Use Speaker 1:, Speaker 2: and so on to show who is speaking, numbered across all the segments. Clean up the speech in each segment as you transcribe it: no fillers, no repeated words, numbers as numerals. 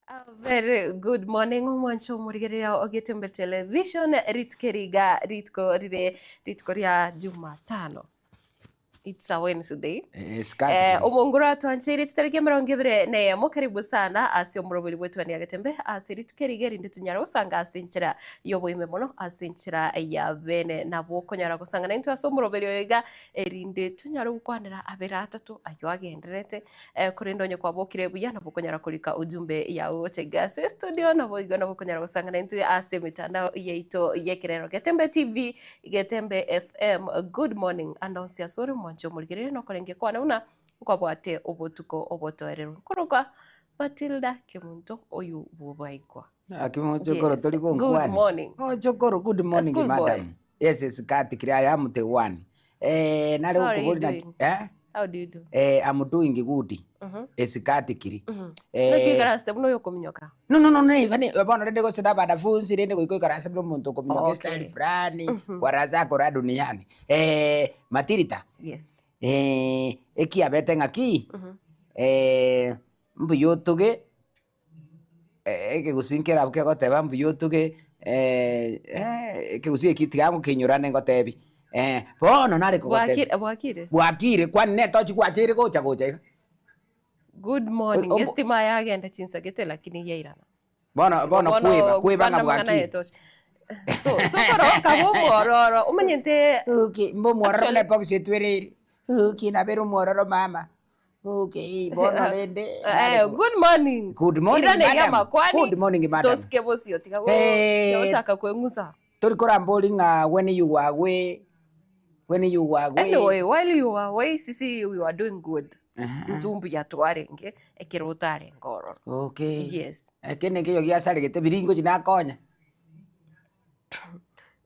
Speaker 1: A very good morning omwancho omorigereria o Getembe Television rituko eri iga rituko rire rituko ria Jumatano. It's a Wednesday. Eh, omonguru atwancheire chitariki emerongo ebere na eyemo karibu sana ase omoroberi bw'etwani ya Getembe ase rituko eri iga erinde tonyare gosanga ase enchera y'oboime mono ase enchera ya bene nabo okonyara gosanga naintwe ase omoroberi oyo iga erinde tonyare gokwanera abere atato aywo agendererete Korende onye kwabokire buya, nabo okonyara korika ujumbe yao gocha iga ase estudio, naboigo nabo okonyara gosangana intwe ase emetandao yaito y'ekerero. Getembe TV, Getembe FM, good morning ande onsi ase ore omwanche omorigereria nokorenge kwane buna nkwabwate obotuko obotoereru. Nkorokwa Matilda Kemunto oyo bw'obaikwa.
Speaker 2: Naki mochokoro
Speaker 1: Yes.
Speaker 2: tori
Speaker 1: Good
Speaker 2: gonkwani.
Speaker 1: morning.
Speaker 2: Mochokoro good morning
Speaker 1: School boy.
Speaker 2: madam. Yes yes kati kiri I am the one. Eh nare
Speaker 1: How are you
Speaker 2: gokobori naki
Speaker 1: doing?
Speaker 2: eh
Speaker 1: How do you do?
Speaker 2: eh I'm doing good.
Speaker 1: Mhm.
Speaker 2: Esikati kiri.
Speaker 1: Mhm.
Speaker 2: Eh
Speaker 1: Naki oikaranste buna oyokominyoka?
Speaker 2: No no no no eba ne bono rende gose na abanafunzi rende goika oikaranse buna omonto okominyoka
Speaker 1: Okay.
Speaker 2: estyle fulani
Speaker 1: Mhm.
Speaker 2: kwaraza akora duniani. Eh Matilda
Speaker 1: Yes.
Speaker 2: eh ekiabete ng'aki
Speaker 1: Mhm.
Speaker 2: eh mbuya otoge Ekegusii nkerabwo kegoteba mbuya otuge ekegusii eki tiga ngokenyora ande ngotebi, bono nare kogotebia.
Speaker 1: Bwakire bwakire?
Speaker 2: Bwakire kwani ne etochi gwacheire gocha gocha iga?
Speaker 1: Good morning,
Speaker 2: Omo-
Speaker 1: estima yagenda chinsa gete lakini yairana.
Speaker 2: Bono bono kweba kweba ng'a
Speaker 1: gokwana amang'ana
Speaker 2: bwakire.
Speaker 1: ya etochi. So so ekero okaba omwororo omanyete
Speaker 2: Okay, mba omwororo
Speaker 1: Actually-
Speaker 2: buna ebox etwereire, okay nabere omwororo mama. Okay, bono rende
Speaker 1: Eh,
Speaker 2: nare ko-
Speaker 1: good morning.
Speaker 2: Good morning,
Speaker 1: Iraneria
Speaker 2: madam.
Speaker 1: amakwani,
Speaker 2: Good morning, madam.
Speaker 1: Tosuke bosio tiga go-
Speaker 2: Eh.
Speaker 1: tiga gochaka kweng'usa.
Speaker 2: Tori korambori ng'a when you were away, when you were away.
Speaker 1: Anyway, while you were away, sisi we were doing good.
Speaker 2: Aha.
Speaker 1: Intwe mbuya twarenge ekero otarenge ororo.
Speaker 2: Okay.
Speaker 1: Yes.
Speaker 2: Eke nekeyo giasaregete biria ngochi nakonya.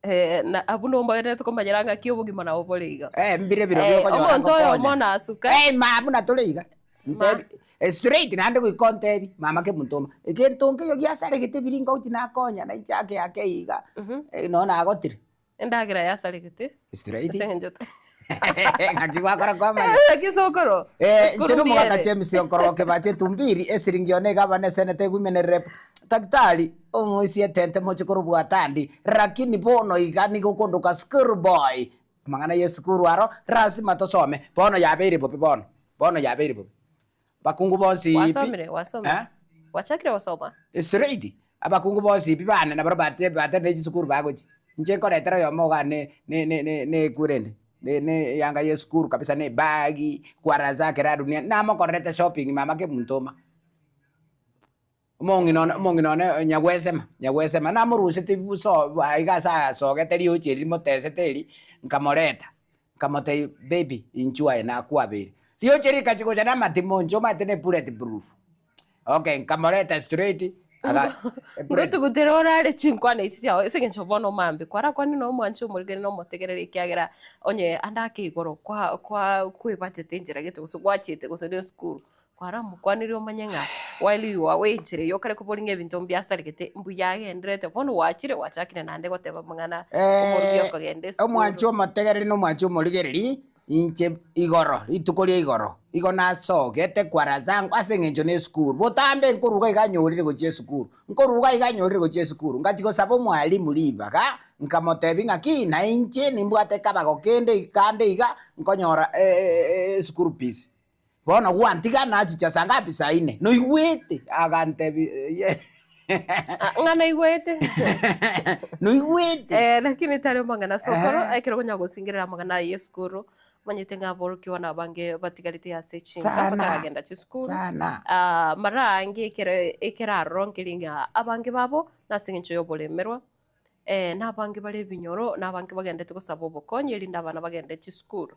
Speaker 1: Eh, na abwo nombagererete komanyera ng'aki obogima nabo bore iga.
Speaker 2: Eh, mbire biro
Speaker 1: Eh,
Speaker 2: biokonyora
Speaker 1: omonto oyomo
Speaker 2: ngokonya.
Speaker 1: nasuka.
Speaker 2: Eh, ma buna tore iga. Ntebi, eh, straight naende goika ontebi, mama kemonto oma, egento nkeiyo giasaregete biri ngochi nakonya na inche ake ake iga, eh, nonya nagotire.
Speaker 1: Endagera yasaregete.
Speaker 2: Straight.
Speaker 1: Ase eng'encho te-
Speaker 2: Ng'aki gwakora kwamanya.
Speaker 1: Naki sokoro.
Speaker 2: Eh,
Speaker 1: Esukuru
Speaker 2: inche nomogaka
Speaker 1: mbiere.
Speaker 2: James onkorogoke kebache etumbiri, esiringi yone iga abana esenete egwimene rep. Daktari, omoisia etente moche korobua tandi, rakini bono iga nigo okondoka school boy. Amang'ana y'esukuru aro, rasima tosome. Bono yabeire bobe bono, bono yabeire bobe. Abakungu bonsi pi,
Speaker 1: Wasomire, wasomire.
Speaker 2: eh?
Speaker 1: Gwachakire gosoma?
Speaker 2: Straight, abakungu bonsi pi bane nabaro bate batenire chisukuru bagochia. Inche nkoretera oyomo iga ne ne ne ne ne ekurende, ne ne eyanga ya esukuru kabisa na ebagi, kwara zake ra dunia, namokorerete shopping mama kemunto oma. Omong'ina one omong'ina one nyagwesema nyagwesema namoruseti buso aiga ase asogete riochi eri rimotesete eri, nkamoreta, nkamotebia baby inchuo aye nakwabeire. Riochi rikachi gocha na amatimo inche omanyete ne bullet proof, okay nkamoreta straight aga bullet.
Speaker 1: Ngotugutera orare chinkwana echi chiao ase eng'encho bono omambia kwarakwane na omwanchi omorigeri na omotegereri ekiagera onye ande ake igoro kwa kwa kwebachete enchera gete gose gwachiete gose na esukuru. Kwaramokwanerie omanye ng'a while you were away enchera eyio okare koboria ng'a ebinto mbiasaregete mbuya agenderete bono gwachire gwachakire naende goteba amang'ana omorugi okogenda esukuru.
Speaker 2: Omwanchi omotegereri na omwanchi omorigereri, inche igoro, rituko ria igoro, igo nasogete kwara zangu ase eng'encho na esukuru. Botambe nkoruga iga nyorire gochia esukuru, nkoruga iga nyorire gochia esukuru, ngachia gosaba omwalimu ribaga, nkamotebia ng'aki nainche nimbwate ekabago kende kande iga, nkonyora eschool fees. Bono gwantiga nachicha saa ngapi? Saa ine. Noigwete? Agantebia eh.
Speaker 1: Ah, ng'a naigwete.
Speaker 2: Noigwete?
Speaker 1: Eh, lakini tari amang'ana sokoro,
Speaker 2: Eh.
Speaker 1: ekero okonya gosingerera amang'ana aya esukuru, omanyete ng'a aborokigwa na abange batigarete ase chinka
Speaker 2: Sana.
Speaker 1: bataragenda chisukuru.
Speaker 2: Sana.
Speaker 1: Ah, mara aange ekero ekero aroro nkeri ng'a abange babo nase eng'encho ya oboremerwa, na abange bare ebinyoro, na abange bagendete gosaba obokonyi erinde abana bagende chisukuru.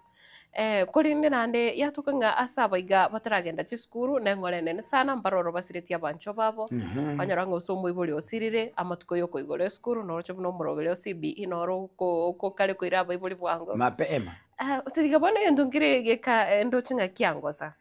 Speaker 1: Korende naende yatoka ng'a ase aba iga bataragenda chisukuru, neng'ora enene sana mbaroro basiretie abanchwa babo, okonyora ng'a ase omoibori osirire, amatuko ya okoigora esukuru noroche buna omoroberi o CBE noro oko okokare koira abaibori bwango.
Speaker 2: Mapema.
Speaker 1: Tiga bono egento nkere geka ndoche ng'a kiangosa.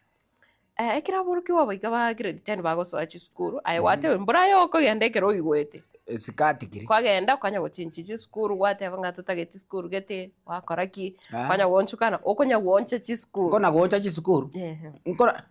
Speaker 1: Ekero aborokigwa abaika ba grade ten bagosoa chisukuru, aye gwateba mbora aye okogenda ekero oigwete.
Speaker 2: Esikati keri.
Speaker 1: Kwagenda kwanya gochenchia chisukuru gwateba ng'a totageti sukuru gete, gwakora ki,
Speaker 2: Ah.
Speaker 1: kwanya goonchokana, okonya gooncha chisukuru.
Speaker 2: Nkona gooncha chisukuru?
Speaker 1: Ehe.
Speaker 2: Nkora.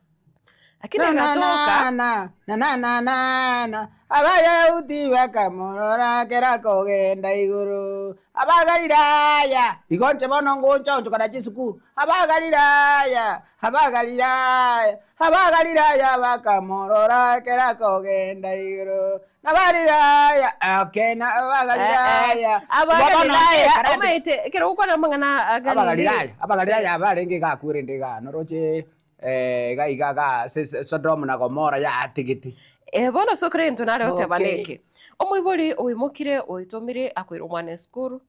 Speaker 1: Lakini agatoka.
Speaker 2: Na na na na na na Abayahudi bakamorora ekero akogenda igoro, Abagalilaya, igo inche bono ngoncha-onchoka na chisukuru, Abagalilaya, Abagalilaya, Abagalilaya bakamorora ekero akogenda igoro, Nabalilaya, okay, na Abagalilaya.
Speaker 1: Abagalilaya, omanyete ekero ogokwana amang'ana a Galili.
Speaker 2: Abagalilaya, Abagalilaya abarenge iga akwerende igaa, noroche iga iga iga ase Sodomu na Gomora yaatigete.
Speaker 1: Eh, bono ase okore egento nare goteba
Speaker 2: Okay.
Speaker 1: neke, omoibori oimokire oitomire akoira omwana esukuru,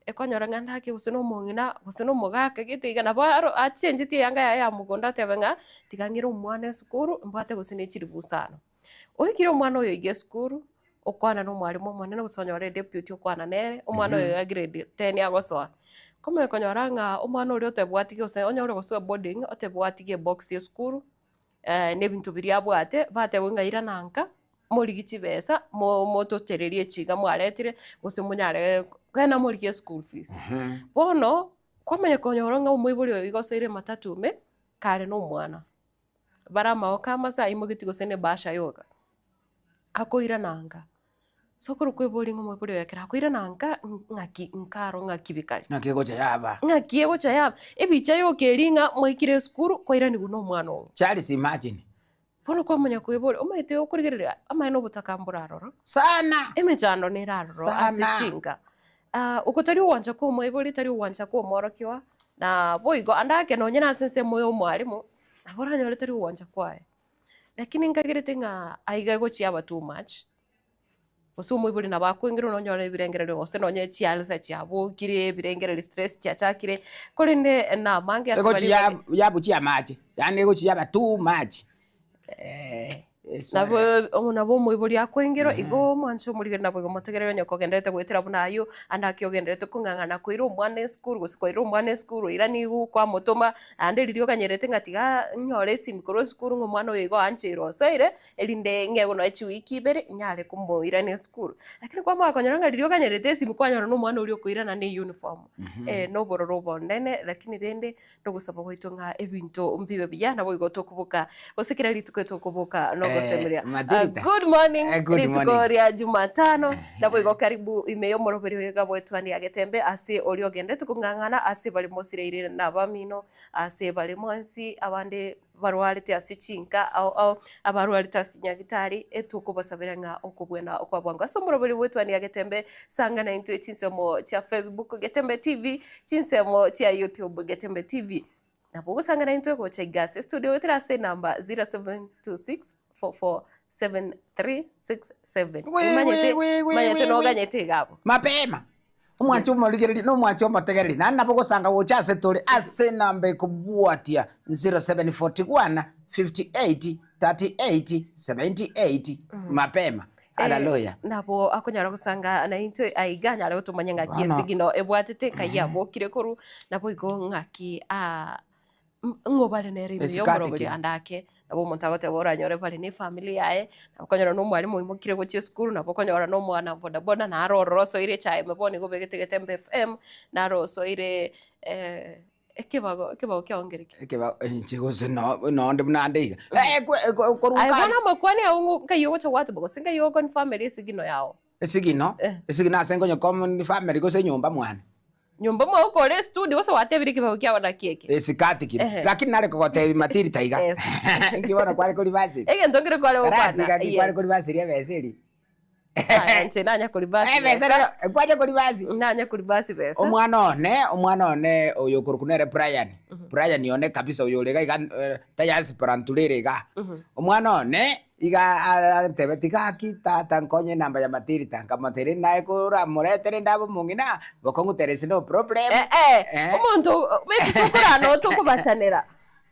Speaker 1: ekonyora ng'a ndake gose na omong'ina gose na omogaka gete iga nabo aro achengetie eyanga yaye ya mogondo atebe ng'a tiga ng'ire omwana esukuru mbwate gose ne chiribu isano. Oikire omwana oyo iga esukuru, okwana na omwalimu omonene gose onyore edeputy okwana nere, omwana oyo iga grade ten agosoa. Komanya konyora ng'a omwana oria otebwati gose onyore gosoa eboarding, otebwati ebox ya esukuru, na ebinto biria abwate, batebwa ng'a irana nka, morigie chibesa, mo- mototererie echi iga mwaretire, gose monyare kogenda morigie eschool fees. Bono, kwamanya konyora ng'a omoibori oyo iga osoire ematatu ime, kare na omwana. Bare amagoka amasa aimogetie gose ne ebahasha yoka, akoirana nka. So ekero okoeboria ng'a omoibori oyo ekero akoirana nka, ng'aki nkaro ng'aki bikare.
Speaker 2: Ng'aki egocha yaba.
Speaker 1: Ng'aki egocha yaba, ebicha yoka eria ng'a mwaikire esukuru, kwairanigwa na omwana oo.
Speaker 2: Charles imagine.
Speaker 1: Bono kwamanya koeboria, omanyete okorigereria amaene obotaka mboraroro.
Speaker 2: Sana.
Speaker 1: Emechando nere aroro ase
Speaker 2: Sana.
Speaker 1: chinka. Oko tari ogwancha kwa omoibori, tari ogwancha kwa omworokigwa, na boigo ande ake nonye na ase ensemo ya omwalimu, nabo oranyore tari ogwancha kwaye. Lakini nkagerete ng'a aiga egochia aba too much, gose omoibori nabo akoengerwa nonyore ebirengererio gose nonye chialsa chiabokire, ebirengererio stress chiachakire, korende namange ase
Speaker 2: Egochia
Speaker 1: baria bare.
Speaker 2: yabuchia amache, yaani egochia yaba too much.
Speaker 1: Nabo obo nabo omoibori akoengerwa, igo omwanche omorigeri nabo igo motegerere onye kogendererete goetera buna aywo, ande ake ogendererete kong'ang'ana koira omwana esukuru gose kwaira omwana esukuru oiraniwu kwamotoma, naende riria oganyerete ng'a tiga nyore esimi korwa esukuru ng'a omwana oyo igo oancheire osoire, erinde ng'egwe nonye chiwiki ibere, nyare komoirania esukuru. Lakini kwamanya konyora ng'a riria oganyerete esimi kwanyora na omwana oria okoirana na eyuniform, na obororo obonene, lakini rende Nogosaba gwaito ng'a ebinto mbibe buya, naboigo tokoboka gose kera rituko etokoboka nogosemeria.
Speaker 2: Eh, Matilda.
Speaker 1: Good morning,
Speaker 2: Eh, good
Speaker 1: rituko
Speaker 2: morning.
Speaker 1: ria Jumatano, naboigo karibu ime y'omoroberi oyo iga bwetwani ya Getembe ase oria ogendete kong'ang'ana ase bare mosireire nabamino, ase bare mwensi abande barwarete ase chinka ao ao, abarwarete ase chinyagitari, etokobasabera ng'a okobwena okwa bwango. Ase omoroberi bw'etwani ya Getembe, sang'ana intwe chinsemo chia Facebook Getembe TV, chinsemo chia YouTube Getembe TV. Nabo ogosang'ana intwe gocha iga ase estudio goetera ase enamba 0726 447367.
Speaker 2: Wi,
Speaker 1: Omanyete
Speaker 2: wi, wi, wi,
Speaker 1: omanyete
Speaker 2: wi, wi.
Speaker 1: noganyete iga abwo.
Speaker 2: Mapema. Omwanchi omorigereria na omwanchi omotegereri, naende nabo ogosanga gocha ase tore ase enamba ekobwatia 0741 58 38 78 mapema. Haleluya.
Speaker 1: Nabo akonyara gosanga naintwe aiga anyare gotomanya ng'aki
Speaker 2: Bono.
Speaker 1: esigino ebwatete nkai yabokire korwa naboigo ng'aki aa ng'o bare nere ime
Speaker 2: Esikati
Speaker 1: y'omorobori
Speaker 2: ki?
Speaker 1: ande ake, nabo omonto agoteba oranyore bare na efamiri yaye, nabo okonyora na omwalimu oimokire gochia esukuru, nabo okonyora na omwana bodaboda naro ororo osoire echae ime bono igo obegete Getembe FM, naro osoire ekebago ekebago kiao nkere ki?
Speaker 2: Ekeba inche gose no nonde buna ande iga, eh kwe ko korwa
Speaker 1: Aye
Speaker 2: kare.
Speaker 1: bono amakwani ao ng'o nkai ogocha gwateba gose nkai ogoconfirmera esigino yago.
Speaker 2: Esigino, esigino ase nkonye common family gose enyomba mwane.
Speaker 1: Nyomba mwao kore estudio gose gwatebire ekebago kiago naki eke?
Speaker 2: Esikati kire.
Speaker 1: Ehe.
Speaker 2: Lakini nare kogotebia Matilda iga.
Speaker 1: Yes.
Speaker 2: Inki bono kware korivasiri?
Speaker 1: Egento nkere kware
Speaker 2: Karati
Speaker 1: gokwana.
Speaker 2: iga ki kware
Speaker 1: Yes.
Speaker 2: korivasiri ebesa eria?
Speaker 1: Aya inche nanya korivasi
Speaker 2: Ebesa
Speaker 1: besa.
Speaker 2: rero, kwacha korivasi?
Speaker 1: Nanya korivasi besa.
Speaker 2: Omwana one, omwana one oyo okorokwa nere Brian, Brian one kabisa oyo ore iga iga eh, tayasi paranturere igaa. Omwana one, Iga antebetie, Gaki, tata, nkonye enamba ya Matilda. Nkamoteebia, Naye koramoretere ndabe omong'ina, bokong'u there is no problem.
Speaker 1: Eh, eh,
Speaker 2: Eh.
Speaker 1: omonto omanyete tokorana oo tokobachanera,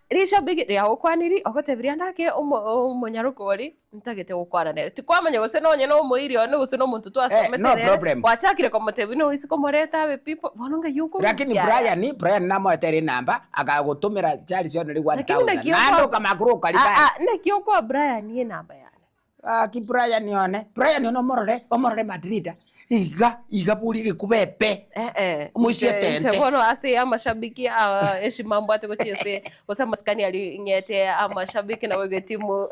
Speaker 1: rishabiki riagokwaniri ogotebirie ande ake omo omonyaroke oria ntagete gokwana nere. Tikwamanya gose nonye na omoiri one gose na omonto twasomete
Speaker 2: no
Speaker 1: nere,
Speaker 2: problem.
Speaker 1: gwachakire komotebia noise komoreta abe pi bono ng'ai
Speaker 2: Lakini
Speaker 1: okorusia aya.
Speaker 2: Brian, Brian namoete ere enamba, akagotomera Charles one ri
Speaker 1: Lakini
Speaker 2: 1000.
Speaker 1: naki
Speaker 2: Naende
Speaker 1: okoa
Speaker 2: okamanya korwa
Speaker 1: Ah,
Speaker 2: okaribasi.
Speaker 1: ah, naki okoa Brian enamba yane.
Speaker 2: Gaki Brian one, Brian one omorore, omorore Madrid iga, iga boria egekuba epe.
Speaker 1: Eh, eh.
Speaker 2: Omoisia
Speaker 1: Inche- inche
Speaker 2: etente.
Speaker 1: bono ase amashabiki ah, heshima mbwate gochia ase gose amasikani aria ng'ete amashabiki nabo igo etimu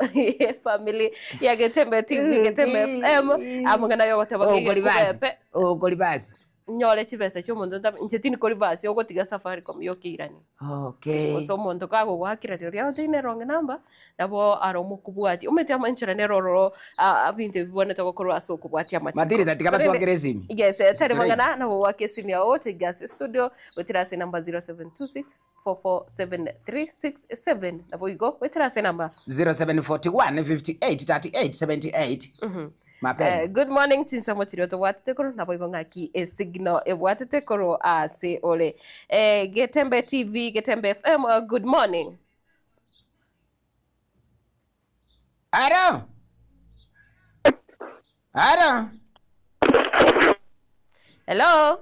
Speaker 1: family ya Getembe TV, Getembe FM, amang'ana ya ogoteba ng'a
Speaker 2: Okori
Speaker 1: egekuba
Speaker 2: basi,
Speaker 1: epe.
Speaker 2: okori basi.
Speaker 1: Nyore chibesa chia omonto ntabe inche tindi korivasi ogotiga Safaricom yokeirani.
Speaker 2: Okay.
Speaker 1: Gose omonto kagogoakera rirorio agotebi wrong number, nabo aro omokobwatia. Omanyete enchera nere ororo ebinto ebi bibwenerete gokorwa ase okobwatia amachiko.
Speaker 2: Matirita tiga batwakere esimi.
Speaker 1: Yes, tari
Speaker 2: Straight.
Speaker 1: mang'ana nabo goaka esimi yago gocha iga ase studio, goetera ase enamba 0726 447367 nabo igo goetera ase enamba
Speaker 2: 0741 58 38 78 mapema.
Speaker 1: Good morning chinsemo chiria otobwatete korwa nabo igo ng'aki esignal ebwatete korwa ase ore Getembe TV Getembe FM good morning.
Speaker 2: Aro. Aro.
Speaker 1: Hello.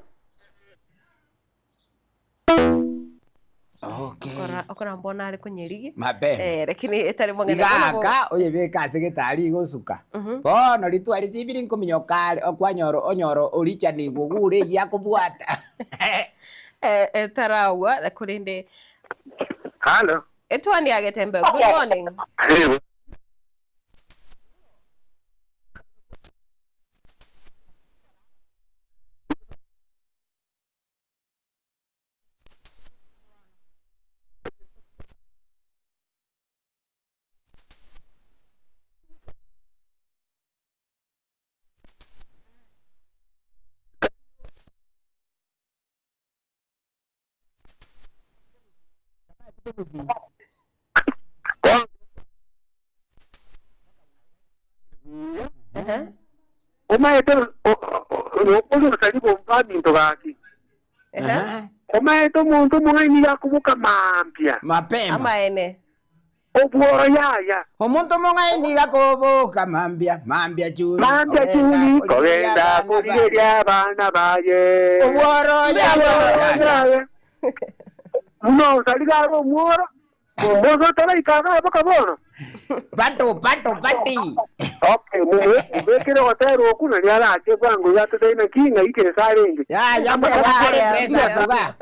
Speaker 2: Okay.
Speaker 1: Okora okora mbona are konyerigi
Speaker 2: Mapema.
Speaker 1: lakini etari mong'ina bono bo-
Speaker 2: Igaka oyebeke ase getari igosuka. Bono ritwari chibiri nkominyoka are okwanyora onyora orichanigwe ogure eyio akobwata.
Speaker 1: Etaragwa korende
Speaker 3: Halo.
Speaker 1: Etwani ya Getembe, good morning.
Speaker 3: Hey. Omaete okori obosari bw'aminto gaki. Omaete omonto omong'aini nigo akoboka mambia.
Speaker 2: Mapema.
Speaker 1: Amaene.
Speaker 3: Obworo yaya.
Speaker 2: Omonto omong'aini nigo akoboka mambia, mambia chuni.
Speaker 3: Mambia chuni, kogenda korigeria abana baye.
Speaker 2: Obworo yaya.
Speaker 3: Obworo yaya. Buna osari gare omworo, momboso otaraika iga mpaka bono.
Speaker 2: Pato, pato, pati.
Speaker 3: Okay, mubekere ogotera okwo nario arache bwango iga atotebi naki ng'ai kerese arenge.
Speaker 2: Yaya, mbuna bare pressure buga.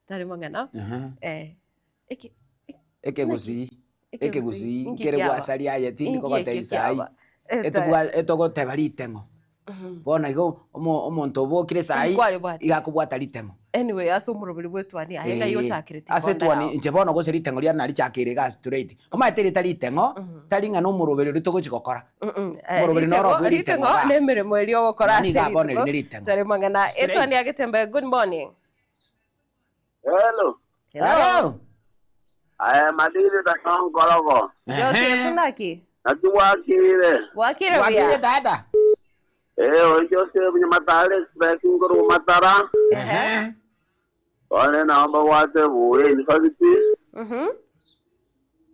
Speaker 1: Tari mang'ana. Eke
Speaker 2: Ekegusii.
Speaker 1: Ekegusii.
Speaker 2: Ekegusii.
Speaker 1: Inki
Speaker 2: Nkere
Speaker 1: kiaba?
Speaker 2: gwasaria aye tindi
Speaker 1: Inki
Speaker 2: kogotebia
Speaker 1: ekio
Speaker 2: sahi.
Speaker 1: kiaba?
Speaker 2: Etobwa etogoteba riteng'o. Bono igo omo omonto obokire sahi
Speaker 1: Nkware bwate.
Speaker 2: iga akobwata riteng'o.
Speaker 1: Anyway, ase omoroberi bw'etwani aye ng'ai
Speaker 2: Eh,
Speaker 1: ochakerete
Speaker 2: ase
Speaker 1: ikonda
Speaker 2: etwani
Speaker 1: yao?
Speaker 2: inche bono gose riteng'o riane narichakire iga straight. Omanyete rieta riteng'o, tari ng'a na omoroberi oria togochi gokora. Omoroberi noro
Speaker 1: Riteng'o
Speaker 2: bwe riteng'o
Speaker 1: riteng'o
Speaker 2: igaa.
Speaker 1: na emeremo eria ogokora
Speaker 2: Nani
Speaker 1: ase
Speaker 2: iga bono
Speaker 1: rituko
Speaker 2: eri ne riteng'o.
Speaker 1: tari mang'ana.
Speaker 2: Straight.
Speaker 1: Etwani ya Getembe, good morning.
Speaker 4: Hello.
Speaker 1: Hello.
Speaker 2: Hello.
Speaker 4: Aye madiri ta nkonkorogo.
Speaker 1: Joseph naki?
Speaker 4: Naki bwakire.
Speaker 1: Bwakire
Speaker 2: Bwakire
Speaker 1: buya.
Speaker 2: tata.
Speaker 4: Eh, oyo Joseph Nyamatare Express nkoru matara.
Speaker 2: Ehe.
Speaker 4: One naomba bwate buye university.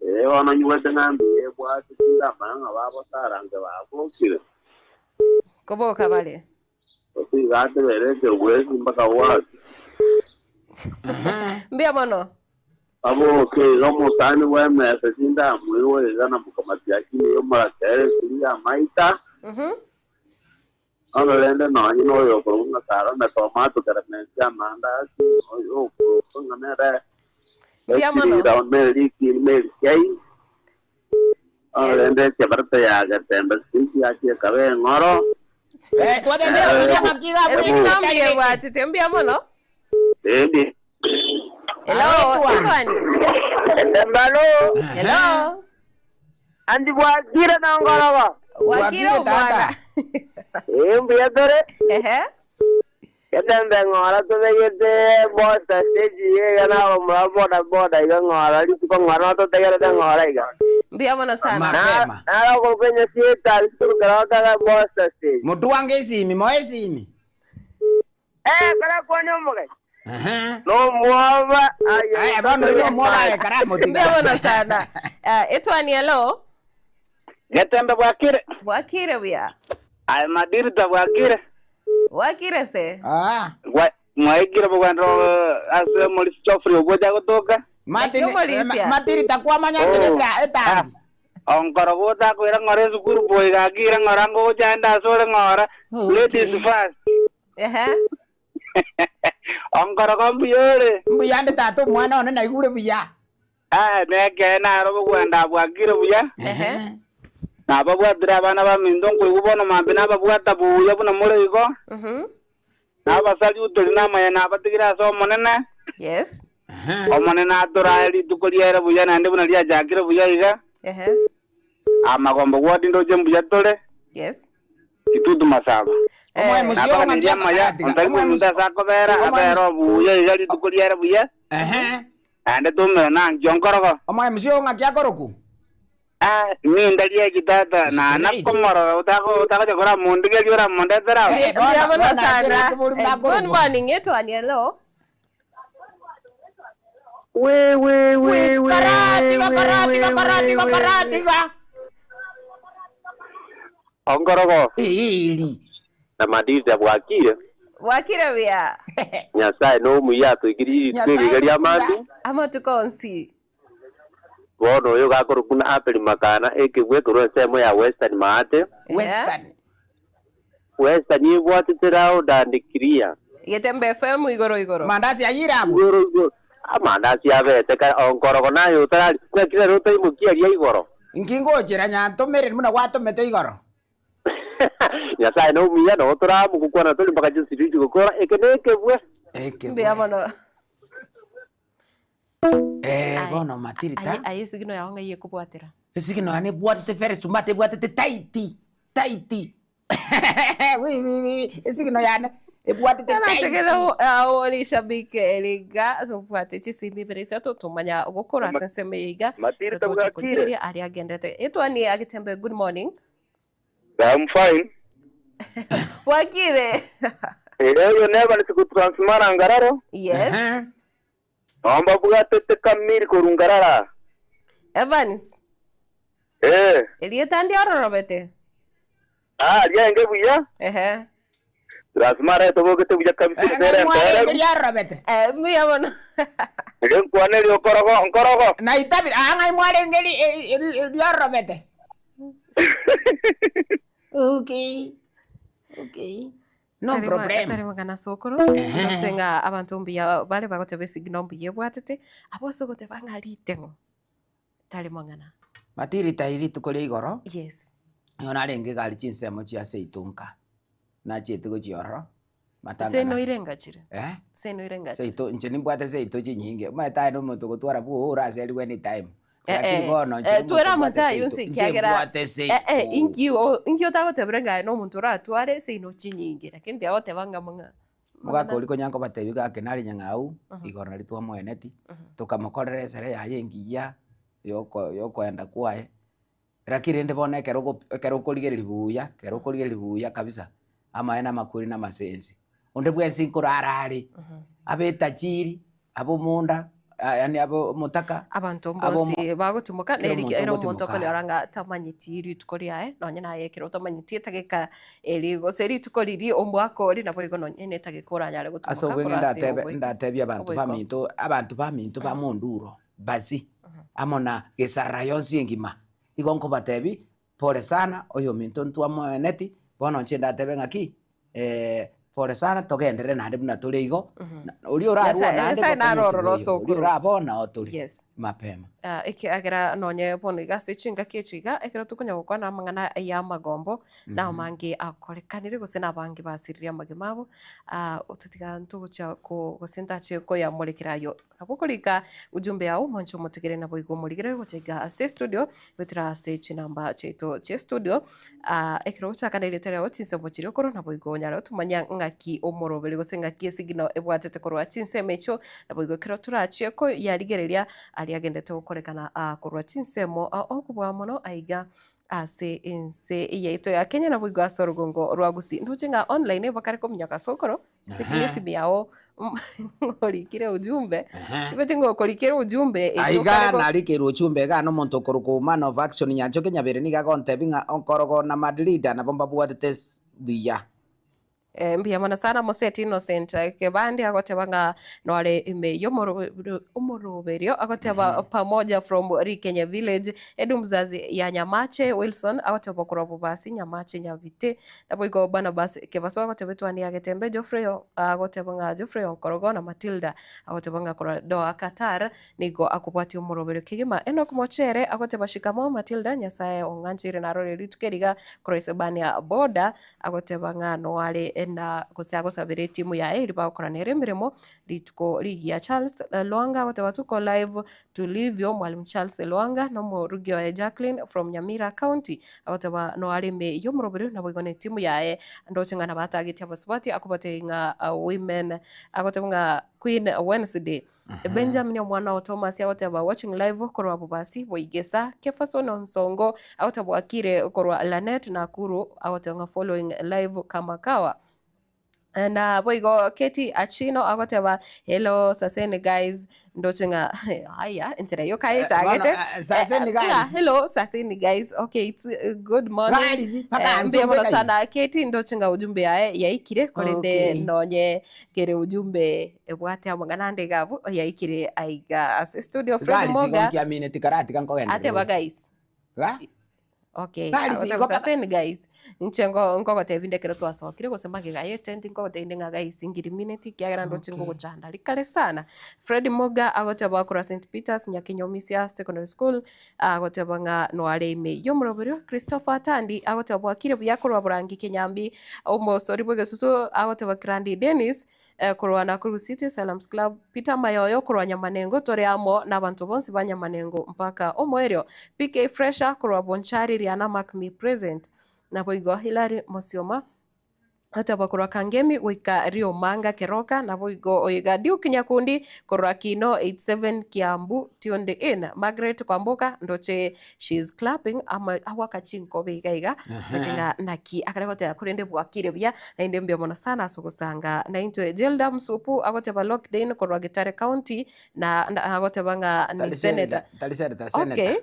Speaker 4: Eh, ono nyuwete ng'ambi ye bwate tinda manga babo sarange babokire.
Speaker 1: Koboka bale.
Speaker 4: Osigate bereke bwesi mpaka watu.
Speaker 1: Mbia mono.
Speaker 4: Aboke iga omosani bwa emesa tindamwiwa iga na mukamati akini yomorakere suri ya maita. Ono rende nonye noyo okorwa ng'a kare na tomato kare mensi amandasi oyo okorwa ng'a nere
Speaker 1: Mbuya mono.
Speaker 4: Ekirira meri kiri meri kei. Ono
Speaker 1: Yes.
Speaker 4: rende ekiabarete ya Getembe sisi yakie kabe eng'oro.
Speaker 2: Eh, twatende kuria makiga
Speaker 1: Esignal bwatete mbia mono.
Speaker 4: Endi.
Speaker 1: Hello,
Speaker 2: Etwani.
Speaker 1: Etwani.
Speaker 5: Etembalo,
Speaker 1: Hello.
Speaker 5: andi bwakire nongorogo.
Speaker 1: Wakire
Speaker 2: Bwakire,
Speaker 1: omwana.
Speaker 2: tata.
Speaker 5: Eh, mbuya tore.
Speaker 1: Ehe.
Speaker 5: Getembe ng'ora tobegete boda stage iga nabo mura boda boda iga ng'ora rituko ng'ora nototegerete ng'ora iga.
Speaker 1: Mbia mono sana.
Speaker 2: Mapema.
Speaker 5: Naro kenya sieta rituko karokaga boda stage.
Speaker 2: Mutu wange esimi, moe esimi.
Speaker 5: Eh, kara kwani omogai.
Speaker 2: Ehe.
Speaker 5: No mwoba.
Speaker 2: Aya, bono ino mwoba aye karamu tiga.
Speaker 1: Mbia mono sana. Etwani hello.
Speaker 5: Getembe bwakire.
Speaker 1: Bwakire buya.
Speaker 5: Ay madirita bwakire.
Speaker 1: Bwakire se.
Speaker 2: Ah.
Speaker 5: Mwaikire bwandro ase muri chofri oboja gotoka.
Speaker 2: Martin,
Speaker 1: Nakio Malaysia.
Speaker 2: Martin takwamanya
Speaker 5: Oh.
Speaker 2: nchire etangi.
Speaker 4: Onkorogo otakoira ng'ora esukuru boy gaki ira ng'ora ngogocha ende ase ore ng'ora. Ladies first.
Speaker 1: Ehe.
Speaker 4: Onkorogo mbuya ore.
Speaker 2: Mbuya ande tata omwana one naigure buya.
Speaker 4: Eh, nekeene aro bogwenda abwakire buya.
Speaker 1: Ehe.
Speaker 4: Nababwatire abana baminto nkoigwa bono mambia nababwata buya buna more igo.
Speaker 1: Mhm.
Speaker 4: Nabasalutori namaya nabatigire ase Omonene.
Speaker 1: Yes.
Speaker 4: Omonene atorae rituko riaere buya naende buna riachakire buya iga.
Speaker 1: Ehe.
Speaker 4: Amagombo gwati ndoche mbuya tore.
Speaker 1: Yes.
Speaker 4: Kitutu masaba.
Speaker 2: Omoe
Speaker 1: Eh,
Speaker 2: musio
Speaker 4: Nabaganirie amaya, ontari bw'omonto ase akobera, abere obuya iga rituko riaere buya.
Speaker 2: Ehe.
Speaker 4: Naende toumera nankio nkorogo.
Speaker 2: Omoe musio ng'aki akoroku?
Speaker 4: Ah, ninda rieki tata, na nakomorora otako otagocha koramondigeria oramondetera abo.
Speaker 2: Eh, bono-
Speaker 1: Mbuya mono
Speaker 2: bono
Speaker 1: sana.
Speaker 2: achire tobori
Speaker 1: Eh,
Speaker 2: buna
Speaker 1: Good
Speaker 2: akorokwa.
Speaker 1: morning, etwani hello.
Speaker 3: We we we we.
Speaker 2: Karatiga karatiga karatiga karatiga.
Speaker 4: Onkorogo
Speaker 2: Iri.
Speaker 4: na madida bwakire
Speaker 1: Bwakire buya.
Speaker 4: Nyasaye nomuya atoikirie
Speaker 2: Nyasaye
Speaker 4: rituko riga ria
Speaker 2: nomuya.
Speaker 4: mambia
Speaker 1: Amatuko onsi.
Speaker 4: bono oyo gakorwa buna Abel Makana ekebwe korwa ensemo ya Western Maate
Speaker 1: Ehe.
Speaker 2: Western.
Speaker 4: Western ibwatete round and clear
Speaker 1: Getembe FM igoro igoro.
Speaker 2: Mandasi ayira abo.
Speaker 4: igoro igoro amandasi abete ka onkorogo naye otarari nakire rotaimokia ria igoro
Speaker 2: Nkingochera nyantomere muna gwatomete igoro.
Speaker 4: Nyasaye nomuya notoramogokwana tori mpaka chisiriti gokora eke nekebwe
Speaker 2: Eke.
Speaker 1: Mbuya mono.
Speaker 2: Eh, bono matirita.
Speaker 1: Aye aye sigino yago ng'ai ekobwatera.
Speaker 2: Esigino yane ebwatete very smart ebwatete tight. Tight. Wi wi wi esigino yane ebwatete tight.
Speaker 1: Nategere awo ni shabiki eriga tubwate chisimi ibere isato tumanya gukora ase ensemo eye iga
Speaker 3: Matirita
Speaker 1: tugocha
Speaker 3: bwakire.
Speaker 1: kurigereria aria agendete etwani agetembe good morning
Speaker 3: I'm fine.
Speaker 1: bwakire
Speaker 3: Eyo neba nisikutransmara ngararo.
Speaker 1: yes
Speaker 2: Ehe.
Speaker 3: Naomba bwatete kamiri korungarara.
Speaker 1: Evans
Speaker 3: Eh.
Speaker 1: erieta ndiororobete
Speaker 3: Ah, riaenge buya.
Speaker 1: ehe
Speaker 3: Transmara etobogete buya kabisa
Speaker 2: Eh,
Speaker 3: tere
Speaker 2: mwarenge
Speaker 3: tere.
Speaker 2: riarobete.
Speaker 1: Eh, mbuya mono
Speaker 3: Ege nkwane rio korogo nkorogo.
Speaker 2: Na itabira ah ngai mwarenge riarobete. Okay. Okay. No problem.
Speaker 1: tari magana sokoro nochenga abantu mbuya bare bagoteba esigino mbuya ebwatete abo ase ogoteba ng'a riteng'o tari mang'ana
Speaker 2: Matirita iri rituko ria igoro.
Speaker 1: yes
Speaker 2: Nigo narenge egari chinsemo chia seito nka. Nachiete gochiororo.
Speaker 1: seno
Speaker 2: Matangana.
Speaker 1: irengachire
Speaker 2: Eh?
Speaker 1: seno irengachire
Speaker 2: Seito nche nimbwate seito chinyinge. Omanyete aye na omonto ogotwara bwogo oraseriwe anytime.
Speaker 1: Eh,
Speaker 2: Lakini
Speaker 1: eh,
Speaker 2: bono nche
Speaker 1: eh,
Speaker 2: omonto
Speaker 1: twera
Speaker 2: obwate
Speaker 1: amatayo
Speaker 2: seito.
Speaker 1: nse
Speaker 2: Nche
Speaker 1: kiagera
Speaker 2: mbwate
Speaker 1: eh, eh,
Speaker 2: seito.
Speaker 1: inki inki otagotebera ng'a na omonto oratware seino chinyinge lakini ndiagoteba ng'a mang'a
Speaker 2: Mogaka oria konya nkobatebi gake nare nyang'au, igoro nari twamoeneti, tokamokorera esere yaye engiya, yoko yokoenda kwaye, lakini rende bono ekero ogo ekero okorigereria buya, ekero okorigereria buya kabisa, amaene amakweri na amasensi. Onde bwensi nkorara are, abe etajiri, abe omonda, yaani abe omotaka,
Speaker 1: abanto
Speaker 2: abe
Speaker 1: mbonsi bagotumoka
Speaker 2: kera
Speaker 1: neri
Speaker 2: omonto
Speaker 1: ere omonto
Speaker 2: ngotumoka
Speaker 1: okonyora
Speaker 2: are.
Speaker 1: ng'a tamanyeti rituko riaye nonye naye ekero otamanyeti etageka eri gose rituko riri omwaka ori nabo igo nonye na etageka oranyare
Speaker 2: Ase
Speaker 1: gotumoka
Speaker 2: obweng'e
Speaker 1: korwa ase
Speaker 2: ndatebe
Speaker 1: oboiko
Speaker 2: ndatebia abanto
Speaker 1: oboiko.
Speaker 2: baminto abanto baminto ba monduro basi amo na gesarara yonsi engima igo nkobatebi pole sana oyo ominto ntwamoeneti bono inche ndatebe ng'aki pole sana togenderere naende buna tore igo na oria orarwa
Speaker 1: Nyasaye
Speaker 2: naende
Speaker 1: Nyasaye
Speaker 2: bokong'u
Speaker 1: narorora
Speaker 2: tiboiyo
Speaker 1: ase
Speaker 2: oria
Speaker 1: okoro
Speaker 2: orabona otore
Speaker 1: yes
Speaker 2: mapema.
Speaker 1: Ah, ekiagera nonye bono iga ase chingaki echi iga ekero tokonya gokwana amang'ana ya amagombo nao mange akorekanire gose na abange basiririe amagima abo ah, otatiga ntogochia ko gose ntache koyamorekera ayo nabo okorika ujumbe yao mwanche omotigere nabo igo omorigereri gocha iga ase estudio goetera ase chinamba chiaito chia estudio ah, ekero ogochaka na erieta riao chinsemo chiria okorwa nabo igo onyare otomanya ng'aki omoroberi gose ng'aki esigino ebwatete korwa chinsemo echio nabo igo ekero torachie koyarigereria aria agendete gokorekana ah, korwa chinsemo ah, okobua mono aiga ase ense yaito ya Kenya nabo igo ase orugongo rwa Gusii ndoche ng'a online bakare kominyoka ase okoro beti esimi yao orikire ujumbe beti ng'okorikera ujumbe erio
Speaker 2: Aiga
Speaker 1: okare go
Speaker 2: narikirwe ujumbe iga na omonto okorokwa man of action Nyanchoki Nyabere niga agontebi ng'a onkorogo na Madrid nabo mbabwatete buya.
Speaker 1: Eh, mbuya mono sana Moseti Innocent Kebandi agoteba ng'a nore ime y'omoroberio agoteba pamoja from Rikenye village Edu mzazi ya Nyamache Wilson agoteba korwa Bobasi Nyamache Nyabite naboigo Barnabas Kebaso agoteba etwani ya Getembe Geoffrey agoteba ng'a Geoffrey Onkorogo na Matilda agoteba ng'a korwa Doha Qatar nigo akobwatia omoroberio kegima Enock Mochere agoteba shikamoo Matilda Nyasaye ong'ancheire narore rituko eriga korwa Isebania border Agoteba ng'a noare na gose agosabera etimu yaye eria bagokora nere emeremo rituko rigiya. Charles Lwanga agoteba tuko live tulivyo Mwalimu Charles Lwanga na omorugi oye Jacqueline from Nyamira County agoteba noare ime y'omoroberio naboigo na etimu yaye ndoche ng'a nabatageti abasubati akobatebia ng'a women agoteba ng'a Queen Wednesday Benjamin omwana o Thomas agoteba watching live korwa Bobasi Boigesa, Kefason Onsongo agoteba bwakire korwa Lanet Nakuru agoteba ng'a following live kama kawa. Na boigo Katie Achino agoteba hello saseni guys ndoche ng'a haya enchera eyio kaechagete
Speaker 2: Bono, saseni guys.
Speaker 1: Ng'a hello saseni guys okay it's good morning
Speaker 2: Guys, mpaka
Speaker 1: Eh, mbuya mono
Speaker 2: anjombe
Speaker 1: sana Katie ndoche ng'a ujumbe yaye yaikire korende
Speaker 2: Okay.
Speaker 1: nonye kere ujumbe Ebwate amang'ana ande iga abwo yaikire aiga ase studio Fred
Speaker 2: Gari sigo
Speaker 1: Moga
Speaker 2: nkiamine tikaratiga nkogenderera
Speaker 1: ateba
Speaker 2: ore.
Speaker 1: guys
Speaker 2: Ga?
Speaker 1: Okay,
Speaker 2: Gari
Speaker 1: agoteba
Speaker 2: sigo mpaka
Speaker 1: saseni guys inche ngo nkogotebia inde ekero twasokire gose magega ya etent nkogotebia inde ng'a guys ngirimineti ekiagera ndoche
Speaker 2: Okay.
Speaker 1: ngogochanda rikare sana. Fred Moga agoteba korwa St Peters Nyakinyomisia Secondary School agoteba ng'a noare ime y'omoroberio. Christopher Tandi agoteba bwakire buya korwa Borangi Kinyambi omosori bw'egesusu agoteba Kirandi Dennis Korwa Nakuru City Salams Club, Peter Mayoyo korwa Nyamanengo tore amo nabanto bonsi ba Nyamanengo mpaka omoerio, PK Fresher korwa Bonchari Riana mark me present. Naboigo Hillary Mosioma ateba korwa Kangemi goika Riomanga Keroka naboigo oiga Duke Nyakundi korwa Kino 87 Kiambu tuned in. Margaret Kwamboka ndoche she is clapping ama agwaka chinkobe iga iga ndoche ng'a naki akare goteba korende bwakire buya naende mbuya mono sana ase ogosanga naintwe. Jelda Msupu agoteba locked in korwa Getare County na na agoteba ng'a ni
Speaker 2: Tari
Speaker 1: senator.
Speaker 2: senator, tari senator, senator.
Speaker 1: Okay,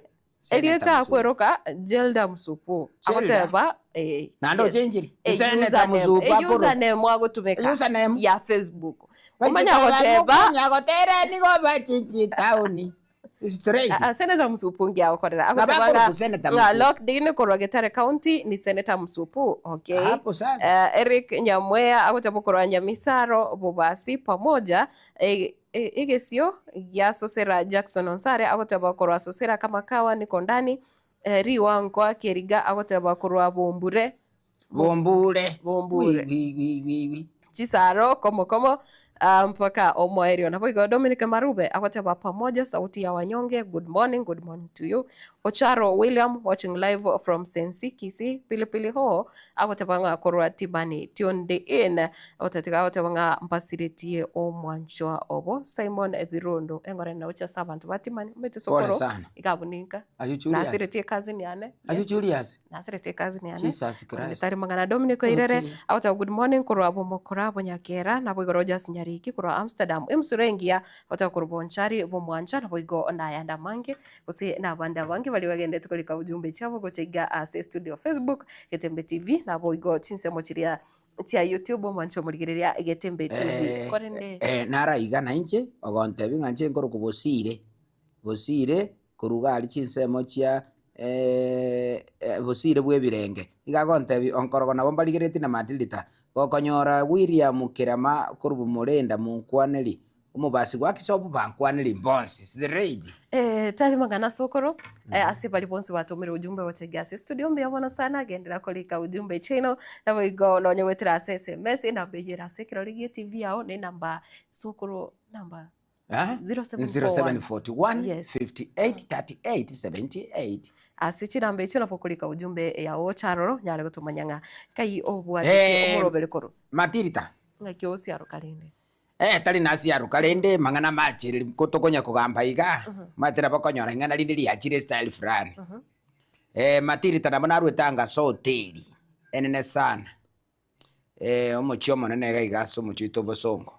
Speaker 2: Senator
Speaker 1: erieta
Speaker 2: Msupu.
Speaker 1: akweroka Jelda Msupu
Speaker 2: Jelda?
Speaker 1: agoteba eh,
Speaker 2: Naende
Speaker 1: yes.
Speaker 2: ochenchiri.
Speaker 1: E
Speaker 2: Senator
Speaker 1: username,
Speaker 2: Msupu
Speaker 1: e
Speaker 2: akorokwa.
Speaker 1: username agotumeka
Speaker 2: Username.
Speaker 1: ya Facebook omanye
Speaker 2: Baiseke aba
Speaker 1: agoteba
Speaker 2: mokonya gotera nigo bachinchi town. Straight.
Speaker 1: Ah, ah, Senator Msupu ngiagokorera
Speaker 2: Na
Speaker 1: agoteba
Speaker 2: bakoroku
Speaker 1: ng'a
Speaker 2: Senator
Speaker 1: ng'a
Speaker 2: Msupu.
Speaker 1: locked in korwa Getare County ni Senator Msupu okay.
Speaker 2: Hapo sasa.
Speaker 1: Eric Nyamweya agoteba korwa Nyamisaro Bobasi pamoja eh, eh, egesio gia Sosera Jackson Onsare agoteba korwa Sosera kama kawa niko ndani eh, Riwankwa Keriga agoteba korwa Bombure
Speaker 2: Bombure.
Speaker 1: Bombure.
Speaker 2: Wi, wi, wi, wi, wi.
Speaker 1: Chisaro komo komo ah, mpaka omoerio. Naboigo Dominic Marube agoteba pamoja sauti ya wanyonge good morning, good morning to you. Ocharo William watching live from Sensi Kisii Pilipili Hoho agoteba ng'a korwa Tibani tuned in otatiga agoteba ng'a mbasiretie omwanchwa obo Simon Birondo engore nagochia ase abanto ba Timani omanyete
Speaker 2: Pole
Speaker 1: sokoro
Speaker 2: sana.
Speaker 1: iga abwo ninka
Speaker 2: Are you Julius?
Speaker 1: nasiretie cousin yane
Speaker 2: Are you
Speaker 1: yes.
Speaker 2: Julius?
Speaker 1: Nasirete ekazi yane
Speaker 2: Jesus
Speaker 1: korende
Speaker 2: Christ.
Speaker 1: tari mang'ana Dominic Oirere
Speaker 2: Okay.
Speaker 1: agoteba good morning korwa bomokora bonyakera naboigo Rogers Nyariki korwa Amsterdam emusura engiya agoteba korwa Bonchari bomwancha naboigo nayande amange gose nabande abange baria bagendete korika ujumbe chiabo gocha iga ase studio Facebook Getembe TV naboigo chinsemo chiria chia YouTube omwanche omorigereria Getembe TV
Speaker 2: Eh,
Speaker 1: korende
Speaker 2: eh, naraiga nainche ogontebia ng'a inche nkorokwa Bosire, Bosire korwa iga aria chinsemo chia obosire bwa ebirenge. Iga agontebia onkorogo nabo mbarigeretie na Matilda, gokonyora William Kerama korwa Bomorenda monkwaneri, omobasi gwa Kisobu bankwaneri mbonsi straight.
Speaker 1: Tari mang'ana sokoro ase baria bonsi batomire ujumbe gocha iga ase studio mbuya mono sana genderera korika ujumbe chiaino naboigo nonye goetera ase sms enamba eyio ere ase ekerori gie TV yao ne enamba sokoro namba
Speaker 2: Eh?
Speaker 1: 0741
Speaker 2: 0741
Speaker 1: Yes.
Speaker 2: 58 38 78.
Speaker 1: Ase chinamba echio nabo okorika ujumbe yao oche aroro onyare gotomanya ng'a nkai obwatete
Speaker 2: Eh,
Speaker 1: omorobere korwa.
Speaker 2: Matilda.
Speaker 1: Ng'aki osiaroka rende.
Speaker 2: Eh, tari nasiaroka rende mang'ana amachereri ko tokonya kogamba iga, omanyete nabo okonyora ing'ana rinde riachire estyle fulani. Eh, Matilda nabo naruete anga ase hoteli enene sana. omochie omonene iga iga ase omochie oito obosongo.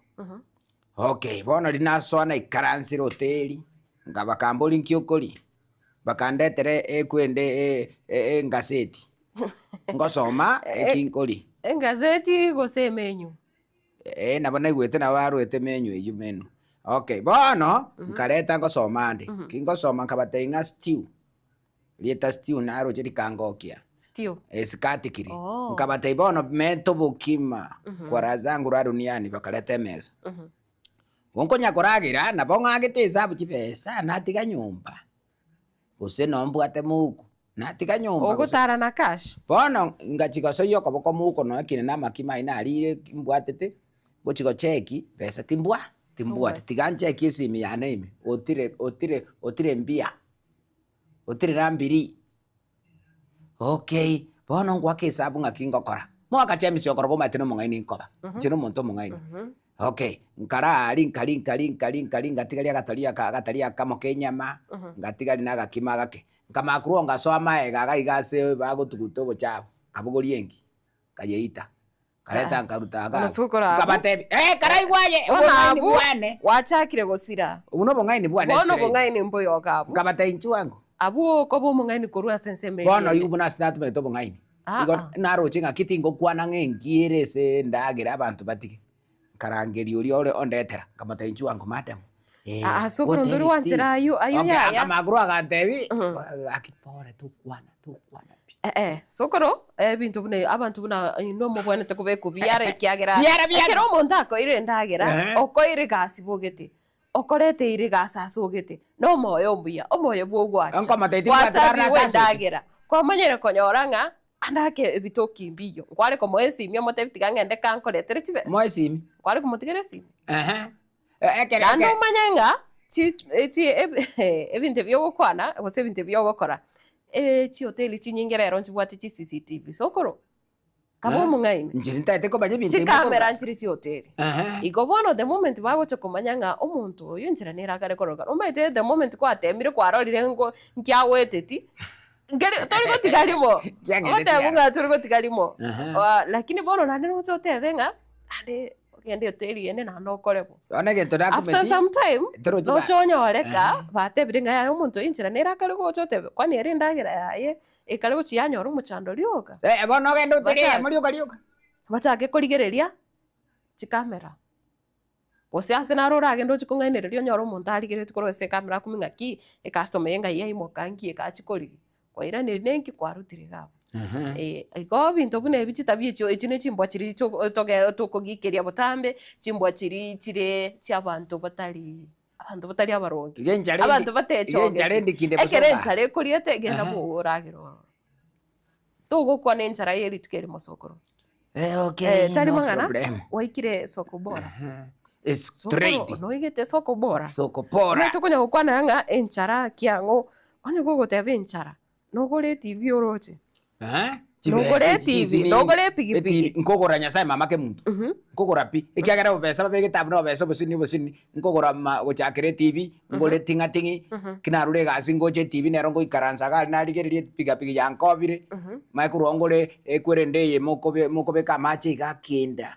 Speaker 2: Okay, bono riria nasoa naikaransire hoteli, nka bakamboria nki okoria, bakandetera ekwende engaseti, ngosoma eki nkoria.
Speaker 1: Engazeti gose emenyu?
Speaker 2: Ee, nabo naigwete nabo barwete emenyu eyio menu. Okay, bono, nkareta ngosoma ande, kingosoma nkabatebia ng'a stew, rieta stew naroche rikangokia.
Speaker 1: Stew.
Speaker 2: Esikati kiri.
Speaker 1: Oh.
Speaker 2: Nkabatebia bono menta obokima kwa raha zangu ra duniani bakareta emesa. Bo nkonya koragera, nabo ng'agete esabu chibesa natiga nyomba. Gose noo mbwate mouko, natiga nyomba gose.
Speaker 1: Ogotara na cash.
Speaker 2: Bono ngachia gosoyia okoboko mouko nonya kinde na amakima ayio narire mbwatete, ngochia gocheki besa timbwa timbwati, tiga ncheki esimi yane ime, otire otire otire mbuya, otire na mbiri. Okay, bono ngoaka esabu ng'aki ngokora. Moaka James okoroba omanyete na omong'aini nkoba, inche na omonto omong'aini. Okay, nkaraa aria nkari nkari nkari nkari ngatigaria agatori aka agatari akamo ka enyama, ngatigaria na agakima agake. Nkamanya korwa ngasoa amaega iga iga ase bagotuguta obochafu, nkabogoria enki, nkayeita, nkareta nkaruta iga abwo. Nkabatebia, eh karaigwe aye,
Speaker 1: Bono
Speaker 2: obong'aini
Speaker 1: abwo,
Speaker 2: bwane.
Speaker 1: gwachakire gosira.
Speaker 2: Obwo nobong'aini bwane
Speaker 1: Bono
Speaker 2: straight.
Speaker 1: obong'aini mboyoka abwo.
Speaker 2: Nkabatebia inchuo ango.
Speaker 1: Abwo okoba omong'aini korwa ase ensemo eria
Speaker 2: Bono
Speaker 1: ende.
Speaker 2: igo buna ase natumegete obong'aini.
Speaker 1: Ah,
Speaker 2: Igo
Speaker 1: ah.
Speaker 2: naroche ng'aki tingokwana ng'a enki ere ase endagera abanto batige. Nkarangeria oria ore ondetera, nkamotebia inchuo ango madam, eh,
Speaker 1: Ah, ase
Speaker 2: what
Speaker 1: okoronto
Speaker 2: hell
Speaker 1: oria
Speaker 2: is
Speaker 1: gwanchera
Speaker 2: this?
Speaker 1: ayio- ayio
Speaker 2: Okay,
Speaker 1: yaya.
Speaker 2: akamanya korwa agantebia, gaki pore tokwana tokwana pi.
Speaker 1: Eh, eh, sokoro, ebinto buna abanto buna inwe mobwenerete kobekwa biara ekiagera
Speaker 2: Biara, biara.
Speaker 1: ekero omonto akoire endagera,
Speaker 2: Ehe.
Speaker 1: okoire egasi bogete, okoreteire egasi ase ogete, na omoyo omuya, omoyo bwa ogwancha,
Speaker 2: Nkomotebia tibwati bare
Speaker 1: gwasabigwe
Speaker 2: nase asoke.
Speaker 1: endagera, kwamanyire konyora ng'a ande ake ebitoki mbiyo, nkware komoa esimi omotebi tiga ng'ende kankoretere chibesa,
Speaker 2: Moe esimi.
Speaker 1: nkware komotigera esimi.
Speaker 2: Ehe. Ekero
Speaker 1: Naende
Speaker 2: eke-
Speaker 1: omanye ng'a chi chi ebi ebinto ebi ogokwana gose ebinto ebi ogokora, chihoteli chinyinge rero nchibwate chi CCTV sokoro, kabe
Speaker 2: Eh?
Speaker 1: omong'aini.
Speaker 2: Inche ntaete komanya ebinto ebi
Speaker 1: Chikamera
Speaker 2: okoruga.
Speaker 1: nchire chihoteli.
Speaker 2: Ehe.
Speaker 1: Igo bono the moment bagocha komanya ng'a omonto oyo enchera nere akare kororekana, omanyete the moment kwatemire kwarorire ngo nki agoeteti, nkeri tori gotiga rimo,
Speaker 2: Kiang'ete
Speaker 1: ogoteba
Speaker 2: tiara.
Speaker 1: ng'a tori gotiga rimo.
Speaker 2: Ehe.
Speaker 1: Lakini bono naende noche otebe ng'a ande Ogende hoteli ende naende okore bo.
Speaker 2: Bono egento
Speaker 1: After
Speaker 2: nakumeti,
Speaker 1: some time,
Speaker 2: torochi ba-
Speaker 1: noche onyoreka, batebire ng'a yaya omonto oyo enchera nere akare gocha otebe, kwani ere endagera yaye ekare gochia yanyora omochando rioka.
Speaker 2: Eh, bono ogende hoteli
Speaker 1: Bachake.
Speaker 2: eyemo rioka rioka.
Speaker 1: Bachake korigereria chikamera, gose ase naro oragende oche kong'ainereria onyore omonto arigereretie korwa ase ekamera akumie ng'aki, ecustomer eye ng'ai yaimoka nki ekachi korigia. Kwairaneria nenki kwarutire iga abwo. Eh, igo ebinto buna ebi chitabia echio echio ne chimbwa chiria chio toge tokogikeria botambe, chimbwa chiria chire chia abanto batari abanto batari abaronge.
Speaker 2: Iga enchara endi-
Speaker 1: Abanto
Speaker 2: iga enchara
Speaker 1: batechogeti.
Speaker 2: endikinde
Speaker 1: Ekero
Speaker 2: bosoka.
Speaker 1: enchara ekoriete, genda
Speaker 2: Aha.
Speaker 1: bwogo oragere ororo. Togokwana enchara ya rituko erimo sokoro.
Speaker 2: Eh, okay,
Speaker 1: Eh, tari
Speaker 2: no
Speaker 1: mang'ana,
Speaker 2: problem.
Speaker 1: waikire soko bora.
Speaker 2: Straight.
Speaker 1: Sokoro, noigete soko bora.
Speaker 2: Soko bora.
Speaker 1: Omanyete okonya gokwana ng'a enchara kiang'o, onye gogoteba enchara, nogore etibi oroche.
Speaker 2: Eh?
Speaker 1: Nogore
Speaker 2: Chibesa echi
Speaker 1: etibi,
Speaker 2: chinini.
Speaker 1: nogore epigipigi.
Speaker 2: Etibi, nkogora Nyasaye mama kemunto. Nkogora pi. Ekiagera obobesa babegete abwo na obobesa obosini obosini, nkogora ma gochakera etibi, ngore ting'ating'i, ki narure egasi ngoche etibi nero ngoikaransa iga aria narigereria epigapigi yankobire, manye korwa ngore ekwerende eye mokobe mokobeka amache iga akenda,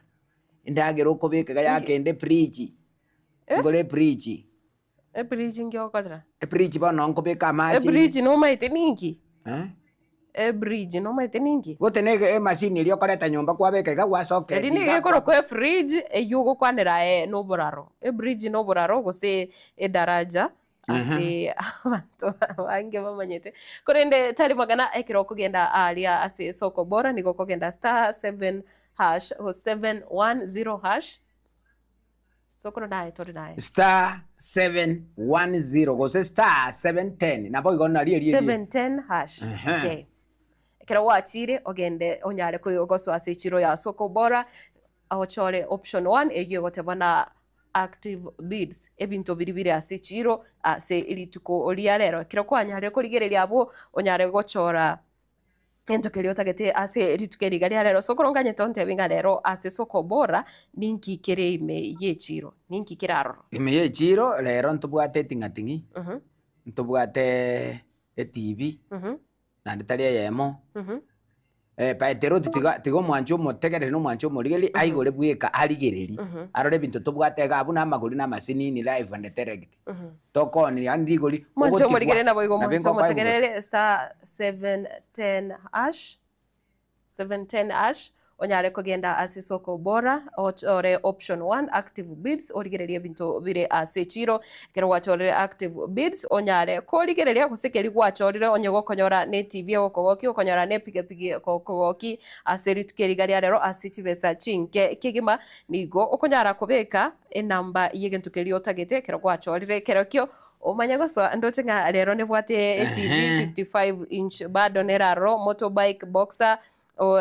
Speaker 2: endagera okobeka iga yakenda efridge, ngore efridge.
Speaker 1: Efridge nki okorera?
Speaker 2: Efridge bono nkobeka amache ime.
Speaker 1: Efridge nomaete ninki?
Speaker 2: Eh?
Speaker 1: Ebridge nomaete ninki?
Speaker 2: Gose na emashini eria okoreta nyomba kwabeka iga gwasoka
Speaker 1: Eri nigo ekorokwa efridge eywo ogokwanera aye na oboraro. Ebridge na oboraro gose edaraja ase abanto abange bamanyete. Korende tari magana ekero okogenda aria ase soko bora nigo okogenda star seven hash gose 710 hash. Sokoro naye tore naye.
Speaker 2: Star 710 gose star 710 nabo igo nario erio erio.
Speaker 1: 710 hash.
Speaker 2: Ehe.
Speaker 1: Okay. Ekero gwachire ogende onyare koyo gosoa ase echiro ya soko bora ochore option 1 eyio egoteba na active bids ebinto biri bire ase echiro ase rituko ria rero. Ekero kwanyarire korigereria abwo onyare gochora Gento keria otagete ase rituko eri iga ria rero. Sokoro nganyete ontebi ng'a rero ase soko bora ninki kere ime y'echiro, ninki kere aroro.
Speaker 2: Ime y'echiro rero ntobwate eting'ating'i, ntobwate etibi, naende tari eyemo, by the road tiga tiga omwanchi omotegereri na omwanchi omorigereria aigore bweka arigererie, arore ebinto tobwate iga abwo na amagori na amasinini live and direct. Tokoonia yaani rigori
Speaker 1: Mwanche
Speaker 2: ogotigwa
Speaker 1: omorigererie naboigo
Speaker 2: nabo
Speaker 1: mwanche
Speaker 2: engokoe bosa.
Speaker 1: omotegerere star 710 hash 710 hash. Onyare kogenda ase Soko Bora, ochore option one, active bids, origererie ebinto bire ase echiro. Ekero gwachorire active bids, onyare korigereria gose keria gwachorire onye gokonyora ne TV egokogokia, okonyora ne epigapigi ekokogokia ase rituko eri iga ria rero ase chibesa chinke kegima, nigo okonyara kobeka enamba y'egento keria otagete ekero gwachorire kerokio omanye gosoa ndoche ng'a rero nebwate eTV 55 inch bado nere aroro, motorbike, boxer,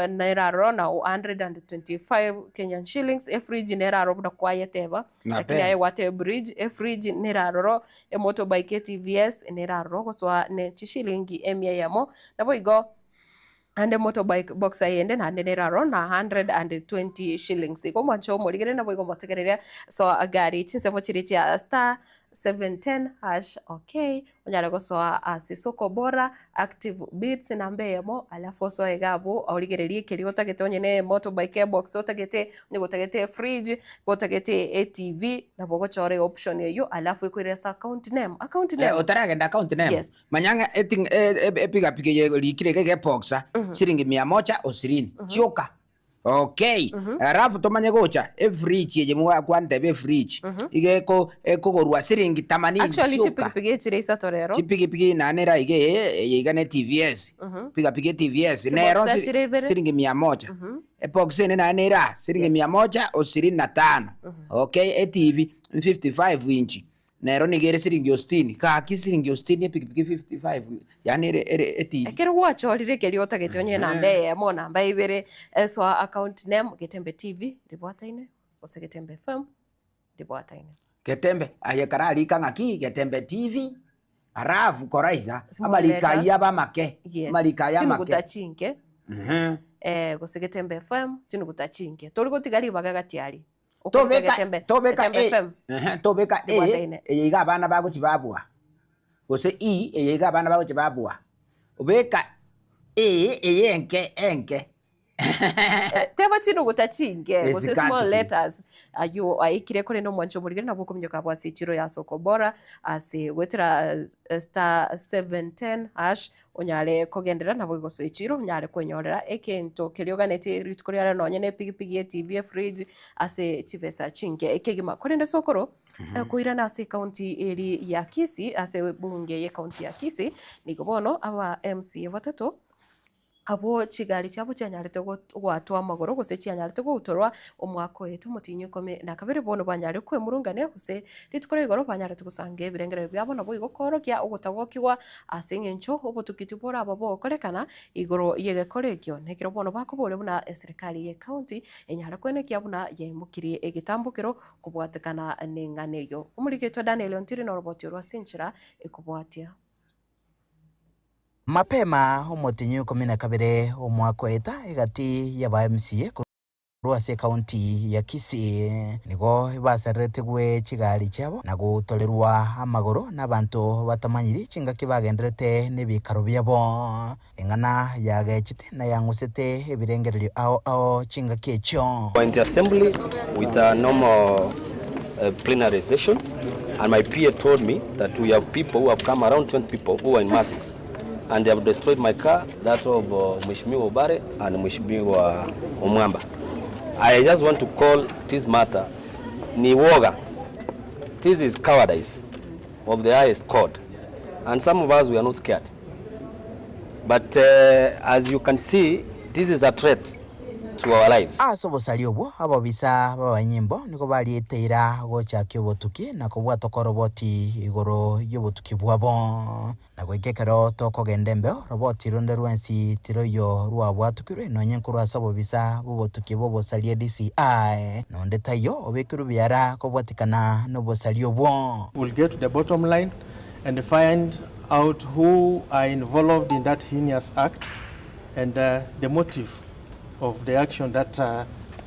Speaker 1: nere aroro na 125 Kenyan shillings, efridge nere aroro buna kwayeteba, lakini aye gwateba bridge, efridge nere aroro, emotorbike eTVS nere aroro gosoa ne chishilingi emia eyemo, naboigo Naende motorbike boxer eyende naende nere aro na 120 shillings. Igo omwanche omorigereria naboigo omotegereria soa gari chinsemo chiria chia star 710 hash okay onyare gosoa ase soko bora active bids namba eyemo alafu osoe iga abwo origererie keria otagete onye ne motorbike ebox otagete onye gotagete efridge gotagete etv nabo ogochora eoption eywo alafu ekoire ase account name account name
Speaker 2: Otaragenda account name
Speaker 1: Yes.
Speaker 2: Manya ng'a eting- e- e- epigapigi eye erikire iga egeboxa siringi mia moja o sirini chioka. Okay, alafu tomanye gocha efridge eye mwa kwantebia efridge iga eko ekogorwa siringi themanini
Speaker 1: Actually
Speaker 2: chioka.
Speaker 1: chipigipigi echire isato rero.
Speaker 2: Chipigipigi naende era iga eye eye iga ne TVS. Pigapigi TVS nero
Speaker 1: Chiboxer
Speaker 2: si-
Speaker 1: chire ibere.
Speaker 2: siringi mia moja. Ebox ende naende era siringi mia moja o sirini na tano. Okay, etv 55 inch. Nero nigo ere siringi o sitini, gaki siringi o sitini epikipiki 55 yaani ere ere etini.
Speaker 1: Ekero gwachorire keria otagete onye enamba eyemo, namba ibere, soa account name, Getembe TV ribwataine, gose Getembe FM ribwataine.
Speaker 2: Getembe, aye kararika ng'aki Getembe TV, alafu kora iga,
Speaker 1: Small
Speaker 2: amariko ayio
Speaker 1: letters.
Speaker 2: abe amake,
Speaker 1: Yes.
Speaker 2: amariko aye amake.
Speaker 1: Chinuguta chinke, gose Getembe FM, chinuguta chinke. Tori gotiga ribaga gati aria. Okorika
Speaker 2: Tobeka
Speaker 1: Getembe,
Speaker 2: tobeka
Speaker 1: Getembe
Speaker 2: A,
Speaker 1: FM.
Speaker 2: ehe, tobeka A
Speaker 1: Ribwataine.
Speaker 2: eye iga abana bagochi babua, gose E eye iga abana bagochi babua, obeka A eye enke enke.
Speaker 1: Teba chinuguta chinke gose
Speaker 2: Esikati
Speaker 1: small
Speaker 2: ki.
Speaker 1: letters aywo aikire korende omwancho omorigere nabwo okominyoka abwo ase echiro ya soko bora ase goetera star 710 hash Onyare kogenderera naboigo gose echiro, onyare kwenyorera egento keria oganetie rituko riare nonye ne epigipigi, etivi, efridge ase chibesa chinke kegima. Korende sokoro, koirana ase ecounty eri ya Kisii, ase ebunge ye county ya Kisii, nigo bono aba MCA batato, abwo chigari chiabo chianyarete goatwa amagoro gose chianyarete goutorwa omwaka oete omotienyi ikomi na kabere, bono banyarire kwemurungania gose Rituko ria igoro banyarete gosanga ebirengererio biabo naboigo koorokia ogotagokigwa ase engencho obotuki tiboraba bogokorekana igoro y'egekora ekio. Nekero bono bakoboria buna eserekari y'ecounty enyare koenekia buna yaimokirie egetambokero kobwatekana neng'ana eyio. Omorigetwa Daniel Ontiri noroboti orwo ase enchera ekobwatia.
Speaker 6: Mapema omotienyi o ikomi na kabere omwaka oeta egati y'aba MCA Korwa ase ekaunti ya Kisii nigo basareretigwe chigari chiabo na gotorerwa amagoro nabanto batamanyiri chingaki bagenderete nebikaro biabo. Eng'ana yagechete na yang'usete ebirengererio ao ao chingaki echio.
Speaker 7: We're in the assembly with a normal plenary session and my PA told me that we have people who have come around 20 people who are in masks and they have destroyed my car that of Mheshimiwa Obare and Mheshimiwa Omwamba. I just want to call this matter ni woga. This is cowardice of the highest court and some of us we are not scared. But uh, as you can see this is a threat to our lives.
Speaker 6: Ase obosaria obwo ababisa b'abanyimbo nigo bariete eira gochakia obotuki na kobwata okoroboti igoro y'obotuki bwabo. Na goika ekero tokogenda embeo, roboti ronde rwensi tiroiyo rwabwatukirwe, nonya nkorwa ase obobisa bw'obotuki bw'obosaria DCI, na onde taiyo obekirwe biara kobwatikana nobosaria obwo.
Speaker 8: We'll get to the bottom line and find out who are involved in that heinous act and the motive of the action that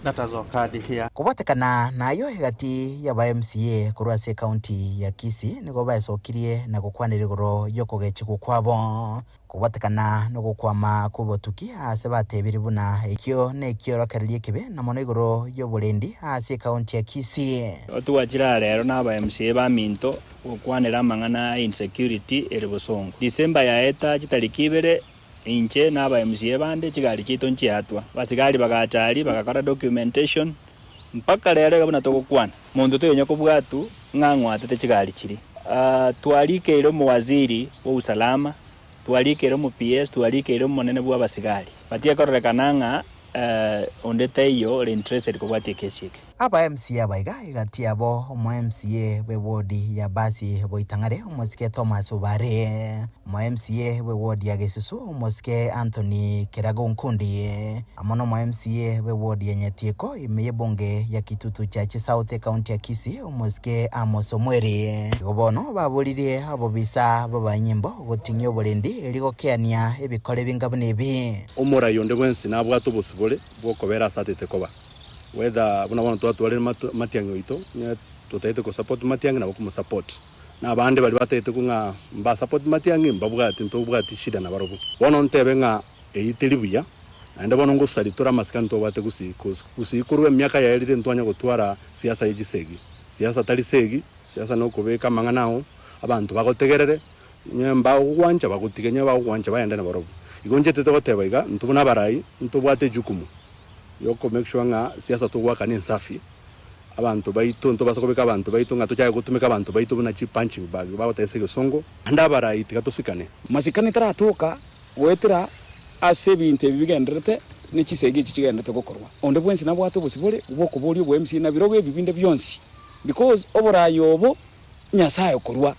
Speaker 8: that has occurred here.
Speaker 6: Kobwatekana nayio egati y'aba MCA korwa ase ekaunti ya Kisii nigo baesokirie na gokwanera igoro y'okogechigwa kwabo. Kobwatekana nogokwama kw'obotuki aase batebirie buna ekio nekiorokererio ekebe na mono igoro y'oborendi ase ekaunti ya Kisii.
Speaker 9: Twachire aa rero na aba MCA baminto gokwanera amang'ana a insecurity ere bosongo. December yaeta chitariki ibere. Inche na aba MCA bande chigari chiaito nchiatwa. Abasigari bagacha aria bagakora documentation mpaka rero iga buna togokwana monto toyonya kobwatu ng'a ang'watete chigari chiria. Twarikeire omowaziri bwa usalama, twarikeire omo PS, twarikeire omonene bwa abasigari. But ekororekana ng'a onde taiyo ore interested kobwatia ekesi eke.
Speaker 6: Aba MCA abaiga egati yabo omo MCA bwe ward ya Basi Boitang'are omosike Thomas Obare, omo MCA bwe ward ya Gesusu omosike Anthony Kerago Nkundi, amo nomo MCA bwe ward ya Nyatieko ime y'ebunge ya Kitutu Chache South ekaunti ya Kisii omosike Amos Omweri. Igo bono baboririe abobisa b'abanyimbo goting'ia oborendi erio gokeania ebikore binga buna ebi.
Speaker 10: Omorai onde bwensi nabwate obosibore bw'okobera ase atete koba. Whether buna bono twatwarire Matiang'i oito, onye totagete ko support Matiang'i nabo komo support. Na abande baria batagete ko ng'a mba support Matiang'i mbabwati ntobwati shida nabarobwo. Bono ntebe ng'a eyio teri buya, naende bono ngosari tore amasikani ntobwate gusii cause gusii korwa emiaka yaerire ntwanya gotwara siasa ye chisegi. Siasa tari segi, siasa nokobeka amang'ana ao, abanto bagotegerere, onye mbagogwancha bagotige, onye bagogwancha bagende nabarobwo. Igo nchietete goteba iga, intwe buna abarai ntobwate ejukumu yoko make sure ng'a siasa togoaka nensafi, abanto baito ntobasa kobeka abanto baito ng'a tochake gotumeka abanto baito buna chi punching bag bagoteba ase egesongo, naende abarai tiga tosikane.
Speaker 11: Masikani taratoka goetera ase ebinto ebi bigendererete ne chisegi echi chigendererete gokorwa. Onde bwensi nabwate obosibore bw'okoboria obo MC na birogo ebi binde bionsi because oboraai obo Nyasae okorua.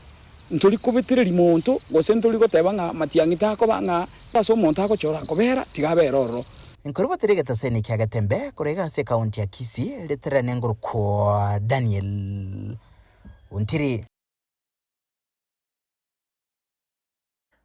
Speaker 11: Ntori kobetereria monto, gose ntori goteba ng'a matiang'i takoba ng'a ase omonto agochora kobera, tiga abere ororo.
Speaker 6: Nkorobotire egetaseni kia Getembe korwa iga ase ekaunti ya Kisii riterane ngorokwa Daniel Ontiri.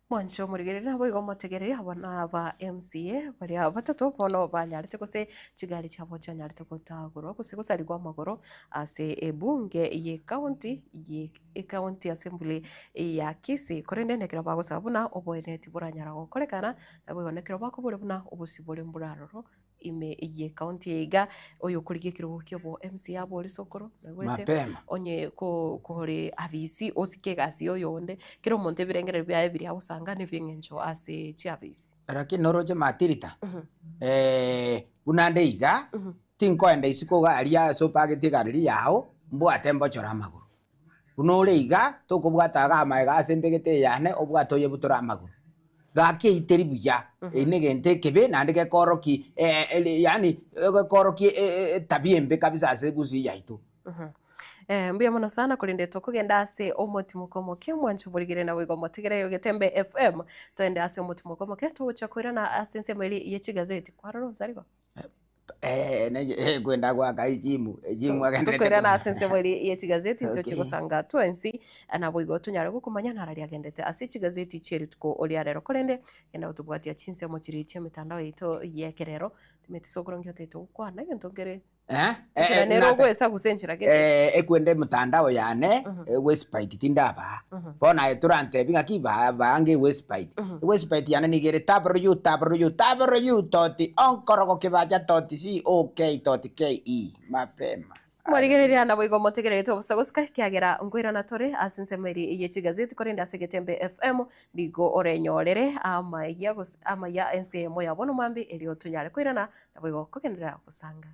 Speaker 1: Mwanche omorigereria naboigo omotegereri aba naba MCA baria batato bono banyarete gose chigari chiabo chianyarete gotagorwa gose gosarigwa amagoro ase ebunge ye county ye ecounty assembly ya Kisii korende nekero bagosaba buna oboeneti boranyara gokorekana naboigo nekero bakoboria buna obosibore mboraroro ime ye county eye iga, oyokorigia ekerogo kia obo MCA abore sokoro, naigwete
Speaker 2: Mapema.
Speaker 1: onye ko kore abisi osike egasi ya oyonde, kera omonto ebirengererio biaye biria agosanga na ebieng'encho ase chiabisi.
Speaker 2: Lakini noroche matirita, buna nde iga, tinkoenda isiko iga aria ase opagete egari riria yao, mbwate mbochore amagoro. Buna ore iga, tokobwata iga amaega ase embegete eye yane, obwate oyebutore amagoro. Gaki eyio teri buya, eyio negento ekebe naende gekorokia yaani gekorokia etabia embe kabisa ase egusii yaito.
Speaker 1: Mbuya mono sana korende tokogenda ase omotimoko omoke mwanche omorigere naboigo omotegereri o Getembe FM, toende ase omotimoko omoke togochia koirana ase ensemo eria ye chigazeti kwarora onsarigo?
Speaker 2: Kwenda goaka ejimu, ejimu agenderete
Speaker 1: Tokoirana ase ensemo eria ye chigazeti ntochie gosanga twensi, naboigo tonyare gokomanya nara riagendete ase chigazeti chie rituko ria rero. Korende genda gotobwatia chinsemo chiria chi'emetandao yaito y'ekerero, timeti sokoro nki otaete gokwana egento nkere enchera nere ogoesa gose enchera gete.
Speaker 2: Ekwenda emotandao yane, ewebsite tindabaa, bono aye torantebi ng'aki baa baange ewebsite. Ewebsite yane nigo ere www dot onkorogokibacha dot co dot ke. Mapema.
Speaker 1: Morigereria naboigo motegererete obosa gosika, ekiagera nkoirana tore ase ensemo eria ye chigazeti, korende ase Getembe FM nigo orenyorere amaya gose amaya ensemo ya bono mambia erio tonyare koirana naboigo kogenderera gosanga.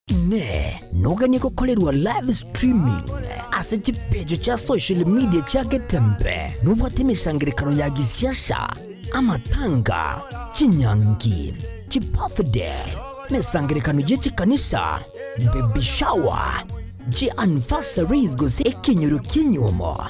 Speaker 12: Inee! Noganie gokorerwa live streaming ase chipeji chia social media chia Getembe? Nobwate emesangererekano ya gisiasa, amatanga, chinyangi, chibirthday, emesangererekano ye chikanisa, baby shower, chianniversaries gose ekenyoro ki'enyuomo,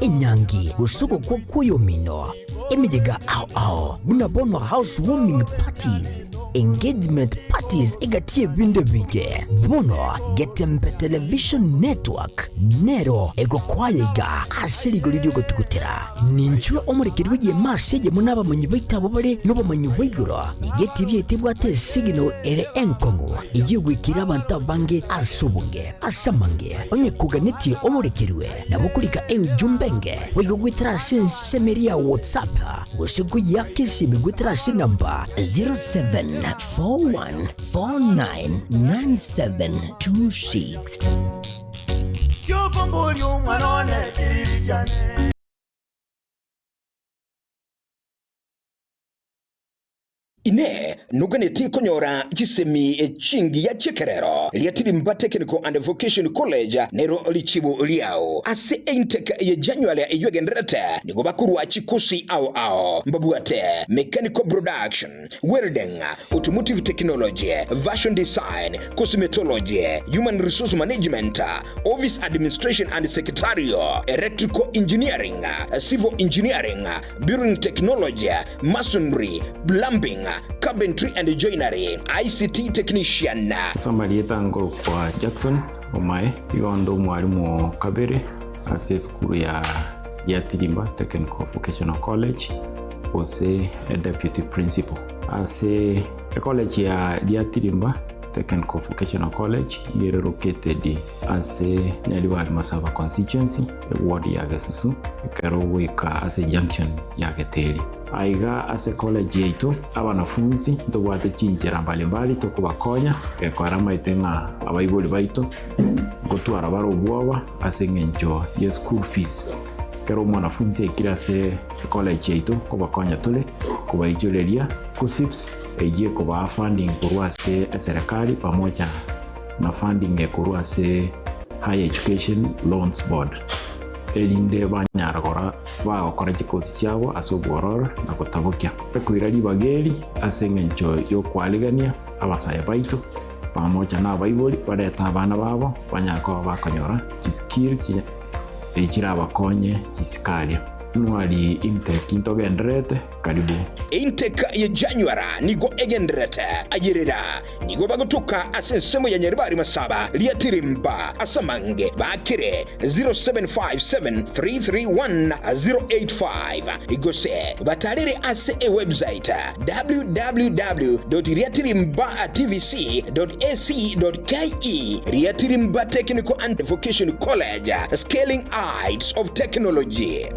Speaker 12: enyangi gose ogokwa kw'oyomino, emeyega ao ao buna bono house warming parties. engagement parties egati y'ebinto ebinge. Bono Getembe Television Network nero egokwaya iga ase rigori ri'ogotugutera. Ninchwe omorekeri bw'egeema ase eyemo nabamanyi baito abwo bare nobomanyi bwa igoro. Nigo etibi yaito ebwate esignal ere enkong'u eyio egoikera abanto abange ase obonge. Ase amange, onye koganetie omorekerwe, nabo okorika eujumbe enge boigo goetera ase ensemo eria ya WhatsApp gose koyiaka esimi goetera ase enamba 0741499726.
Speaker 13: Kiokomboria omwana one kiriri kiane.
Speaker 14: Inee! Noganetie konyora chisemi chingiya chi'ekerero? Riatirimba Technical and Vocation College nero richibu riao. Ase eintake ye January eyio egendererete, nigo bakorua chikosi ao ao. Mbabwate Mechanical Production, Welding, Automotive Technology, Fashion Design, Cosmetology, Human Resource Management, Office Administration and Secretarial, Electrical Engineering, Civil Engineering, Building Technology, Masonry, Plumbing, Carpentry and Joinery, ICT Technician.
Speaker 15: Ase amarieta nkorokwa Jackson Omae, igo onde omwalimu o kabere ase esukuru ya Giatirimba Technical Vocational College gose e deputy principal. Ase ecollege ya Giatirimba Technical Vocational College iga ere located ase Nyaribari Masaba Constituency, eward ya Gesusu, ekero ogoika ase junction ya Geteri. Aiga ase college yaito, abanafunsi ntobwate chinchera mbalimbali tokobakonya gekora amaete ng'a abaibori baito ngotwara bare obwoba ase eng'encho ye school fees. Ekero omwanafunsi aikire ase ecollege yaito nkobakonya tore kobaichoreria KUCCPS eyio ekobaa funding korwa ase eserekari pamoja na funding ekorwa ase Higher Education Loans Board erinde banyara gora bagokora chikosi chiabo ase obwororo na gotabokia. Ekoira ribaga eri ase engencho y'okwarigania abasae baito pamoja na abaibori barete abana babo banyare koba bakonyora chiskill chirabakonye isiko aria. Nwari intake ntogendererete karibu.
Speaker 14: Intake ye January nigo egendererete ayerera Nigo bagotoka ase ensemo ya Nyaribari Masaba, Riatirimba, ase amange bakire 0757331085 gose batarere ase ewebsite www.riatirimbatvc.ac.ke Riatirimba Technical and Vocation College, Scaling Heights of Technology.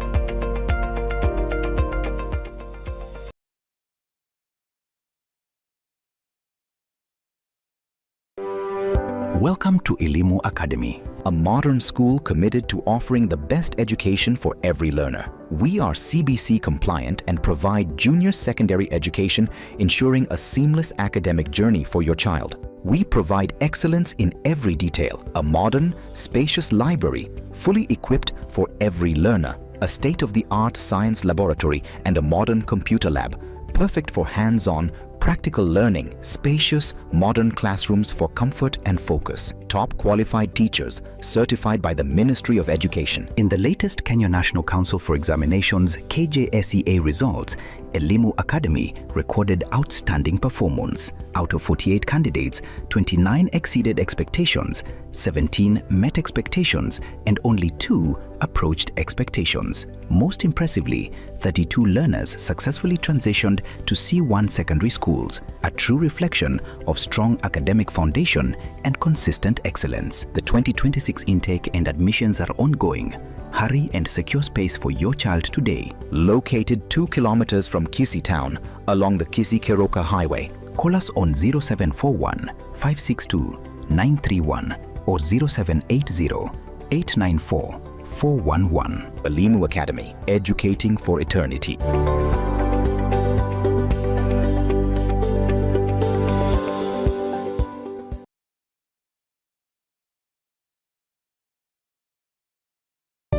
Speaker 16: Welcome to Elimu Academy, a modern school committed to offering the best education for every learner. We are CBC compliant and provide junior secondary education, ensuring a seamless academic journey for your child. We provide excellence in every detail, a modern, spacious library, fully equipped for every learner, a state-of-the-art science laboratory and a modern computer lab, perfect for hands-on, practical learning, spacious, modern classrooms for comfort and focus, top qualified teachers certified by the Ministry of Education.
Speaker 17: In the latest Kenya National Council for Examinations KJSEA results, Elimu Academy recorded outstanding performance. Out of 48 candidates, 29 exceeded expectations, 17 met expectations, and only 2 approached expectations. Most impressively, 32 learners successfully transitioned to C1 secondary schools, a true reflection of strong academic foundation and consistent excellence. The 2026 intake and admissions are ongoing. Hurry and secure space for your child today.
Speaker 16: Located 2 kilometers from Kisii town along the Kisii Keroka Highway.
Speaker 17: Call us on 0741 562 931 or 0780 894 411.
Speaker 16: Elimu Academy, educating for eternity.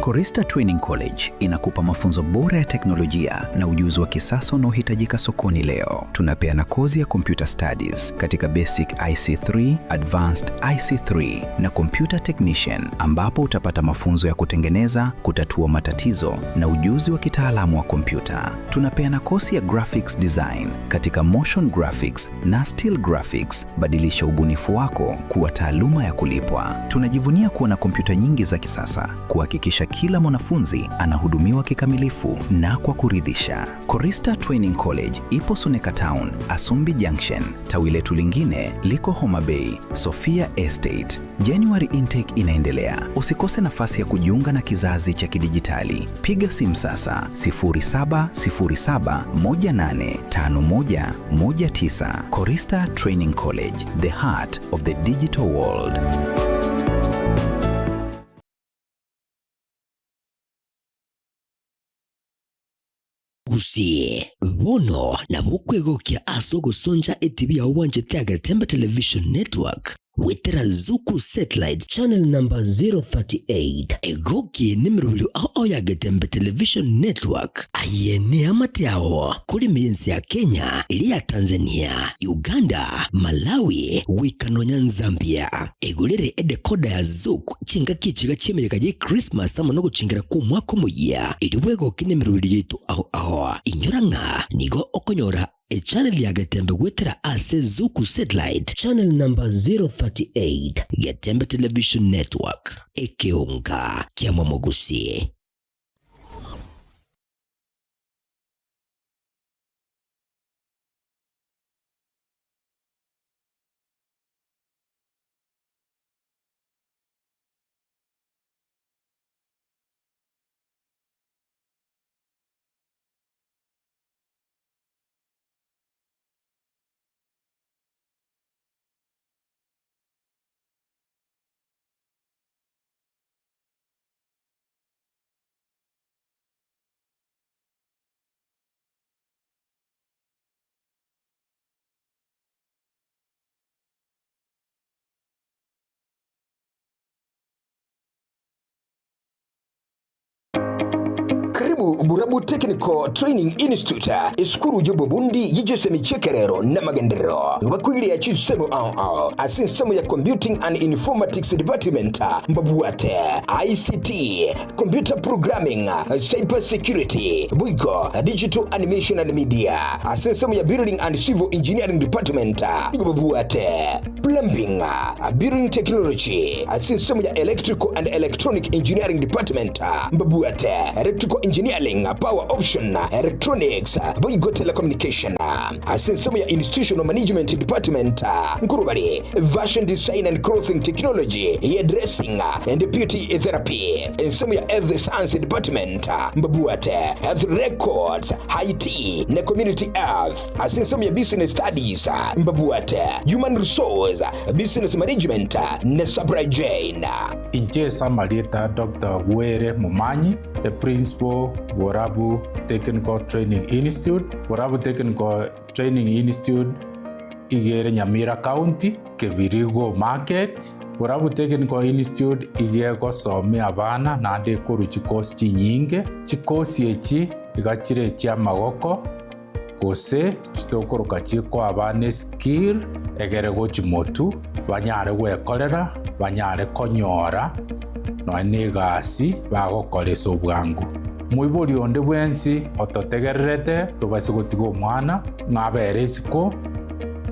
Speaker 17: Korista Training College inakupa mafunzo bora ya teknolojia na ujuzi wa kisasa unaohitajika sokoni leo. Tunapeana kozi ya computer studies katika basic IC3, advanced IC3 na computer technician, ambapo utapata mafunzo ya kutengeneza, kutatua matatizo na ujuzi wa kitaalamu wa kompyuta. Tunapeana kozi ya graphics design katika motion graphics na still graphics. Badilisha ubunifu wako kuwa taaluma ya kulipwa. Tunajivunia kuwa na kompyuta nyingi za kisasa kuhakikisha kila mwanafunzi anahudumiwa kikamilifu na kwa kuridhisha. Korista Training College ipo Suneka Town, Asumbi Junction. Tawi letu lingine liko Homa Bay, Sofia Estate. January intake inaendelea. Usikose nafasi ya kujiunga na kizazi cha kidijitali. Piga simu sasa 0707185119. Korista Training College, the heart of the digital world.
Speaker 12: Gusii, bono nabo okwegokia ase ogosoncha etibi yao bwanchete ya Getembe Television Network goetera Zuku Satellite Channel number 038. Egokie nemerobio ao ao ya Getembe Television Network aye neamate ao kore ime y'ense ya Kenya, eria ya Tanzania, Uganda, Malawi goika nonya Nzambia. Egorere edecoder ya Zuku chingaki echiga chi'emeyega ye Christmas amo nogochingera kw'omwaka omoyia, erio bwegoke nemerobio yaito ao ao. Inyora ng'a nigo okonyora echannel ya Getembe goetera ase Zuku Satellite channel number 038, Getembe Television Network, ekeonga kia Momogusi.
Speaker 14: Karibu Burabu Technical Training Institute, esukuru y'obobundi y'echisemi chi'ekerero n'amagenderero. Bakoiria chisemo ao ao ase ensemo ya Computing and Informatics Department mbabwate ICT, Computer Programming, Cyber Security, boigo Digital Animation and Media. Ase ensemo ya Building and Civil Engineering Department nigo babwate Plumbing, Building Technology. Ase ensemo ya Electrical and Electronic Engineering Department mbabwate Electrical Engineering, Power Option, Electronics, boigo Telecommunication. Ase ensemo ya Institutional Management Department nkorobare Fashion Design and Clothing Technology, Hair Dressing and Beauty Therapy. Ensemo ya Health Science Department mbabwate Health Records, IT na Community Health. Ase ensemo ya Business Studies mbabwate Human Resource, Business Management na Supply Chain.
Speaker 15: Inche ase amarieta Doctor Were Momanyi, the Principal Borabu Technical Training Institute. Borabu Technical Training Institute iga ere Nyamira County, Kebirigo Market. Borabu Technical Institute iga egosomia abana naende ekorwa chikosi chinyinge. Chikosi echi iga chire echiamagoko gose chitokoroka chikoa abana eskill egere gochi motu banyare gwekorera banyare konyora nonya na egasi bagokora ase obwango. Moibori onde bwensi ototegererete tobaise gotiga omwana ng'a abere isiko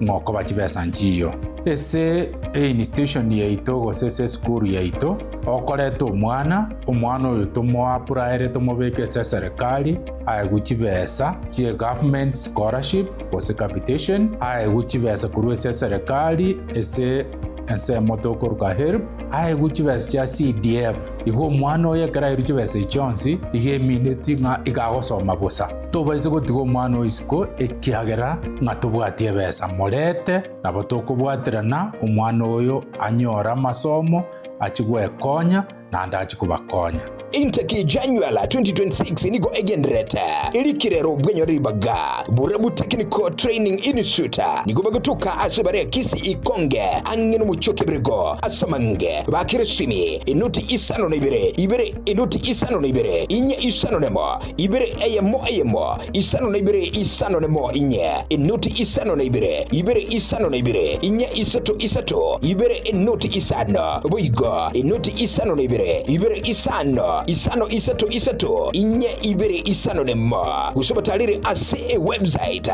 Speaker 15: ng'a okoba chibesa nchiyo. Ase einstitution yaito gose ase esukuru yaito, okoreta omwana, omwana oyo tomoapuraere tomobeke ase eserekari, aegwe chibesa chie government scholarship gose capitation, aegwe chibesa korwa ase eserekari ase ensemo tokoruka HELB, aegwe chibesa chia CDF. Igo omwana oyo ekero airwe chibesa echi chionsi, iga emineti ng'a iga agosoma bosa. Tobaisa gotiga omwana o isiko ekiagera ng'a tobwati ebesa. Morete nabo tokobwaterana omwana oyo anyore amasomo, achie gwekonya naende achie kobakonya.
Speaker 14: Intake January 2026 nigo egendererete erikire bwenyo ribaga. Borabu Technical Training Institute nigo bagotoka ase bare Kisii Ikonge ang'e nomochie o Kebirigo ase amange bakire esimi enoti isano na ibere ibere enoti isano na ibere inye isano nemo ibere eyemo eyemo isano na ibere isano nemo inye enoti isano na ibere ibere isano na ibere inye isato isato ibere enoti isano boigo enoti isano na ibere ibere isano isano isato isato inye ibere isano nemo gose obatarere ase ewebsite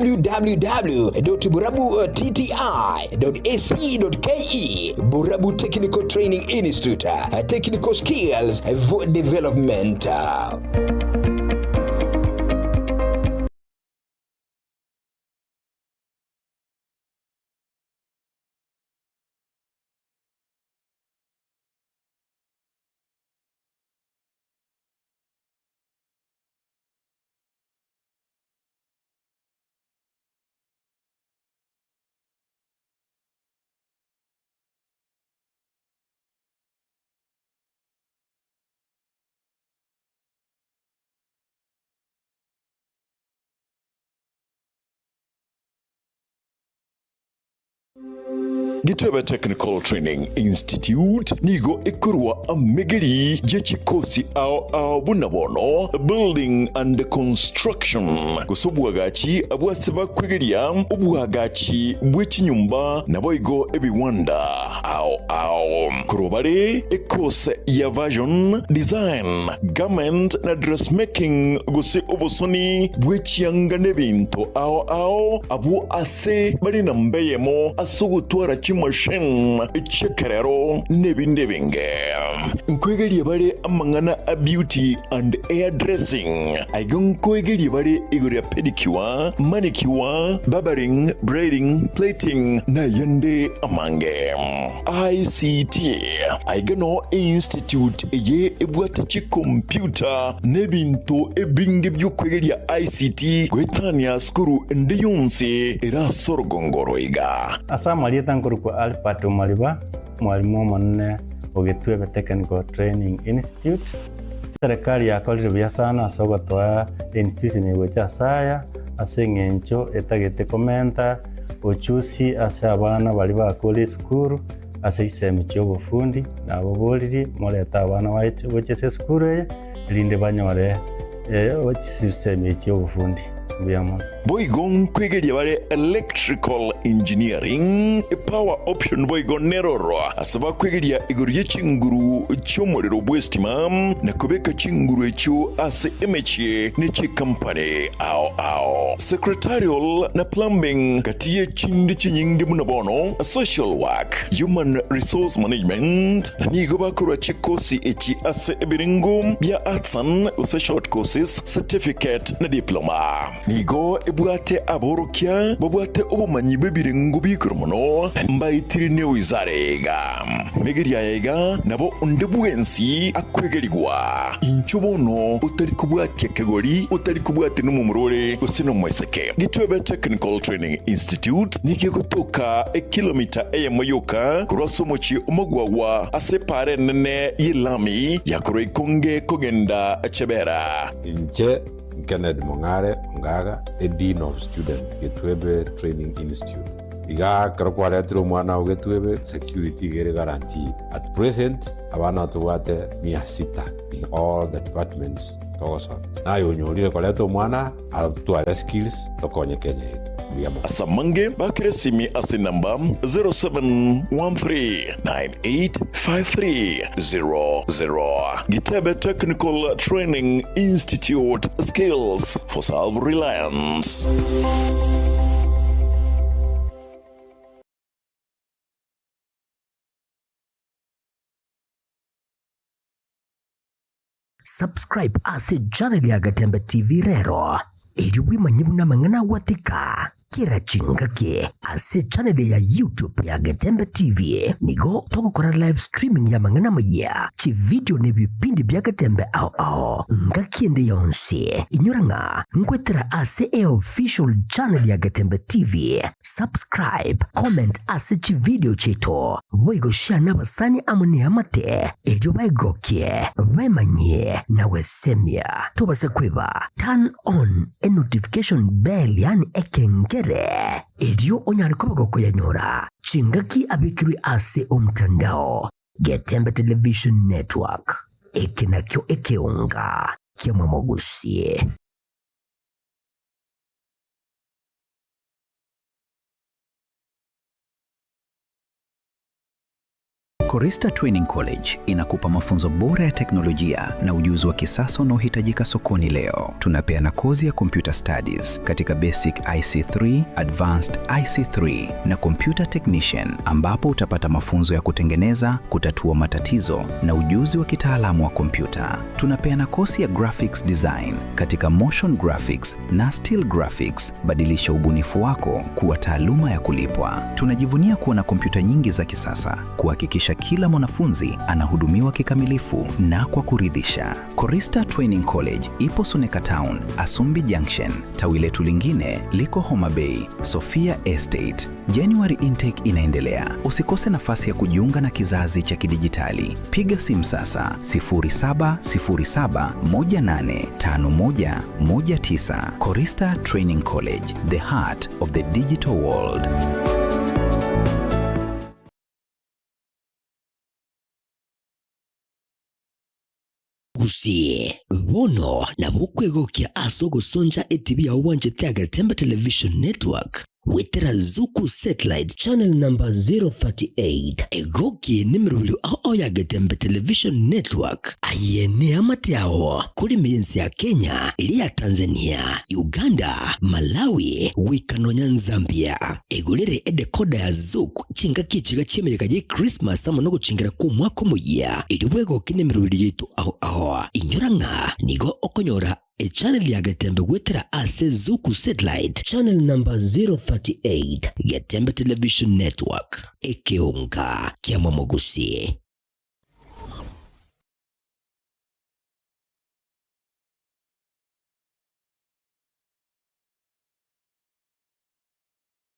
Speaker 14: www.burabuttti.ac.ke Burabu Technical Training Institute, Technical Skills for Development.
Speaker 18: Gitebe Technical Training Institute nigo ekorwa amegeri ye chikosi ao ao buna bono Building and Construction gose obwagachi bw'ase bakwegeria obwagachi bwe chinyomba naboigo ebiwanda ao ao. Korwa bare ekose ya Fashion Design, Garment na Dressmaking gose obosoni bwe chianga n'ebinto ao ao abwo ase bare namba eyemo ase ogotwara chimachine chi'ekerero n'ebinde ebinge. Nkoegeria bare amang'ana a beauty and hair dressing. Aiga nkoegeria bare igoro ya pedicure, manicure, barbering, braiding, plaiting na ayande amange. ICT, Aiga no einstitute eye ebwate chicomputer na ebinto ebinge bi'okwegeria ICT goetania sukuru ende yonsi ere ase orogongo oro iga.
Speaker 19: Ase amarieta nkorokwa Albert Omariba, omwalimu omonene o Gitwebe Technical Training Institute. Serikali yakorire buya sana ase ogotoa einstitution eye gocha ase aya, ase eng'encho etagete komenta ochusi ase abana baria bakure esukuru ase chisemi chi'obofundi, naboboririe morete abana baye gocha ase esukuru eye, erinde banyore chisemi chi'obofundi. Mbuya mono.
Speaker 18: Boigo nkwegeria bare electrical engineering, power option boigo neroro ase bakwegeria igoro ye chinguru chi'omorero bw'estima na kobeka chinguru echio ase emechie ne chikampani ao ao. Secretarial na plumbing gati ye chinde chinyinge buna bono social work, human resource management na nigo bakorwa chikosi echi ase ebirengo bia arts and gose short courses, certificate na diploma. Nigo ebwate aborokia babwate obomanyi bw'ebirengo bi'igoro mono, na mbaetire newizara eye iga. Megeria aya iga nabo onde bwensi akwegerigwa. Inchuo bono otari kobwatia kegori, otari kobwatia nomomura ore gose nomoiseke. Gitwebe Technical Training Institute nigo egotoka ekilomita eyemo yoka korwa ase omochie omogwagwa ase epaara enene y'elami ya korwa Ikonge kogenda Chebera.
Speaker 20: Inche Kennedy Mong'are Ongaga, a Dean of Student, Getwebe Training Institute. Iga ekero kwaretire omwana oo Getwebe, security iga ere guaranteed. At present, abana tobwate mia sita in all the departments togosoma. Naye onyorire koreta omwana atware skills tokonye Kenya yetu. Mbuya mono.
Speaker 18: Ase amange bakere esimi ase enamba 0713985300. Gitebe Technical Training Institute, Skills for Self-Reliance.
Speaker 12: Subscribe ase channel ya Gatembe TV rero, erio bwemanye buna amang'ana agwatika. Kera chingaki ase echaneli ya YouTube ya Getembe TV nigo togokora live streaming y'amang'ana amayia, chividio na ebipindi bia Getembe ao ao ngaki ende yonsi. Inyora ng'a nkwetera ase eofficial channel ya Getembe TV. Subscribe, comment ase chividio chiaito, boigo share nabasani amo neamate erio baegokie, baemanyie na gwesemia. Tobase kweba turn on enotification bell yaani ekengere, erio onyare koba gokoyanyora chingaki abekirwe ase omtandao. Getembe Television Network, eke nakio ekeonga ki'amamogusie.
Speaker 17: Korista Training College inakupa mafunzo bora ya teknolojia na ujuzi wa kisasa unaohitajika sokoni leo. Tunapeana kozi ya Computer Studies katika Basic IC3, Advanced IC3 na Computer Technician ambapo utapata mafunzo ya kutengeneza, kutatua matatizo na ujuzi wa kitaalamu wa kompyuta. Tunapeana kozi ya Graphics Design katika Motion Graphics na Still Graphics. Badilisha ubunifu wako kuwa taaluma ya kulipwa. Tunajivunia kuwa na kompyuta nyingi za kisasa kuhakikisha kila mwanafunzi anahudumiwa kikamilifu na kwa kuridhisha. Korista Training College ipo Suneka Town, Asumbi Junction. Tawi letu lingine liko Homa Bay, Sofia Estate. January intake inaendelea. Usikose nafasi ya kujiunga na kizazi cha kidijitali. Piga simu sasa 0707185119. Korista Training College, the heart of the digital world.
Speaker 12: Gusii, bono nabo okwegokia ase ogosoncha etibi yao bwanchete ya Getembe Television Network goetera Zuku Satellite Channel number 038. Egoki nemerobio ao ao ya Getembe Television Network aye neamate ao kore ime y'ense ya Kenya, eria ya Tanzania, Uganda, Malawi goika nonya Nzambia. Egorere edecoder ya Zuku Chingaki echiga chi'emeyega y'Ekrismasi amo nogochingera kw'omwaka omoyia, erio bwegoke nemeroberi yaito ao ao. Inyora ng'a nigo okonyora echannel ya Getembe goetera ase Zuku Satellite channel number 038, Getembe Television Network, ekeonga kia Momogusi.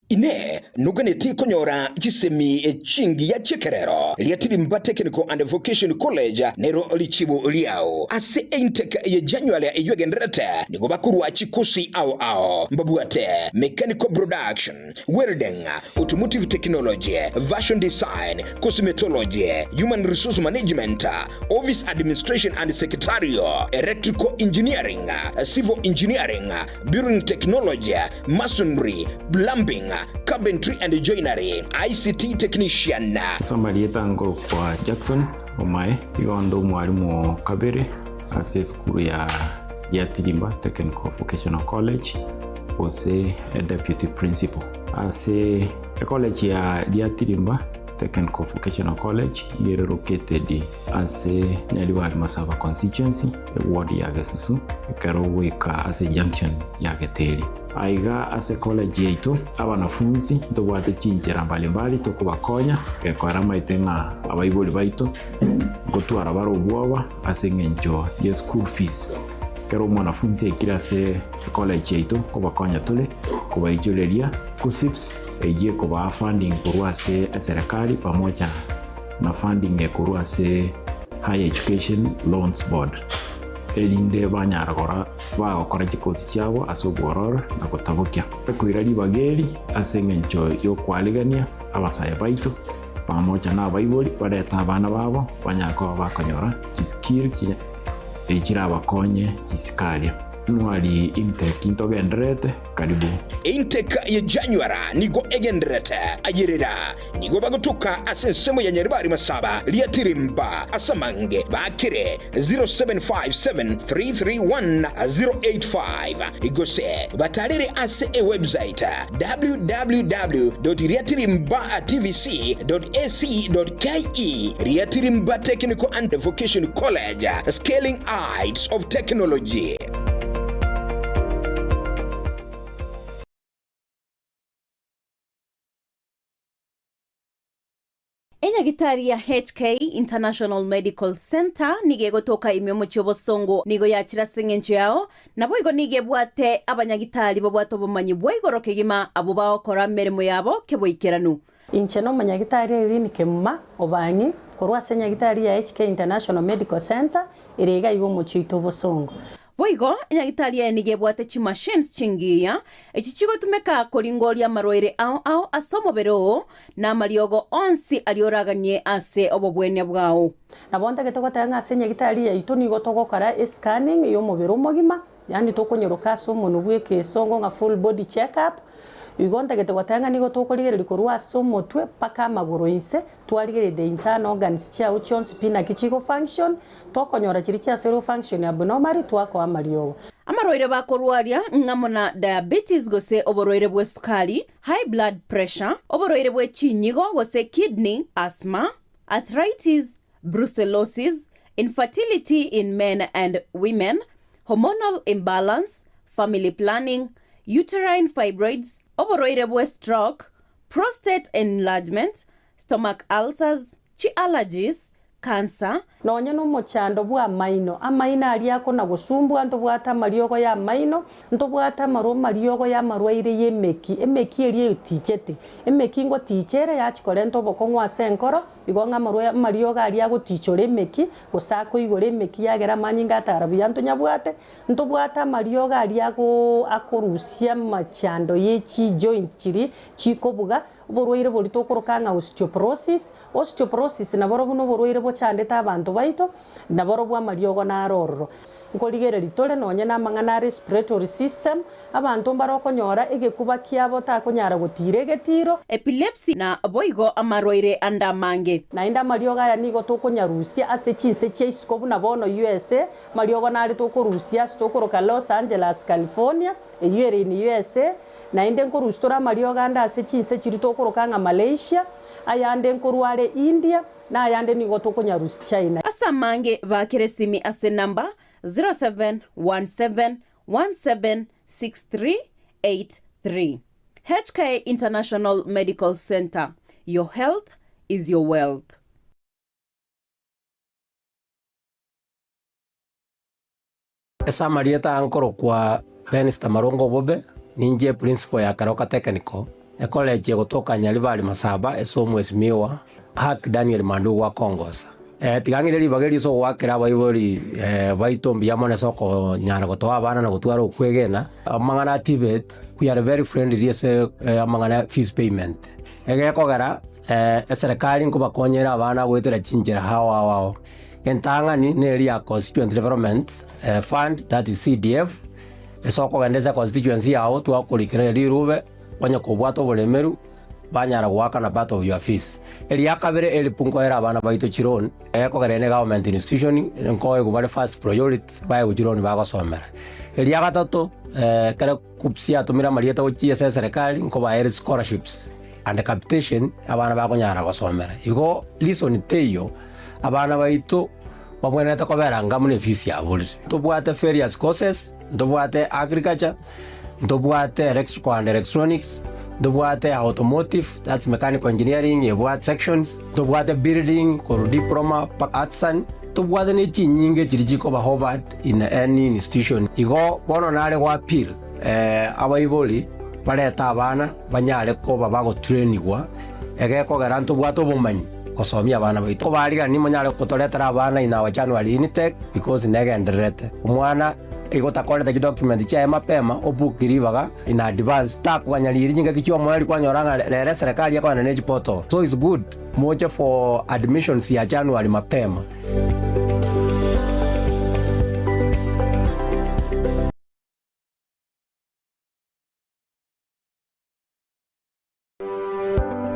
Speaker 14: Inee! Noganeti konyora chisemi chingiya chi'ekerero? Riatirimba Technical and Vocation College nero richibu riao. Ase eintake ye January eyio egendererete nigo bakorwa chikosi ao ao mbabwate Mechanical Production, Welding, Automotive Technology, Fashion Design, Cosmetology, Human Resource Management, Office Administration and Secretarial, Electrical Engineering, Civil Engineering, Building Technology, Masonry, Plumbing, Carpentry and Joinery, ICT Technician.
Speaker 15: Ase amarieta nkorokwa Jackson Omae, igo onde omwalimu o kabere ase esukuru ya Giatirimba Technical Vocational College, gose Deputy Principal. Ase ecollege ya Giatirimba Technical Vocational College iga ere located ase Nyaribari Masaba Constituency, eward ya Gesusu, ekero ogoika ase junction ya Geteri. Aiga ase college yaito, abanafunzi ntobwate chinchera mbalimbali tokobakonya gekora amaete ng'a abaibori baito nkotwara bare obwoba ase eng'encho ye school fees. Ekero omwanafunzi aikire ase ecollege yaito nkobakonya tore kobaichoreria KUCCPS eyio ekobaa funding korwa ase eserekari pamoja na funding ekorwa ase Higher Education Loans Board erinde banyara gora bagokora chikosi chiabo ase obwororo na gotabokia. Ekoira ribaga eri ase engencho y'okwarigania abasae baito pamoja na abaibori barete abana babo banyare koba bakonyora chiskill chirabakonye isiko aria. Nwari intake ntogendererete Karibu.
Speaker 14: Intake ye January nigo egendererete ayerera nigo bagotoka ase ensemo ya Nyaribari Masaba Riatirimba ase amange baakire 0757331085 gose batarere ase ewebsite www.riatirimbatvc.ac.ke Riatirimba Technical and Vocation College, Scaling Heights of Technology.
Speaker 21: Enyagitari ya HK International Medical Centre nigo egotoka ime omochie obosongo, nigo yachire ase engencho yao, naboigo nigo ebwate abanyagitari babwate obomanyi bwa igoro kegima abwo bagokora emeremo yabo keboikeranu.
Speaker 22: Inche nomonyagitari Irene Kemuma Obang'i korwa ase enyagitari ya HK International Medical Centre ere iga iga omochie oito obosongo.
Speaker 21: Boigo, enyagitari eye nigo ebwate chimachines chingiya, echi chigotumeka koringoria amarwaire ao ao ase omobere oo, na amariogo onsi aria oraganie ase obobwenia bwao.
Speaker 22: Nabo ntagete goteba ng'a ase enyagitari yaito nigo togokora escanning y'omobere omogima, yaani tokonyeroka ase omonwe bw'ekeesongo ng'a full body check up, igo ntagete goteba ng'a nigo tokorigereria korwa ase omotwe mpaka amagoro inse, twarigereria the internal organs chiao chionsi pi naki chigo function, Tokonyora chiria chiasoirwe function abnormally twakoa amariogo.
Speaker 21: Amarwaire bakorwaria ng'amo na diabetes gose oborwaire bw'esukari, high blood pressure, oborwaire bwe chinyigo gose kidney, asthma, arthritis, brucellosis, infertility in men and women, hormonal imbalance, family planning, uterine fibroids, oborwaire bwe stroke, prostate enlargement, stomach ulcers, chi allergies, cancer.
Speaker 22: Nonya nomochando bw'amaino, amaino aria akona-gosumbua, ntobwate amariogo y'amaino, ntobwate amarwa amariogo y'amarwaire y'emeki, emeki eria etichete, emeki ngoticha ere yachia korenta obokong'u ase enkoro, igo ng'a amarwa amariogo aria agotichora emeki, gose akoigora emeki yagera amanyinga atara buya ntonyabwate, ntobwate amariogo aria ago akorusia amachando ye chijoint chiria chikobuga, oborwaire boria tokoroka ng'a osteoporosis, Osteoporosis naborobwo noborwaire bochandete abanto baito, naborobwo amariogo naro ororo. Nkorigereria tore nonye namang'ana a respiratory system, abanto mbare okonyora egekuba kiabo takonyara gotiira egetiro.
Speaker 21: Epilepsy na boigo amarwaire ande amange.
Speaker 22: Naende amariogo aya nigo tokonyarusia ase chinse chia isiko buna bono USA, amariogo nare tokorusia ase tokoroka Los Angeles, California, eyio ere in USA, naende nkorusia tore amariogo ande ase chinse chiria tokoroka ng'a Malaysia, Ayande nkorwa are India, na ayande nigo tokonyarusia China.
Speaker 21: Ase amange baakere esimi ase namba 0717176383. HK International Medical Centre, your health is your wealth.
Speaker 23: Ase amarieta aa nkorokwa Benster Marongo Obobe, ninche principal ya Keroka Technical, ecollege egotoka Nyaribari Masaba ase omwesimiwa Hack Daniel Mandugu akongosa. Tiga ng'ire ribaga eri ase ogoakera abaibori baito mbuya mono ase okonyara gotoa abana na gotwara okwegena. Amang'ana a TVET, we are very friendly ase amang'ana ya fees payment. Egekogera eserekari nkobakonyera abana goetera chinchera ao ao ao. Entang'ani neria ya Constituent Development Fund, that is CDF, ase okogenda ase econstituency yao twakorikereria rirube, onye kobwate oboremeru, banyara goakana part of your fees. Eria kabere help nkoera abana baito chiloan, ekogera ere government institution, nkoegwa bare first priority, baegwe chiloan bagosomera. Eria gatato, ekero KUCCPS yatomire amarieta gochia ase eserekari, nkobaere scholarships and capitation, abana bakonyara gosomera. Igo reason teiyo. Abana baito babwenerete kobera anga buna efisi yaborire. Ntobwate various courses, ntobwate agriculture, ntobwate electrical and electronics, ntobwate automotive, that's mechanical engineering ebwate sections, ntobwate building korwa diploma mpaka artisan, ntobwate ne chinyinge chiria chikoba hovered in any institution. Igo bono nare go appeal abaibori barete abana banyare koba bagotrainigwa egekogera ntobwate obomanyi. Gosomia abana baito. Kobarigani monyare gotoretera abana in our January intake because negendererete. Omwana igo takorete chidocument chiaye mapema obook ribaga in advance takoganya riiri chingaki chiomoerio kwanyora ng'a rero eserekari ekogenda ne chiportal. So it's good moche for admissions ya January mapema.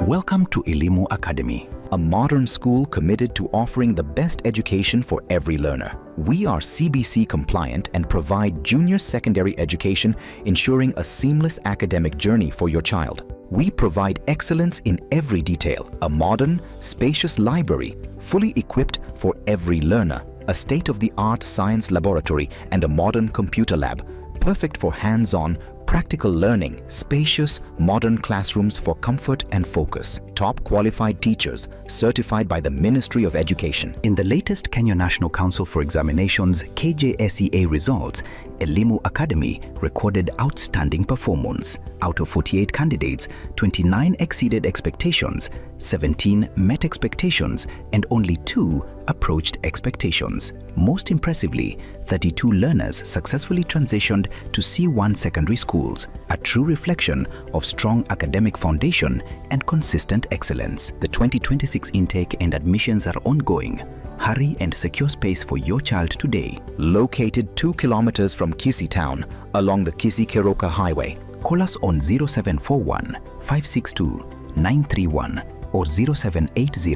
Speaker 16: Welcome to Elimu Academy, a modern school committed to offering the best education for every learner. We are CBC compliant and provide junior secondary education, ensuring a seamless academic journey for your child. We provide excellence in every detail, a modern, spacious library, fully equipped for every learner, a state-of-the-art science laboratory and a modern computer lab, perfect for hands-on, practical learning, spacious, modern classrooms for comfort and focus. Top qualified teachers certified by the Ministry of Education.
Speaker 17: In the latest Kenya National Council for Examinations KJSEA results, Elimu Academy recorded outstanding performance. Out of 48 candidates, 29 exceeded expectations, 17 met expectations, and only 2 approached expectations. Most impressively, 32 learners successfully transitioned to C1 secondary schools, a true reflection of strong academic foundation and consistent excellence. The 2026 intake and admissions are ongoing. Hurry and secure space for your child today.
Speaker 16: Located 2 kilometers from Kisii town along the Kisii Keroka Highway.
Speaker 17: Call us on 0741 562 931 or 0780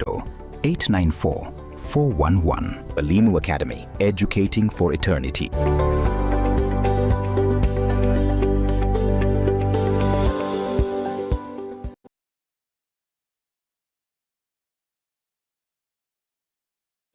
Speaker 17: 894 411.
Speaker 16: Elimu Academy, educating for eternity.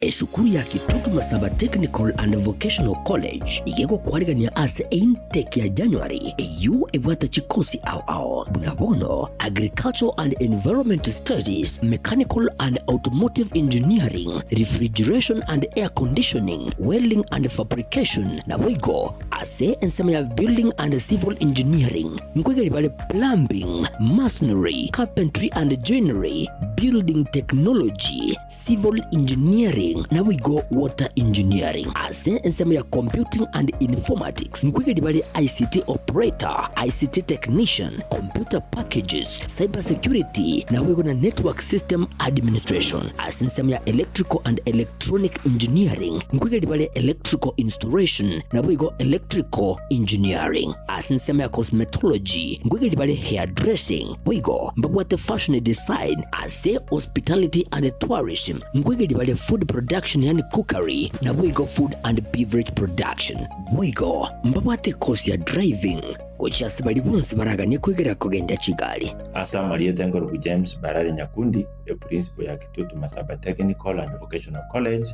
Speaker 12: Esukuru ya Kitutu Masaba Technical and Vocational College iga egokwarigania ase eintake ya January eyio ebwate chikosi ao ao buna bono Agricultural and Environment Studies, Mechanical and Automotive Engineering, Refrigeration and Air Conditioning, Welding and Fabrication naboigo ase ensemo ya Building and Civil Engineering nkoigeri bare Plumbing, Masonry, Carpentry and Joinery, Building Technology, Civil Engineering naboigo Water Engineering. Ase ensemo ya Computing and Informatics nkoigeria bare ICT Operator, ICT Technician, Computer Packages, Cyber Security naboigo na Network System Administration. Ase ensemo ya Electrical and Electronic Engineering nkoigeria bare Electrical Installation naboigo Electrical Engineering. Ase ensemo ya Cosmetology nkoigeria bare Hairdressing boigo mbabwate Fashion Design Ase Hospitality and Tourism nkoigeria bare Food Production yaani Cookery naboigo Food and Beverage Production. Boigo mbabwate ekosi ya Driving gochia ase baria bonsi baraganie koigera kogendia chigari.
Speaker 3: Ase amarieta enkorokwa James Barare Nyakundi, eprincipo ya Kitutu Masaba Technical and Vocational College,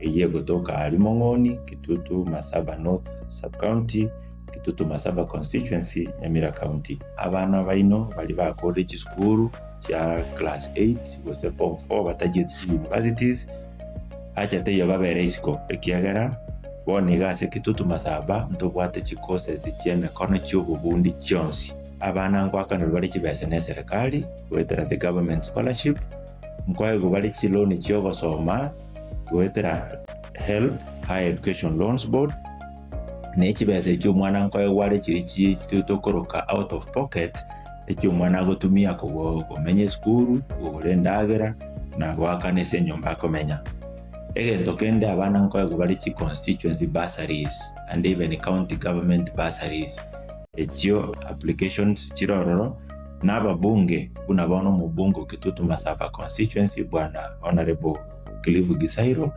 Speaker 3: eyio egotoka aaria Mong'oni, Kitutu Masaba North Sub-County, Kitutu Masaba Constituency, Nyamira County. Abana baino baria bakorire chisukuru chia class 8 gose form 4 batachieti chi universities, acha teiyo babere isiko, ekiagera bono iga ase Kitutu Masaba ntobwate chi courses chia emekono chia obobundi chionsi. Abana ngoakanerwa bare chibesa ne eserekari goetera the government scholarship, nkoegwa bare chiloan chia ogosoma goetera HELB, Higher Education Loans Board, ne chibesa echio omwana nkoegwa are chiria chi tokoroka out of pocket, eki omwana agotumia komenya esukuru, kogora endagera, na goakana ase enyomba akomenya. Egento kende abana nkoegwa bare chi constituency bursaries and even county government bursaries, echio applications chire ororo, na ababunge buna bono omobunge o Kitutu Masaba constituency bwana Honourable Cliff Gisairo,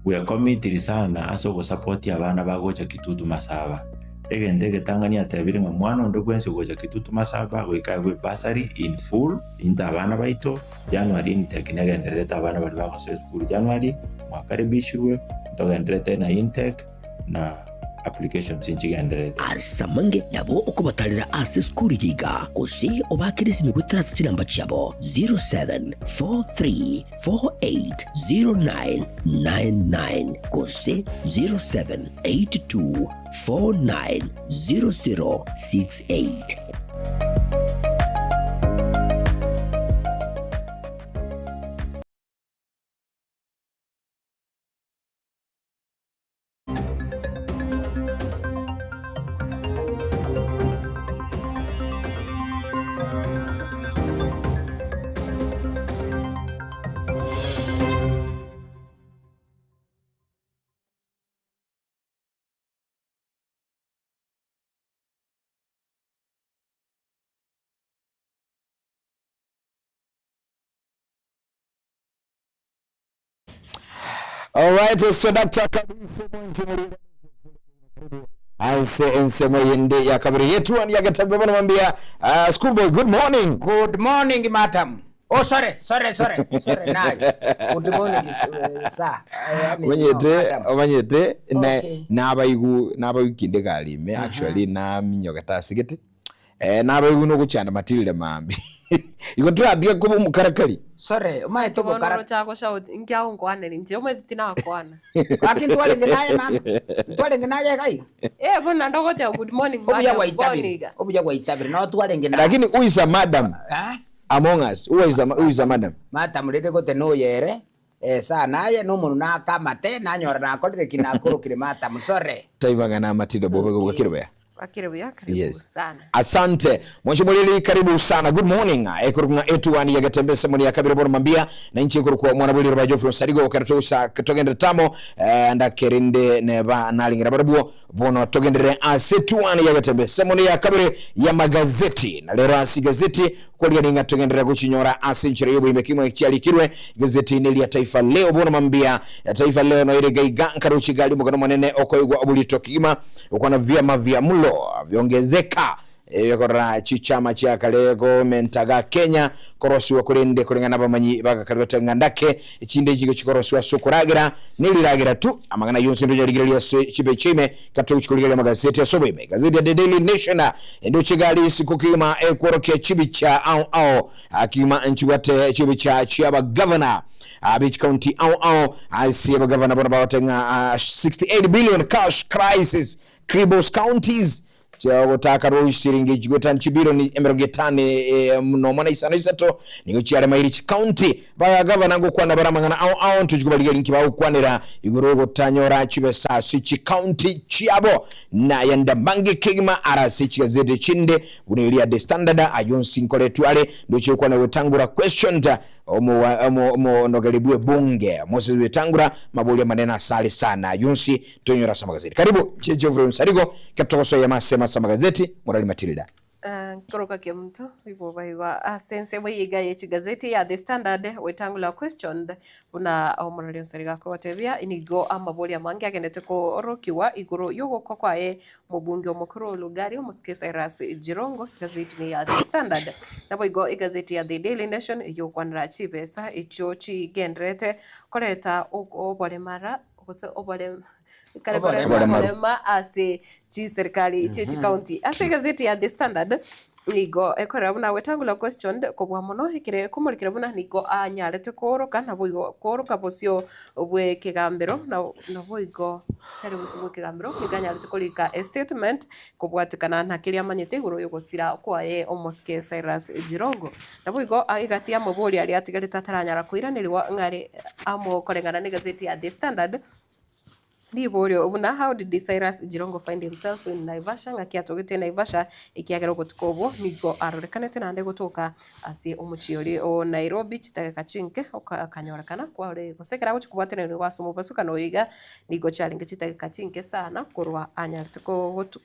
Speaker 3: bwekomitiri sana ase ogosupport abana bagocha Kitutu Masaba. Egento egetang'ani atebire ng'a mwana onde bwensi ogocha Kitutu Masaba goika aegwe ebursary in full, into abana baito, January intake negendererete abana baria bagosoa esukuru January, mwakaribishirwe, ntogendererete na intake na applications nchigendererete.
Speaker 12: Ase amange nabo okobatarera ase esukuru eye iga, gose obaakere esimi goetera ase chinamba chiabo 0743 480999 gose 0782490068.
Speaker 4: Alright, so Dr. Kabisa Anse ensemo yende ya kabiri yetu ya getambe bana mwambia uh, schoolboy good morning.
Speaker 2: Good morning madam. Oh sorry, sorry, sorry, sorry naye. Good morning eh, sir. Eh, yani,
Speaker 4: Omanyete
Speaker 2: no, madam.
Speaker 4: omanyete ne
Speaker 2: Okay.
Speaker 4: nabaigu nabaigu kinde garime actually naminyogete asigete eh nabaigu nogochanda matirire mambi. Igo toratige koba omokarakari.
Speaker 2: Sorry, omanyete
Speaker 1: Bono
Speaker 2: obokara.
Speaker 1: oroche agoshout, inki agonkwanera inche omanyete tinakwana.
Speaker 2: Gaki ntwarenge naye mama, ntwarenge naye iga iga.
Speaker 1: Eh, bono naende ogoteba good morning
Speaker 2: Obuya
Speaker 1: madam, bono
Speaker 2: gwaitabire,
Speaker 1: iga.
Speaker 2: obuya gwaitabire, noo twarenge naye.
Speaker 4: Lakini who is a madam among us? Who is a, who is a madam?
Speaker 2: Madam rende gote noyo ere, esaa naye nomonwe naka amate, nanyora nakorire ki nakorokire madam, sorry.
Speaker 4: Taibang'ana amatindo bobe gokire buya.
Speaker 1: Bakire buya, karibu
Speaker 4: Yes.
Speaker 1: sana.
Speaker 4: Asante mwanchimulili, karibu sana. Good morning. Ekorokwa etuwani ya Gatembe semoni ya kabere bono mambia na inche ekorokwa mwana bweliro ba Geoffrey Osarigo okera togosa togendere tamo eh, ndakerinde neba naringera barabwo bono togendere ase tuwani ya Gatembe semoni ya kabere ya magazeti na lero ase gazeti kwarigani ng'a togendere gochinyora ase enchera y'oboime kimwe chiarikirwe gazeti neria Taifa Leo bono mambia ya Taifa Leo noire gaiga nkarochi gari omogano monene okoigwa oborito kegima Gokwana viama via mulo viongezeka ebikorora chichama chia kare komenta Kenya korosiwa korende koreng'ana abamanyi bagakare goteba ng'a ndake echinde chigo chikorosiwa ase okoragera neriragera tu amang'ana yonsi ndonyarigereria ase chipeji ime katogochi korigereria amagazeti ase oboime egazeti ya The Daily Nation endoche gari isiko kegima ekworokia chibicha ao ao kegima nchibwate chibicha chia abagavana abe chikaunti ao ao ase abagavana bono bagoteba ng'a 68 billion cash crisis cripples counties chiagotaka rosiringi chigwetani chibilioni emerongo etano nomo na isano isato nigo chiaremaire chikaunti bagavana ngokwana bare amang'ana ao ao ntochi kobarigeria nki bagokwanera igoro ogotanyora chibesa ase chikaunti chiabo na yanda mange kegima ara ase chigazeti chinde buna eria The Standard ayio onsi nkoretwe are ndoche gokwana Wetangula questioned Omonogeri bw'ebunge Moses Wetangula maborio amanene asare sana ayio onsi tonyore ase amagazeti. Karibu Che Geoffrey Onsarigo ketogosoyia amasemo ase amagazeti Morari Matilda.
Speaker 1: Nkoroka kemonto igo baigwa ase ensemo eye iga ye chigazeti ya The Standard Wetangula questioned buna omorori Onsarigo akogotebia nigo amaborio amange agendete koorokigwa igoro yogokwa kwaye Omobunge omokoro o Lugari, omosike Cyrus Jirongo, egazeti ime ya The Standard. Naboigo egazeti ya The Daily Nation eyokwanera chibesa echio chigendererete koreta oboremara gose oborem kare koreta
Speaker 4: Oboremaru.
Speaker 1: oborema ase chiserikali chie chikaunti. Ase egazeti ya The Standard nigo ekorera buna Wetangula questioned kobua mono ekere komorikera buna nigo anyarete kooroka naboigo kooroka bosio bw'ekegambero naboigo tari bosio bw'ekegambero nigo anyarete korika estatement kobwatekana na keria amanyete igoro y'ogosira kwaye omosike Cyrus Jirongo. Naboigo egati y'amabori aria atigarete ataranyara koiranerigwa ng'are amo koreng'ana n'egazeti ya The Standard. Riborio buna how did Cyrus Jirongo find himself in Naivasha ng'aki atogete Naivasha ekiagera obotuko obwo nigo arorekanete naende gotoka ase omochie oria o Nairobi chidageka chinke akanyorekana kware gose ekero agochia kobwatanigwa ase omobasukano oyo iga nigo chiarenge chidageka chinke sana korwa anyarete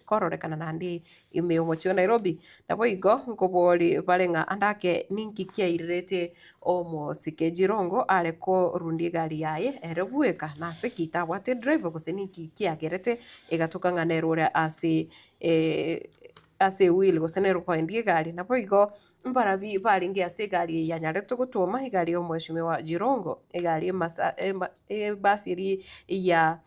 Speaker 1: kororekana naende ime y'omochie o Nairobi. Naboigo nkobori bare ng'a ande ake ninki kiairerete omosike Jirongo are korundia egari yaye ere bweka, nase ki tabwate driver gose ninki kiagerete egatoka ng'a nere ore ase ase ewheel gose nere okoendia egari. Naboigo mbarabi barenge ase egari eye yanyarete gotwoma egari ya omweshimiwa Jirongo, egari emasa ema ebasi eria ya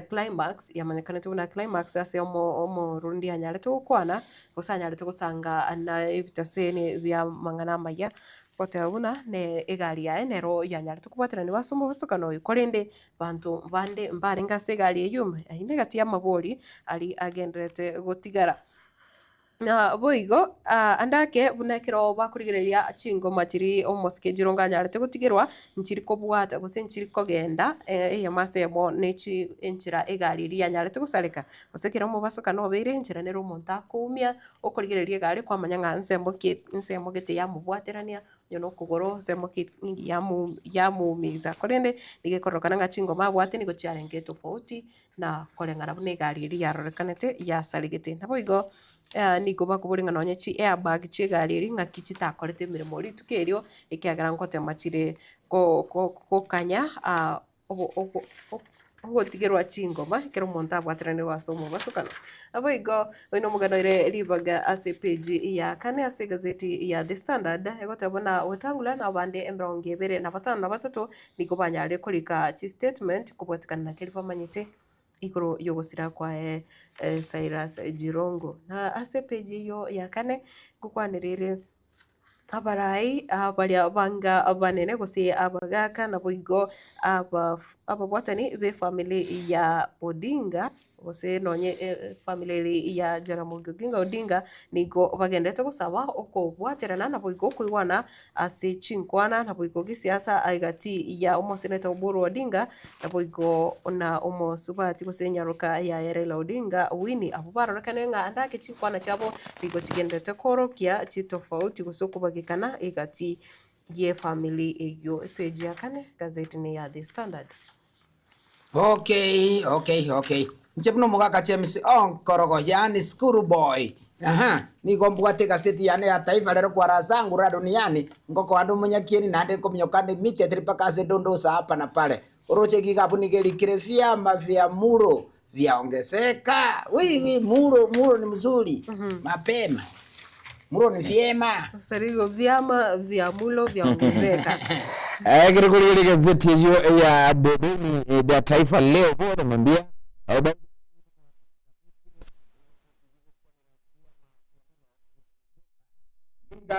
Speaker 1: Climax yamanyekanete buna Climax ase omorundi anyarete gokwana, gose anyarete gosanga na ebitaseni bi'amang'ana amaya, goteba buna ne egari yaye nero yanyarete kobwatananiwa ase omobosokano oyo, korende banto bande mbarenge ase egari eyio ime, ayio negati y'amabori aria agendererete gotigara. Na boigo ande ake buna ekero bakorigereria chingoma chiria omosike jirongo anyarete gotigerwa, nchiri kobwata gose nchiri kogenda eyemo ase eyemo ne chi enchera egari eria yanyarete gosareka, gose ekero omobasokano obeire enchera nere omonto akoumia, okorigereria egari kwamanya ng'a nsemo ki nsemo gete yamobwaterania, onye na okogoro nsemo ki ninki yamu yamuumiza. Korende nigo ekororokana ng'a chingoma abwate nigo chiarenge tofauti. na koreng'ana buna egari eria yarorekanete yasaregete. Naboigo nigo bakoboria ng'a nonye chi airbag chi'egari eria ng'aki chitakorete emeremo rituko erio, ekiagera ngotema chire ko- ko- gokanya ogo- ogo ogotigerwa chingoma ekero omonto abwateranirwe ase omobasokano. Naboigo oyo na omogano ore ribaga ase epage ya kane ase egazeti ya The Standard, egoteba buna Wetangula na abande emerongo ebere na batano na batato Nigo banyarire korika chistatement kobwatekana na keria bamanyete igoro y'ogosira kwaye Cyrus Jirongo. Na ase epage eyio ya kane ngokwanera ere Abarai baria banga abanene gose abagaaka, naboigo ababwatani b'efamiri ya Odinga, gose nonye efamiri ya Jaramogi Oginga Odinga, nigo bagenderete gosaba okobwaterana naboigo okoigwana ase chinkwana naboigo gesiasa egati ya omoseneta Oburu Odinga naboigo na omosubati gose enyaroka yaye Raila Odinga Winnie. Abwo barorekane ng'a ande ake chinkwana chiabo nigo chigenderete koorokia chitofauti gose okobagekana egati y'efamiri eyio. Epeji ya kane gazeti ne ya The Standard.
Speaker 2: Okay, okay, okay. Inche buna omogaka James Onkorogo, yaani school boy, aha, nigo mbwate egaseti yane ya Taifa Leo kwa raha zangu la duniani, ngokoa nde omonyakieni naende nkominyoka nde immediately mpaka ase dondosa hapa na pale. Oroche egiga abwo nigo erikire vyama vya muro vyaongezeka. Wi wi muro muro ni mzuri. Mapema. Muro ni vyema.
Speaker 1: Osarigo vyama vya mulo vyaongezeka.
Speaker 4: Ekero korigereria egazeti eyio ya The Daily ya Taifa Leo bono mambia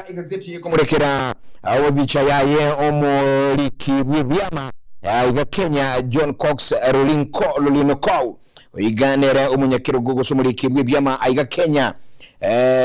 Speaker 4: Egazeti ekomorekera ebicha yaye omoriki bw'ebiama iga Kenya John Cox Rolinko Lolinokou oiga nere omonyakerogo gose omoriki bw'ebiama aiga Kenya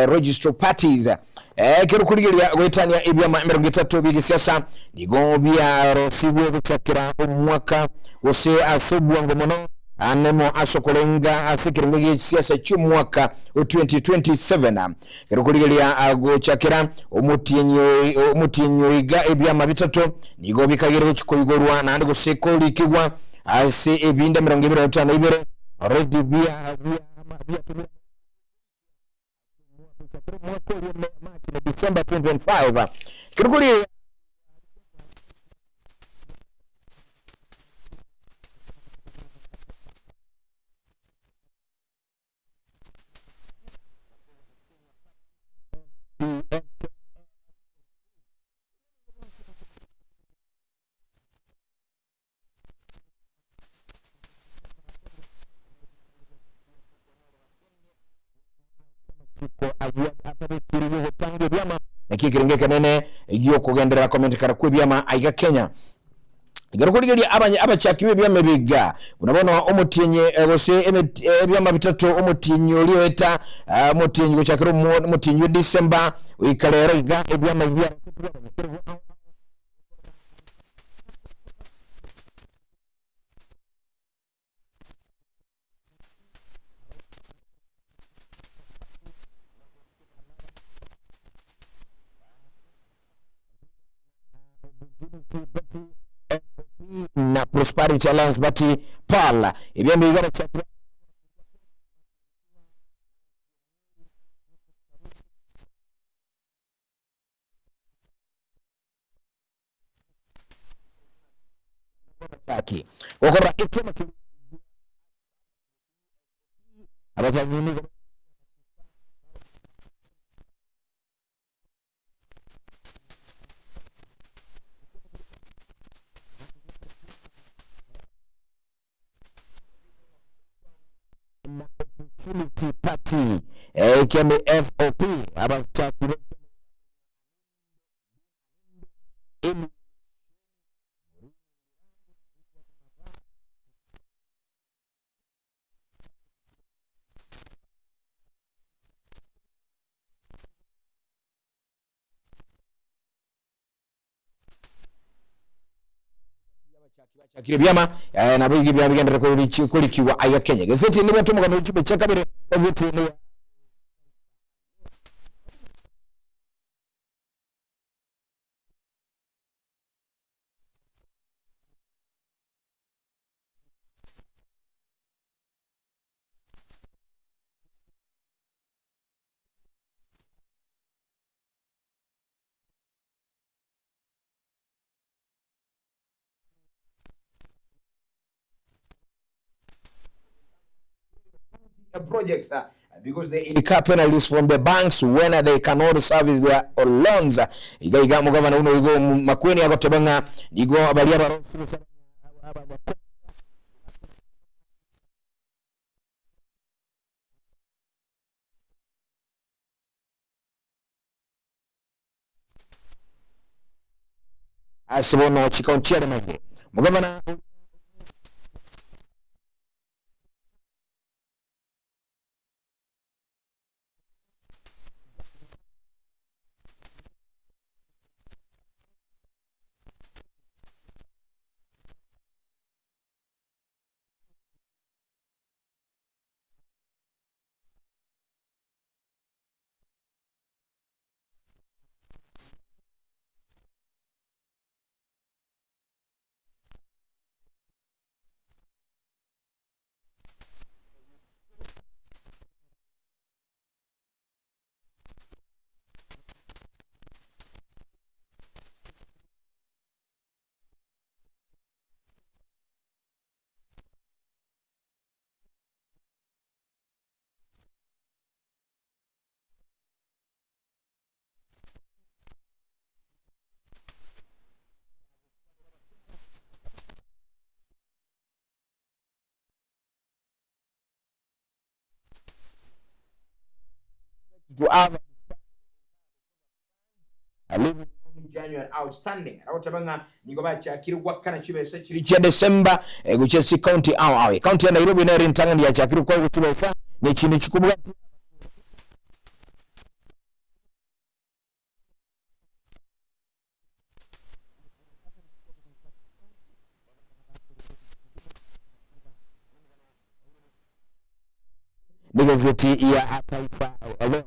Speaker 4: Registrar of Parties ekero okorigereria goetania ebiama emerongo etato bi'egesiasa nigo biarosigwe gochakera omwaka gose ase obwango mono Anemo ase okorenga ase ekerengo gie chisiasa chi'omwaka o 2027. Ekero okorigereria gochakera omotienyi omotienyi oiga ebiama bitato nigo bikagere gochia koigorwa naende gose korikigwa ase ebinde 25 already bia bia biatomire gochakera omwaka oria March na December 2025. Ekero okorigereria. Gotanga ebiama naki ekerengo ekenene giokogenderera komentekana kw'ebiama aiga Kenya. Ekero okorigereria abachaki b'ebiama ebi iga, buna bono omotienyi gose ebiama bitato omotienyi oria oeta, omotienyi gochakera omotienyi o December goika rero iga ebiama ebi biarosetwe abanyakerogo ao ao. Na Prosperity Alliance Party, PAL, ebiama ebi abachakire Abachaki gokorora ekioma keria Abachaki nigo na Opportunity Party ekiama FOP abachaki Bachakire ebiama nabo iga ebiama bigenderere korikigwa aiga Kenya. Gazeti nebwate omogano o chimbe chia kabere, gazeti ne projects because they incur penalties from the banks when they cannot service their loans. Iga iga omogavana uno igo Makueni agoteba ng'a nigo baria abarosi Ase bono chikaunti chiaremeire, omogavana. To have January outstanding aragoteba ng'a nigo bachakire gwakana chibesa chiri chia December gochia ase county ao ao. County ya Nairobi nere entang'ani yachakire koegwa chibesa na echinde chikobwatia. Negazeti ya Taifa Leo.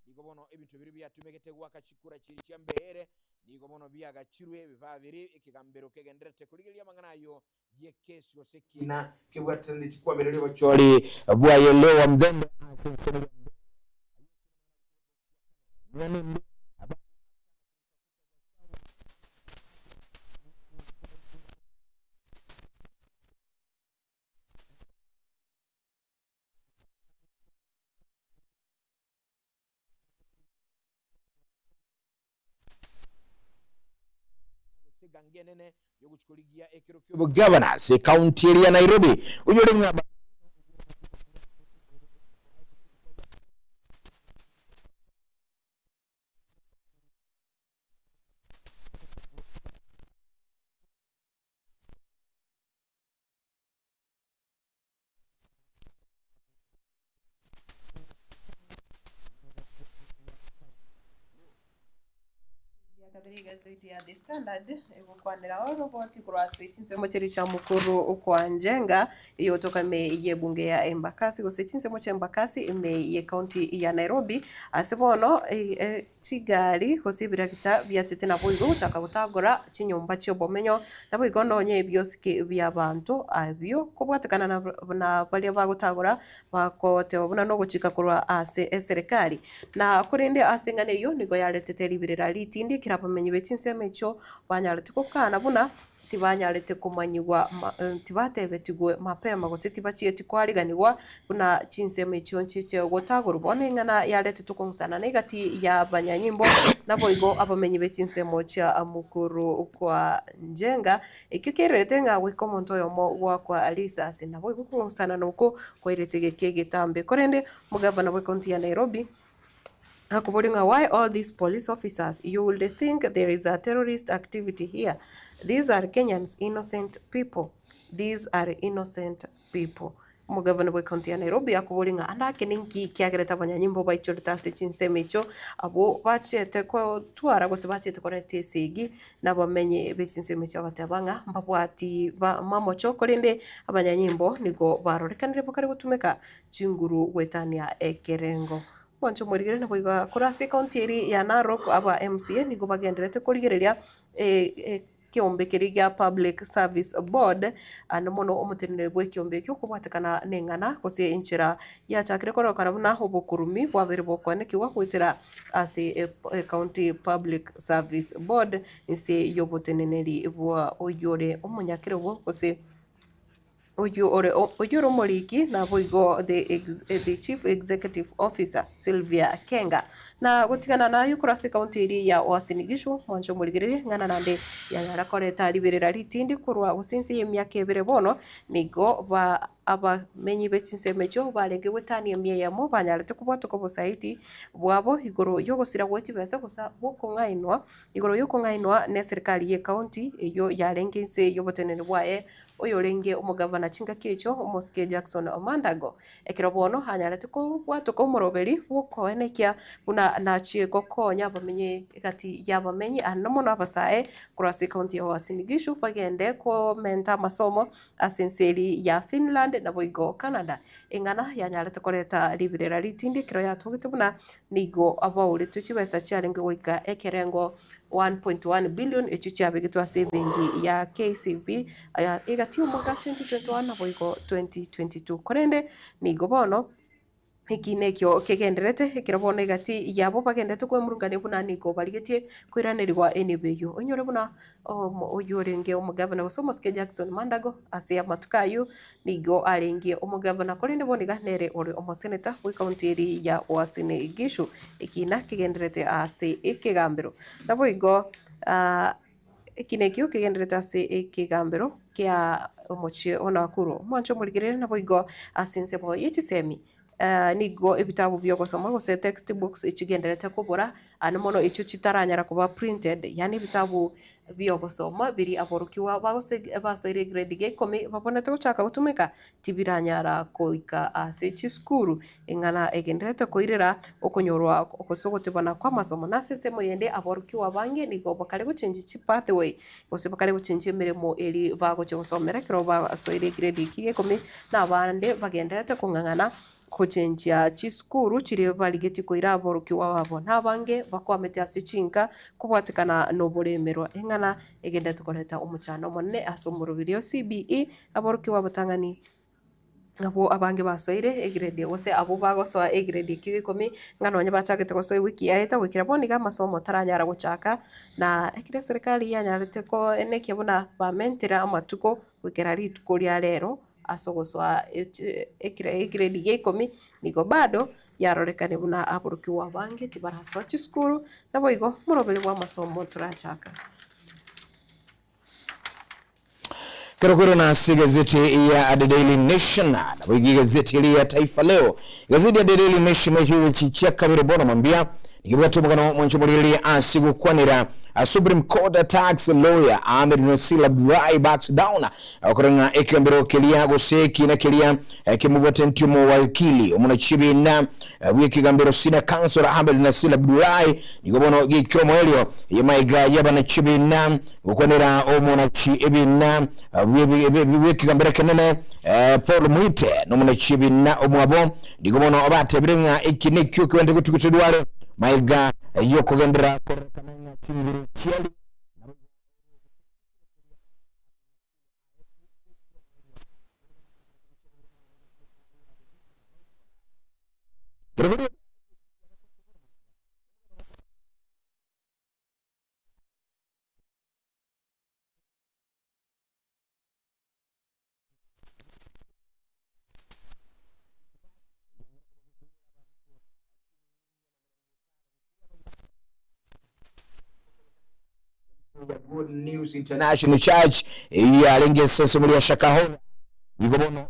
Speaker 4: Nigo bono ebinto biria biatumegete goaka chikura chiria chia mbeere, nigo bono biagachirwe ebibaa biria ekegambero kegendererete korigereria amang'ana ayio y'ekesi gose ekina kebwataneti kwabereria obochori bwaye Lewa Mthembe ase ensemo ya Mbeere. Ayio ase Egango enene yogochia korigia ekero ki'obogavana ase ekaunti eria ya Nairobi, onyore ng'a.
Speaker 1: Kabere egazeti ya The Standard egokwanera oroboti korwa ase chinsemo chiria chia mokoro kwa Njenga eyotoka ime y'ebunge ya Embakasi gose chinsemo chia Embakasi ime y'ecounty ya Nairobi ase bono chigari gose ebiragita biachete naboigo gochaka gotagora chinyomba chi'obomenyo, naboigo nonye ebiosiki bi'abanto abio kobwatekana na na baria bagotagora bagoteba buna nogochika korwa ase eserekari. Na korende ase eng'ana eyio nigo yaretete riberera ritindi ekero abamenyi be chinsemo echio banyarete gokana buna tibanyarete komanyigwa tibatebetigwe mapema gose tibachieti koariganigwa buna chinsemo echio nchiche gotagorwa. Bono eng'ana yaretetwe kong'usana na egati y'abanyanyimbo, naboigo abamenyi be chinsemo chia mokoro kwa Njenga, ekio kererete ng'a goika omonto oyomo goakwa risasi. Naboigo okong'usana nokwo kwairete egeka egetambe. Korende omogavana bw'ecounty ya Nairobi, Akoboria ng'a why all these police officers, you would think there is a terrorist activity here, these are Kenyans innocent people, these are innocent people. Omogavana bwe county ya Nairobi akoboria ng'a ande ake ninki kiagerete abanyanyimbo baichorete ase chinsemo echio abwo bachete kotwara gose bachete koreta esegi nabamenyi be chinsemo echio agateba ng'a mbabwati ba mamocho korende abanyanyimbo nigo barorekanire bakare gotumeka chinguru goetania ekerengo. Mwanche omorigere naboigo korwa ase ekaunti eria ya Narok aba MCA nigo bagendererete korigereria ekeombe keria gia Public Service Board ande mono omoteneneri bw'ekeombe ekio kobwatekana neng'ana gose enchera yachakire korokana buna obokurumi bwabeire bokoenekigwa goetera ase County Public Service Board inse y'oboteneneri bwa oyore omonyakerogo gose. Oyio ore oyio ore omoriki naboigo the ex the chief executive officer Sylvia Kenga. Na gotigana naye korwa ase ekaunti eria ya Uasin Gishu mwanche omorigererie ng'ana naende yanyara koreta riberera ritindi korwa gose inse y'emiaka ebere bono nigo ba abamenyi be chinsemo echio barenge goetania emia eyemo banyarete kobwatoka obosaiti bwabo igoro y'ogosira gwe chibesa gose bw'okong'ainwa igoro y'okong'ainwa na eserikari y'ekaunti eyio yarenge inse y'oboteneneri bwaye oyorenge omogavana chingaki echio, omosike Jackson Mandago, ekero bono anyarete kobwatoka omoroberi bw'okoenekia buna nachie gokonya abamenyi egati y'abamenyi ande mono abasae korwa ase ekaunti ya Uasin Gishu bagende komenta amasomo ase ense eria ya Finland naboigo Canada. Eng'ana yanyarete koreta riberera ritindi ekero yatogete buna nigo abauretwe chibesa chiarenge goika ekerengo 1.1 billion echio chiabegetwe ase ebenki ya KCB aya egati y'omwaka 2021 naboigo 2022. Korende nigo bono ekina ekio kegendererete ekero bono egati yabo bagendererete kwemurungania buna nigo barigetie koiranerigwa enibo eyio. Onyore buna omo oyio orenge omogavana gose omosike Jackson Mandago ase amatuko ayio nigo arenge omogavana korende bono iga nere ore omoseneta bw'ekaunti eria ya Uasin Gishu. Ekina kegendererete ase ekegambero. Naboigo ekina ekio kegendererete ase ekegambero kia omochie o Nakuru. Omwancho omorigereria naboigo ase ensemo ye chisemi nigo ebitabu bi'ogosoma gose textbooks echigendererete kobora ande mono echio chitaranyara koba printed yaani ebitabu bi'ogosoma biria aborokigwa bagose basoire egrade ya ikomi babonete gochaka gotumeka tibiranyara goika ase chisukuru eng'ana egendererete koirera okonyorwa gose ogotebana kw'amasomo. Na ase ensemo eyende aborokigwa abange nigo bakare gochenji chipathway gose bakare gochenji emeremo eria bagochia gosomera ekero basoire egrade eki ya ikomi na abande bagendererete kong'ang'ana gochenchia chisukuru chiria barigetie koira aborokigwa babo. Na abange bakwamete ase chinka kobwatekana na oboremerwa eng'ana egendererete koreta omochando omonene ase omoroberi o CBE, aborokigwa abatang'ani nabwo abange basoire egrade gose abwo bagosoa egrade ekio ya ikomi, ng'a nonye bachagete gosoa ewiki yaeta goikera bono iga amasomo taranyara gochaka, na ekero eserikari yanyarete koenekia buna bamentire amatuko goikera rituko ria rero ase ogosoa egrade ya ikomi, nigo bado yarorekane buna aborokigwa abange tibarasoa chisukuru, naboigo omoroberi bw'amasomo torachaka.
Speaker 4: Kero kwero na ase egazeti ya The Daily Nation naboigo egazeti eria ya Taifa Leo. Egazeti ya The Daily Nation eyio chichia kabere bono mambia nigo ebwate omogano mwancho omorigereria ase gokwanera Supreme Court attacks lawyer Ahmed Nasir Abdullahi backs down Okore ng'a ekeombero keria gose ekiina keria kemobwate nti omowakili omonachibina bw'ekegambero Senior Counsel Ahmed Nasir Abdullahi nigo bono geikire omoerio y'amaiga y'abanachibina gokwanera omonachi ebina bw'ekegambero ekenene Paul Muite nomonachi ebina omwabo nigo bono batebire ng'a eki nekio kegwenerete gotuguterwa are maiga y'okogenderera kororekana ng'a chinguru chiaria Good News International Church eyio yarenge ase ensemo ria Shakahola. Nigo bono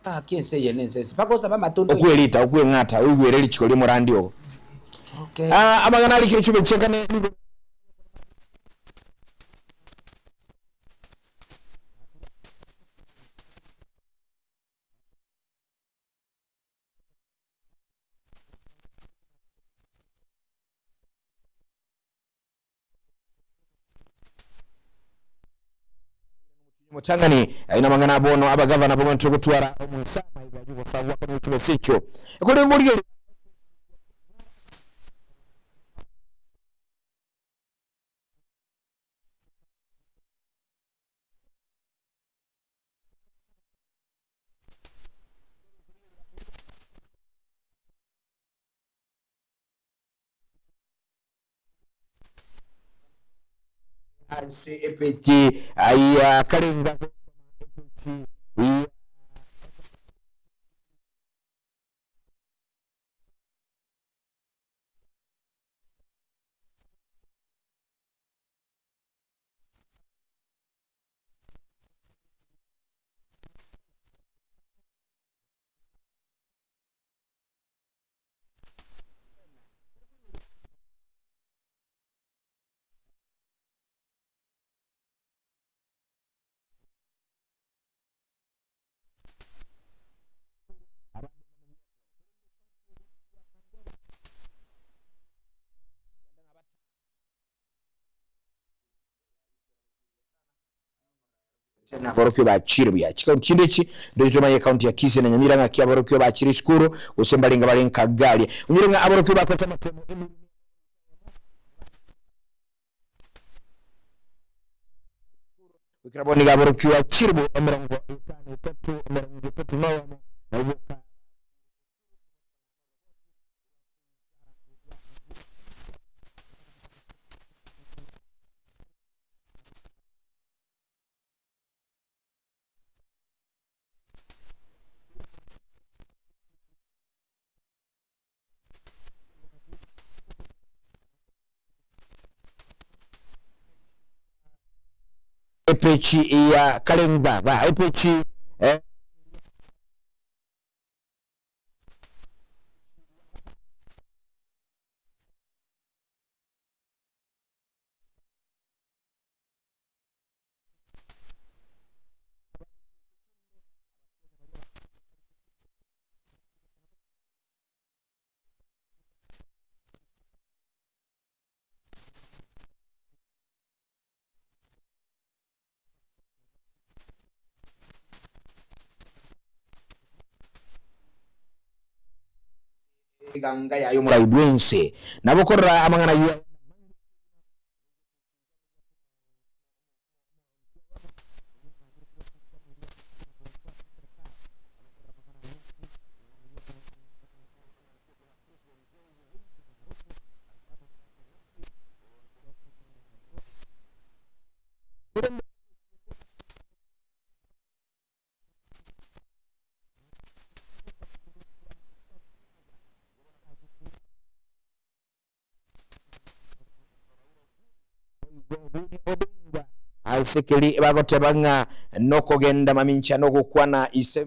Speaker 2: Gaki ense eye nense ense mpaka osabe amatunda oye.
Speaker 4: Okwerita, okweng'ata, oigwere richiko ri'omorandi oo.
Speaker 2: Okay.
Speaker 4: Ah, amang'ana arikire chube chiekane nigo. Motang'ani aina amang'ana a bono abagavana bogwenerete gotwara omwesama iga y'ogosabwa kone chibesa echio. Korende origereria. Ase epeji ya karenga gosoma epeji ya. Aborokigwa bachire buya. Chikaunti chinde echi ndoche tomanye ekaunti ya Kisii na Nyamira ng'aki aborokigwa bachire esukuru gose mbarenge bare nkagaria. Onyore ng'a aborokigwa bakorete amatemo emeremo Goikera bono nigo aborokigwa chilifu 53 31 nabwo boka. Epechi ya Kalengba ba epechi eh. Eganga yaye omorai bw'ense nabo korora amang'ana ayio. Ase keri bagoteba ng'a nokogenda mamincha nogokwana ise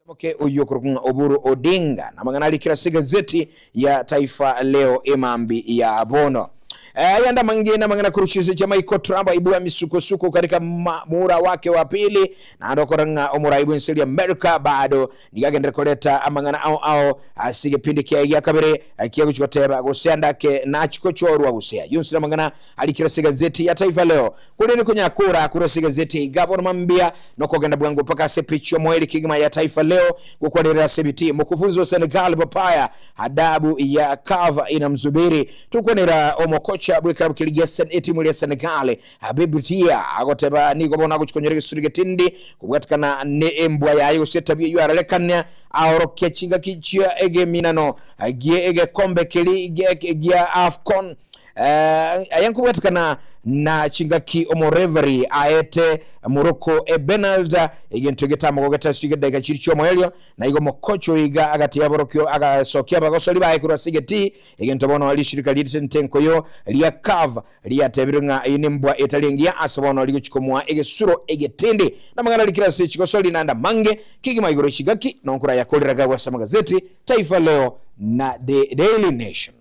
Speaker 4: moke oyio okorokwa ng'a Oburu Odinga namang'ana arikire ase egazeti ya Taifa Leo emambi ya bono. Ayande amange namang'ana korwa chinse chia Michael Trump aibua misukosuko katika muhura wake wa pili naende okora ng'a omorai bw'ense eria America bado Nigo agenderere koreta amang'ana ao ao ase egepindi kiaye gia kabere kia gochia goteba gose ande ake nachie gochorwa gose ayio onsi namang'ana arikire ase egazeti ya Taifa Leo. Korende konyakora korwa ase egazeti iga bono mambia nokogenda bwango mpaka ase epicha omoerio kegima ya Taifa Leo gokwanerera ase ebitii Mkufunzi wa Senegal Papaya adabu ya CAF inamsubiri. Tokwanera omokocha bw'ekerabu keria gia Sen etimu eria Senegal Habib Dia agoteba nigo bono agochia konyora egesuri getindi Kobwatikana ne embwa yaye gose etabia eyio ararekane aorokia chingaki chia egeminano gie egekombe keria gia Afcon. Eh, aya nkobwatekana na chingaki omorevery aete Morocco e Benald egento egetamogogete ase egedaika chiri chiomoerio na igo mokocho iga agati aborokio agasokia abagosori baye korwa ase egetii egento bono rishirika rietente enkoyo ria CAF riatebirwe ng'a eye nembwa etari engiya ase bono rigochi komoa egesuro egetindi namang'ana arikire ase chigosori naende amange kegima igoro chingaki nonkora yakorire agagwe ase amagazeti Taifa Leo na The Daily Nation.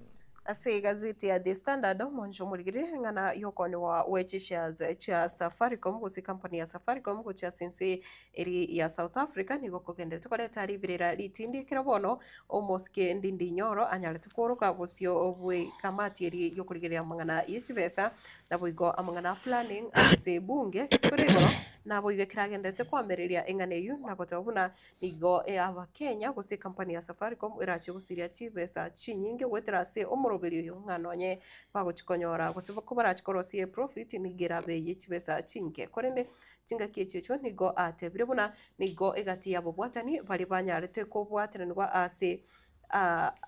Speaker 1: Ase egazeti ya The Standard, omonche omorigereria eng'ana y'okoonigwa gwe chishares chia Safaricom gose ekampani ya Safaricom gochia ase ense eri ya South Africa nigo kogenderete koreta riberera ritindi ekero bono omosike Ndindi Nyoro anyarete kworoka bosio bw'ekamati eri y'okorigereria amang'ana ye chibesa naboigo amang'ana a planning ase ebunge rituko ria igoro naboigo ekero agenderete koamereria eng'ana eyio na goteba buna Nigo Abakenya gose ekampani ya Safaricom erachie gosiria chibesa chinyinge goetera ase omoroberi oyo ng'a nonye bagochi konyora gose kobarachie korosia eprofit nigo erabe eye chibesa chinke. Korende chingaki echio echio nigo atebire buna nigo egati y'ababwatani baria banyarete kobwatananigwa ase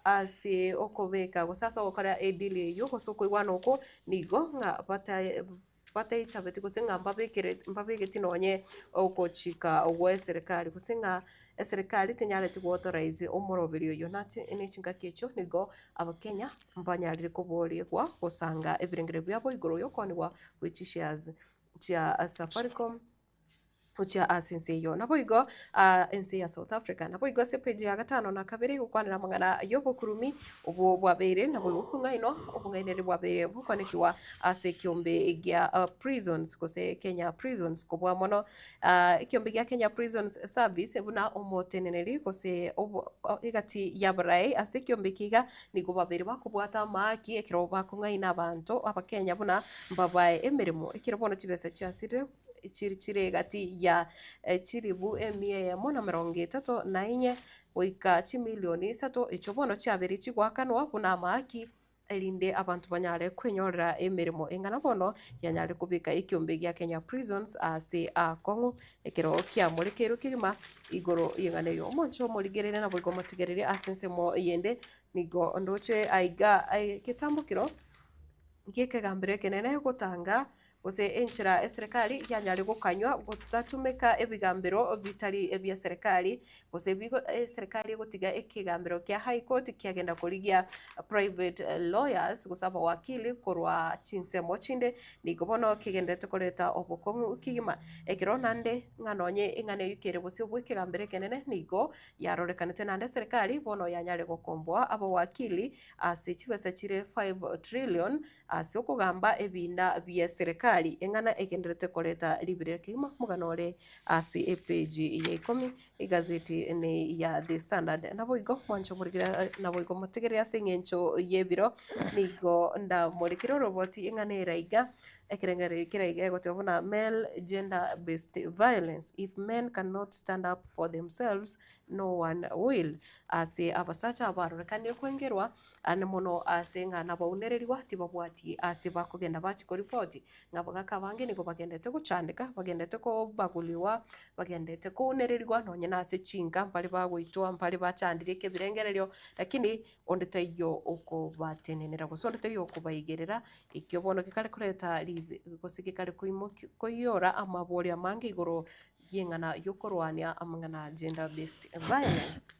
Speaker 1: ase okobeka gose ase ogokora edeal eyio gose okoigwana okwo nigo ng'a bata. bataitabeti gose ng'a mbabekere mbabegeti nonye ogochika gwa eserekari gose ng'a eserekari tenyareti go authorize omoroberi oyio. Nache ne chingaki echio nigo abakenya mbanyarire koborigwa gosanga ebirengererio biabo igoro ya okoonigwa gwe chishares chia Safaricom. gochia ase ense eyio. Naboigo ense ya South Africa. Naboigo ase epeji ya gatano na kabere egokwanera amang'ana y'obokurumi obwo bwabeire naboigo okong'ainwa obong'ainereria bwabeire bokoanekigwa ase ekiombe gia prisons gose Kenya Prisons kobua mono ekiombe gia Kenya Prisons Service buna omoteneneri gose obo egati y'abarai ase ekiombe eke iga nigo babeire bakobwata amaaki ekero bakong'aina abanto abakenya buna mbabae emeremo ekero bono chibesa chiasirire. chiri chire egati ya chilifu emia eyemo na emerongo etato na inye goika chimilioni isato, echio bono chiabeire chigoakanwa buna amaaki, erinde abanto banyare kwenyorera emeremo eng'ana bono yanyare kobeka ekiombe gia Kenya Prisons ase akong'u ekero kiamorekeirwe kegima igoro y'eng'ana eyio. Omonche omorigereria naboigo omotigereria ase ensemo eyende nigo ndoche aiga egetambokero gi'ekegambero ekenene gotanga gose enchera eserekari yanyare gokanywa gotatumeka ebigambero bitari ebia serikali, gose bigo eserekari egotiga ekegambero kia High Court kiagenda korigia private lawyers gose abawakili korwa chinsemo chinde, nigo bono kegenderete koreta obokong'u kegima. Ekero naende ng'a nonye eng'ana eyio kere bosio bw'ekegambero ekenene nigo yarorekanete naende eserekari bono yanyare gokomboa abawakili ase chibesa chire 5 trillion Ase okogamba ebiina bi'eserekari, eng'ana egendererete koreta ribirira kegima omogano ore ase epeji ya ikomi egazeti ne ya The Standard. Naboigo mwanche omorikire naboigo motegerere ase eng'encho y'ebiro nigo ndamorekere oroboti eng'ana ere iga ekerengererio kere iga egoteba buna male gender based violence if men cannot stand up for themselves no one will. Ase abasacha abarorekanire kwengerwa Aande mono aase ng'a nabaunererigwa tibabwati aase bakogenda bachie koripoti, ng'a abagaka abange nigo bagendete gochandeka, bagendete kobaguliwa, bagendete kounererigwa nonye na ase chinka mbare bagoitwa, mbare bachandire ekebirengererio, lakini onde taiyo okobatenenera gose onde taiyo okobaigerera, ekio bono gekare koreta ribe gose gekare koimoki koiyora amaborio amange igoro y'eng'ana yokorwania amang'ana gender based violence.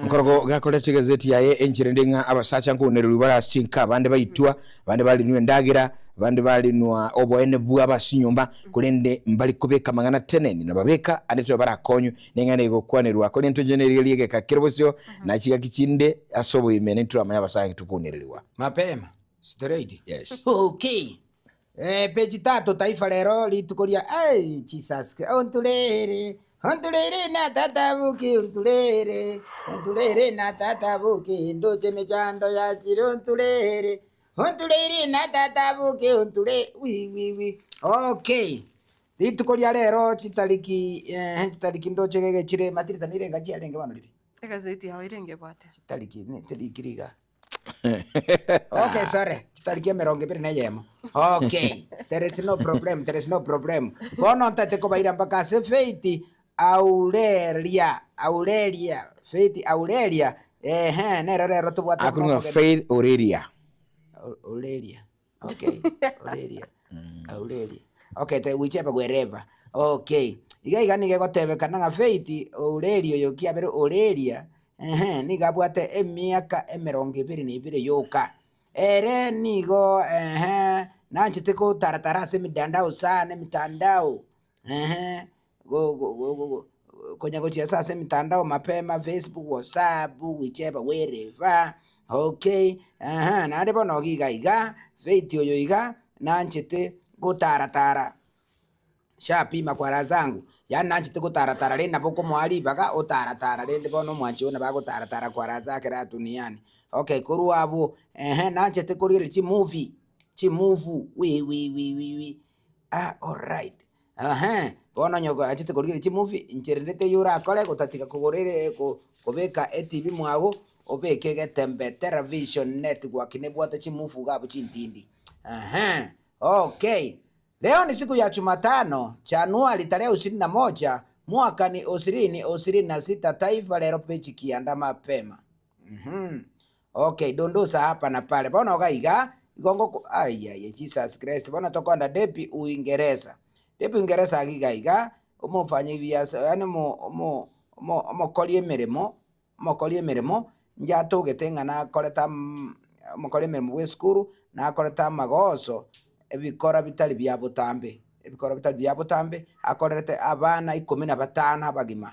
Speaker 4: Nkorogo gakorete egazeti yaye enchera ende ng'a abasacha nkounererwa bare ase chinka, abande baitwa, abande barinwa endagera, abande barinwa oboene bwabo ase chinyomba, korende mbari kobeka amang'ana teneni, nababeka ande tiba barakonywe neng'ana egokwanerwa. Korende tonche nerigereria egeka kere bosio, na chigaki chinde ase oboime nitoramanye abasacha ng'a tokounererigwa.
Speaker 2: Mapema, straight.
Speaker 4: Yes.
Speaker 2: Okay. Eh, peji tatu Taifa Lero rituko ria ai Jesus onturere onturere na tata buki onturere onturere na tata buki ndoche mechando yachire onturere onturere na tata buki onture wi wi wi okay rituko ria rero chitariki eh, chitariki ndoche gege chire matirita nirenga chiarenge bono riria
Speaker 1: Egazeti yao erenge ebwate.
Speaker 2: chitariki ne tariki riga Okay, sorry. Chitariki emerongo ebere na eyemo. Okay. There is no problem, there is no problem. Bono ntaete kobaira mpaka ase Faith Aurelia, Aurelia, Faith Aurelia. Ehe, nere rero tobwate
Speaker 4: Akorwa ng'a
Speaker 2: omogeni.
Speaker 4: Faith Aurelia.
Speaker 2: Aurelia okay Aurelia Aurelia okay te whichever wherever okay. Iga iga nigo egotebekana ng'a Faith Aurelia oyo kiabere Aurelia ehe nigo abwate emiaka emerongo ebere na ebere yoka. Ere nigo ehe nanchete kotaratara ase emidandao sana emitandao ehe konya gochiesa ase emitandao mapema, Facebook, whatsapp, whichever wherever, okay, ehe naende bono iga iga, Faith oyo iga nanchete gotaratara shapima kwa raha zangu, yaani nanchete gotaratara rende nabo okomoa ribaga otaratara rende bono omwanchi oyo nabo agotaratara kwa raha zake raha duniani. Okay, korwa abwo, ehe nanchete korigereria chimovie, chimuvu wi wi wi wi wi ah alright. Ehe, bono onye oachete korigereria chimovie, inche rende teiyo orakore gotatiga kogora ere ko kobeka etibi mwago, obeke egetembe television network nebwate chimufu iga abwo chintindi. Ehe, okay. Leo ni siku ya Jumatano, Januari tarehe ishirini na moja, mwaka ni ishirini ishirini na sita, Taifa Lero peji kianda mapema. Mhm. Okay, dondosa hapa na pale. Bono iga iga, igo ngoko aiaia Jesus Christ, bono tokoenda Depi Uingereza. Depi Uingereza iga iga iga, omofanyibiasa yaani omo omo omo omokori emeremo, omokori emeremo, inche atogete ng'a nakorete am omokori emeremo bwa esukuru, nakorete amagoso, ebikora bitari bia botambe, ebikora bitari bia botambe, akorerete abana ikomi na batano abagima.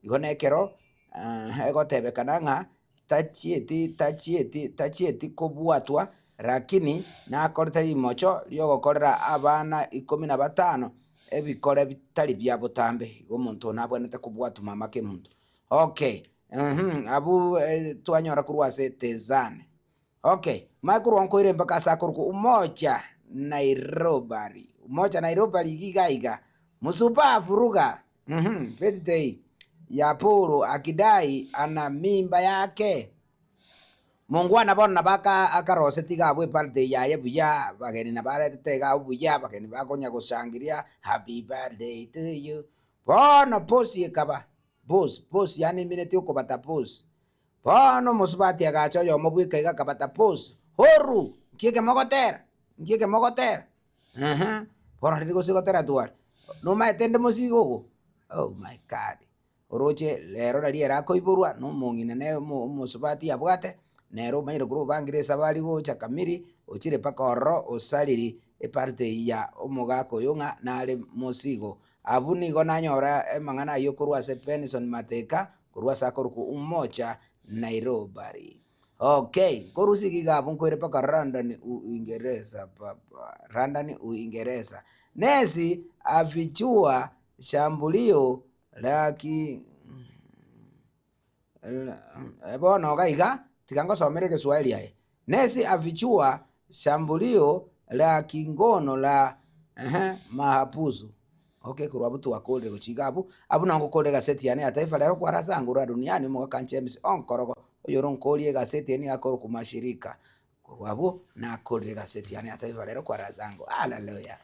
Speaker 2: Igo nekero egotebekana ng'a tachieti tachieti tachieti kobwatwa, rakini nakorete rimocho riogokorera abana ikomi na batano ebikore bitari bia botambe. Igo omonto oyo nabwenerete kobwatwa mama kemonto. Okay, uhum, abwo twanyora korwa ase Tezane. Okay, manye korwa nkoire mpaka ase akorokwa Umoja Nairobari. Umoja Nairobari iga iga iga. Msupa afuruga, uhum, birthday ya Paul akidai ana mimba yake. Mongwana bono nabo aka akaroseti iga abwo ebirthday yaye buya, abageni nabo aretete iga abwo buya, abageni bakonya goshangiria, happy birthday to you. Bono posi ekaba, posi, posi yaani emineti okobata posi. Bono omosubati agacha oyomo bweka iga akabata posi, Horu! Nki eke mogotera? Nki eke mogotera? Ehe, bono riria gose gotera tware, nomaete nde mosigo ogo? Oh my God! Oroche rero nari ere akoiborwa, na omong'ina nere omo omosubati abwate, nere omanyire korwa obangire esabari gocha kamiri, ochire mpaka ororo osariri eparty eyio ya omogaka oyo ng'a nare mosigo. Abwo nigo nanyora amang'ana ayio korwa ase Benson Mateka, korwa ase akorokwa Umoja Nairobari. Okay, nkorusia iga abwo nkoire mpaka London Uingereza papa, London Uingereza. Nesi afichua shambulio la ki bono iga iga, tiga ngosomere egeswahili aye. Nesi afichua shambulio la kingono la ehe mahabusu. Okay, korwa abwo twakorire gochia iga abwo, abwo nabo ngokorera egaseti yane ya Taifa Leo kwara ase angoro ya duniani omogaka James Onkorogo, oyore onkorie egaseti eye nigo akorokwa Mashirika. Korwa abwo nakorire egaseti yane ya Taifa Leo kwara ase ango. Haleluya!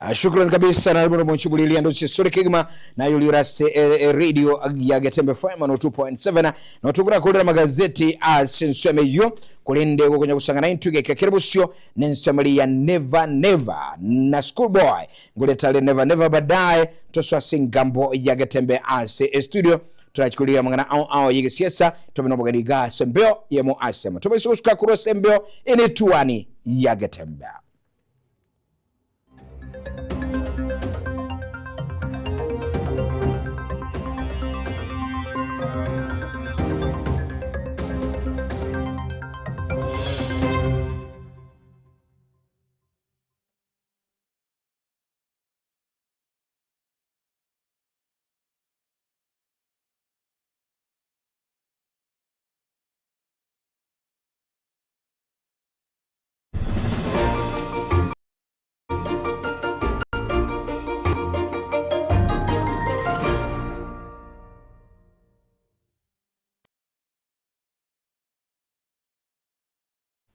Speaker 4: Ah, shukran kabisa na ribono monchi buli liando sisore kegima na yuli rase eh, eh, radio ya Getembe FM 102.7 na tukura kulira magazeti a senseme yo kulinde gokonya kusangana intuge kekere busio nensemeli ya never never na schoolboy nguleta le never never baadaye toswa singambo ya Getembe ase studio turachukulia mangana ao ao yegesiesa tobino bogani ga sembeo yemo asemo tobisuka kurwa sembeo inetuani ya Getembe.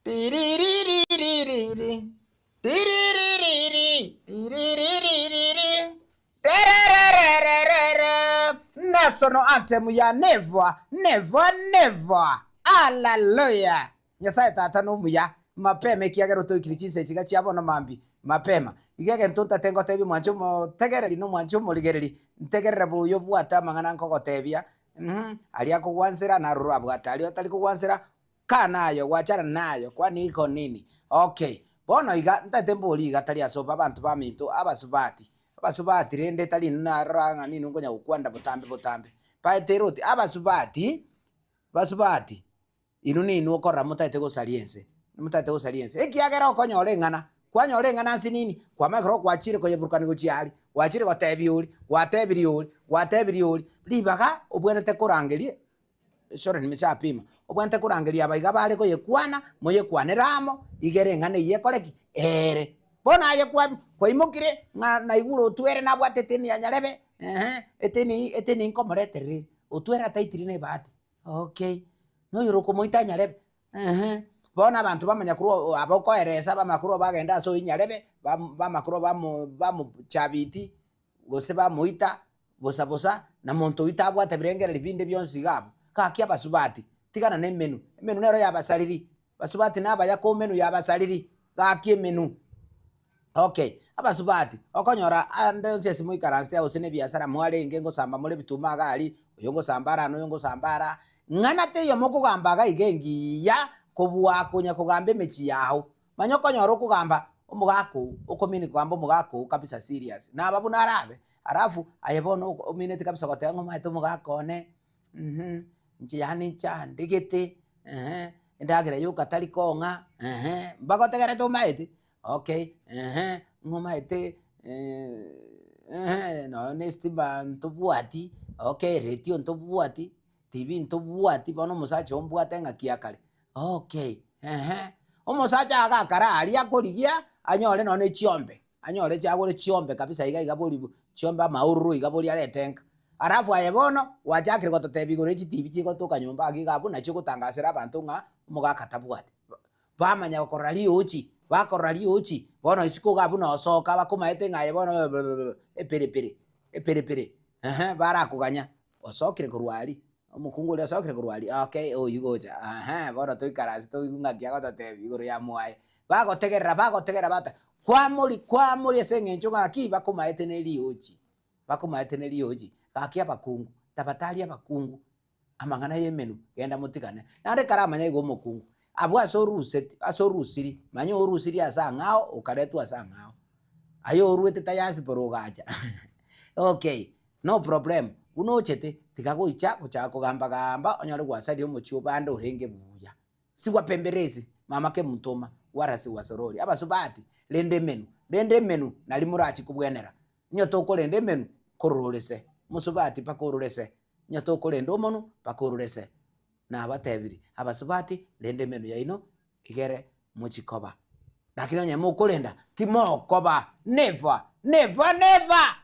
Speaker 2: Tiririririririri, tiriririri, tiriririri, terererererere. National anthem ya never, never, never. Hallelujah. Nyasaye tata nomuya. mapema ekiagera otoikire chinsa echi iga chia bono mambia mapema. Iga egento ntate ngotebie mwanche omotegereri na omwanche omorigereri, ntegerere buya obwate amang'ana nkogotebia, mh, aria akogwansera naroro abwate, aria otari kogwansera kaa nayo, gwachana nayo, kwani iko nini? Okay, bono iga ntaete mborie iga tari ase obo abanto baminto abasubati, abasubati rende tari inwe narora ng'a ninwe nkonya gokwana botambe botambe, baete eroti abasubati, basubati. Inwe ninwe okorora motaete gosaria ense, motaete gosaria ense, ekiagera okonyora eng'ana, kwanyora eng'ana ase nini, kwamanya ekero gwachire koyeburukania gochia aria, gwachire gotebia oria, gwatebirie oria, gwatebirie oria, ribaga obwenerete korangeria sorry nimeshapima, obwenerete korangeria aba iga bare koyekwana, moyekwanere amo, igere eng'ana eyio ekore ki? Eere. Bono aye kwa kwaimokire ng'a naigure otwere nabwate eteni ya nyarebe, eeh, eteni eteni nkomoreterere, otwere ataitiri na ebahati. Okay, noyore okomoita nyarebe, eeh, bono abanto bamanya korwa aba okoeresa bamanya korwa bagenda ase oywo nyarebe, bam bamanya korwa bamo bamochabiti, gose bamoita, bosa bosa, na monto oywo tabwate birengererio binde bionsi iga abwo. Gaki abasubati, tigana na emenwa, emenwa nero yabasariri, basubati nabaya ko emenwa yabasariri, gaki emenwa. Okay, abasubati, okonyora ande onsi ase moikaransete gose na ebiasara mwarenge ngosamba more ebituma iga aria, oyo ngosamba ara na oyo ngosamba ara, ng'ana teiyo mokogamba iga iga engiya kobua konya kogamba emechie yao. Manya okonyora okogamba omogaka oo, okomini kogamba omogaka oo kabisa serious, naba buna arabe, alafu aye bono omineti kabisa goteba ng'a omanyete omogaka one, inche yaani nchandegete, endagera yoka tari kong'a, mbagotegerete omaete. Okay, eeh, ng'a omaete eeh, nonya na estima ntobwati, okay, eretio ntobwati, TV ntobwati, bono omosacha oo mbwate ng'aki akare, okay, eeh. Omosacha iga agakara aria akorigia, anyore nonya na chiombe, anyore chiagore chiombe kabisa iga iga bori chiombe amaururu iga bori arete nka. Alafu aye bono, gwachakire gototebia igoro ya chitibi chigotoka nyomba agwo iga abwo nachio ogotangasera abanto ng'a omogaka tabwati. Bamanya gokorora riochi, bakorora riochi, bono isiko iga buna osoka bakomaete ng'a aye bono eperepere, eperepere, eeh, barakoganya, osokire korwa aria, omokungu oria osokire korwa aria, okay oywo gocha, eeh, bono toikaranse toigwe ng'aki agototebia igoro ya mwaye. Bagotegerera bagotegerera bata kwamori kwamori ase eng'encho ng'aki bakomaete ne riochi, bakomaete ne riochi, gaki abakungu, tabatari abakungu. amang'ana y'emenwa, genda motigane. Naende karamanya igo omokungu, abwo ase oruseti ase orusiri, manya orusiri ase ang'ao, okaretwa ase ang'ao. Aye oruete diaspora ogacha okay, no problem, buna ochete, tiga goicha gochaka kogamba gamba onyore gwasaria omochie obande orenge buya. Sigwapemberesi, mama kemutoma, wala sigwasorori. Abasubati, renda emenwa, renda emenwa nari morachi kobwenera. Onye tokorenda emenwa, nkororese, mosubati mpaka ororese. Onye tokorenda omonwa mpaka ororese. Nabatebirie, abasubati, renda emenwa yaino igere mochie koba. Lakini onye mokorenda, timokoba, never, never, never!